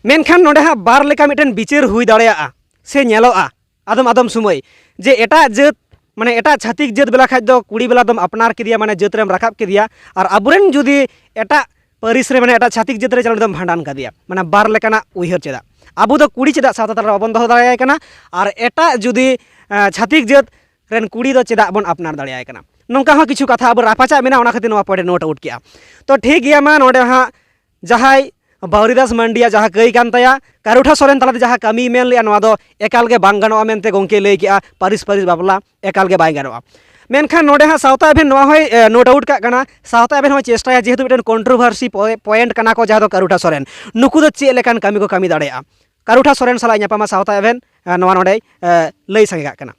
ᱢᱮᱱᱠᱷᱟᱱ ᱱᱚᱰᱮ ᱦᱟᱸᱜ ᱵᱟᱨ ᱞᱮᱠᱟ ᱢᱤᱫᱴᱮᱱ ᱵᱤᱪᱟᱹᱨ ᱦᱩᱭ ᱫᱟᱲᱮᱭᱟᱜᱼᱟ ᱥᱮ ᱧᱮᱞᱚᱜᱼᱟ ᱟᱫᱚᱢ ᱟᱫᱚᱢ ᱥᱚᱢᱚᱭ, ᱡᱮ ᱮᱴᱟᱜ ᱡᱟᱹᱛ, ᱢᱟᱱᱮ ᱮᱴᱟᱜ ᱪᱷᱟᱹᱛᱤᱠ ᱡᱟᱹᱛ ᱵᱮᱞᱟ ᱠᱷᱟᱡ ᱫᱚ ᱠᱩᱲᱤ ᱵᱮᱞᱟ ᱫᱚᱢ ᱟᱯᱱᱟᱨ ᱠᱮᱫᱮᱭᱟ, ᱢᱟᱱᱮ ᱡᱟᱹᱛ ᱨᱮᱢ ᱨᱟᱠᱟᱵ ᱠᱮᱫᱮᱭᱟ, ᱟᱨ ᱟᱵᱚᱨᱮᱱ ᱡᱩᱫᱤ ᱮᱴᱟᱜ ᱯᱟᱹᱨᱤᱥ ᱨᱮ, ᱢᱟᱱᱮ ᱮᱴᱟᱜ ᱪᱷᱟᱹᱛᱤᱠ ᱡᱟᱹᱛ ᱨᱮ ᱪᱟᱞᱟᱣ ᱫᱚᱢ ᱵᱷᱟᱸᱰᱟᱱ ᱠᱟᱫᱮᱭᱟ, ᱢᱟᱱᱮ ᱵᱟᱨ ᱞᱮᱠᱟᱱᱟᱜ ᱩᱭᱦᱟᱹᱨ᱾ ᱪᱮᱫᱟᱜ ᱟᱵᱚ ᱫᱚ ᱠᱩᱲᱤ ᱪᱮᱫᱟᱜ ᱥᱟᱶᱛᱟ ᱛᱟᱞᱟ ᱨᱮ ᱵᱟᱵᱚᱱ ᱫᱚᱦᱚ ᱫᱟᱲᱮᱭᱟᱭ ᱠᱟᱱᱟ, ᱟᱨ ᱮᱴᱟᱜ ᱡᱩᱫᱤ, ᱮᱸ, ᱪᱷᱟᱹᱛᱤᱠ ᱡᱟᱹᱛ ᱨᱮᱱ ᱠᱩᱲᱤ ᱫᱚ ᱪᱮᱫᱟᱜ ᱵᱚᱱ ᱟᱯᱱᱟᱨ ᱫᱟᱲᱮᱭᱟᱭ ᱠᱟᱱᱟ? ᱱᱚᱝᱠᱟ ᱦᱚᱸ ᱠᱤᱪᱷᱩ ᱠᱟᱛᱷᱟ ᱟᱵᱚ ᱨᱟᱯᱟᱪᱟᱜ ᱢᱮᱱᱟᱜᱼᱟ, ᱚᱱᱟ ᱠᱷᱟᱹᱛᱤᱨ ᱱᱚᱣᱟ ᱯᱚᱭᱮᱱᱴ ᱱᱳᱴ ᱟᱣᱩᱴ ᱠᱮᱜᱼᱟ᱾ ᱛᱚ ᱴᱷᱤᱠ ᱜᱮᱭᱟ, ᱢᱟ ᱱᱚᱰᱮ ᱦᱟᱸᱜ ᱡᱟᱦᱟᱸᱭ ᱵᱟᱣᱨᱤᱫᱟᱥ ᱢᱟᱱᱰᱤᱭᱟᱜ ᱡᱟᱦᱟᱸ ᱠᱟᱹᱭ ᱠᱟᱱ ᱛᱟᱭᱟ, ᱠᱟᱨᱩᱴᱷᱟ ᱥᱚᱨᱮᱱ ᱛᱟᱞᱟᱛᱮ ᱡᱟᱦᱟᱸ ᱠᱟᱹᱢᱤᱭ ᱢᱮᱱ ᱞᱮᱜᱼᱟ, ᱱᱚᱣᱟ ᱫᱚ ᱮᱠᱟᱞ ᱜᱮ ᱵᱟᱝ ᱜᱟᱱᱚᱜᱼᱟ ᱢᱮᱱᱛᱮ ᱜᱚᱢᱠᱮ ᱞᱟᱹᱭ ᱠᱮᱜᱼᱟ, ᱯᱟᱹᱨᱤᱥ ᱯᱟᱹᱨᱤᱥ ᱵᱟᱯᱞᱟ ᱮᱠᱟᱞ ᱜᱮ ᱵᱟᱭ ᱜᱟᱱᱚᱜᱼᱟ᱾ ᱢᱮᱱᱠᱷᱟᱱ ᱱᱚᱰᱮ ᱦᱟᱸᱜ ᱥᱟᱶᱛᱟ ᱮᱵᱷᱮᱱ ᱱᱚᱣᱟ ᱦᱚᱸᱭ, ᱮ, ᱱᱳᱴ ᱟᱣᱩᱴ ᱠᱟᱜ ᱠᱟᱱᱟ, ᱥᱟᱶᱛᱟ ᱮᱵᱷᱮᱱ ᱦᱚᱸᱭ ᱪᱮᱥᱴᱟᱭᱟ, ᱡᱮᱦᱮᱛᱩ ᱢᱤᱫᱴᱮᱱ ᱠᱚᱱᱴᱨᱳᱵᱷᱟᱨᱥᱤ ᱯᱚᱭᱮᱱᱴ ᱠᱟᱱᱟ ᱠᱚ, ᱡᱟᱦᱟᱸ ᱫᱚ ᱠᱟᱨᱩᱴᱷᱟ ᱥᱚᱨᱮᱱ, ᱱᱩᱠᱩ ᱫᱚ ᱪᱮᱫ ᱞᱮᱠᱟᱱ ᱠᱟᱹᱢᱤ ᱠᱚ ᱠᱟᱹᱢᱤ ᱫᱟᱲᱮᱭᱟᱜᱼᱟ? ᱠᱟᱨᱩᱴᱷᱟ ᱥᱚᱨᱮᱱ ᱥᱟᱞᱟᱜ ᱧᱟᱯᱟᱢᱟ ᱥᱟᱶᱛᱟ ᱮᱵᱷᱮᱱ, ᱮ, ᱱᱚᱣᱟ ᱱᱚᱰᱮᱭ, ᱮ, ᱞᱟᱹᱭ ᱥᱟᱸᱜᱮ ᱠᱟᱜ ᱠᱟᱱᱟ᱾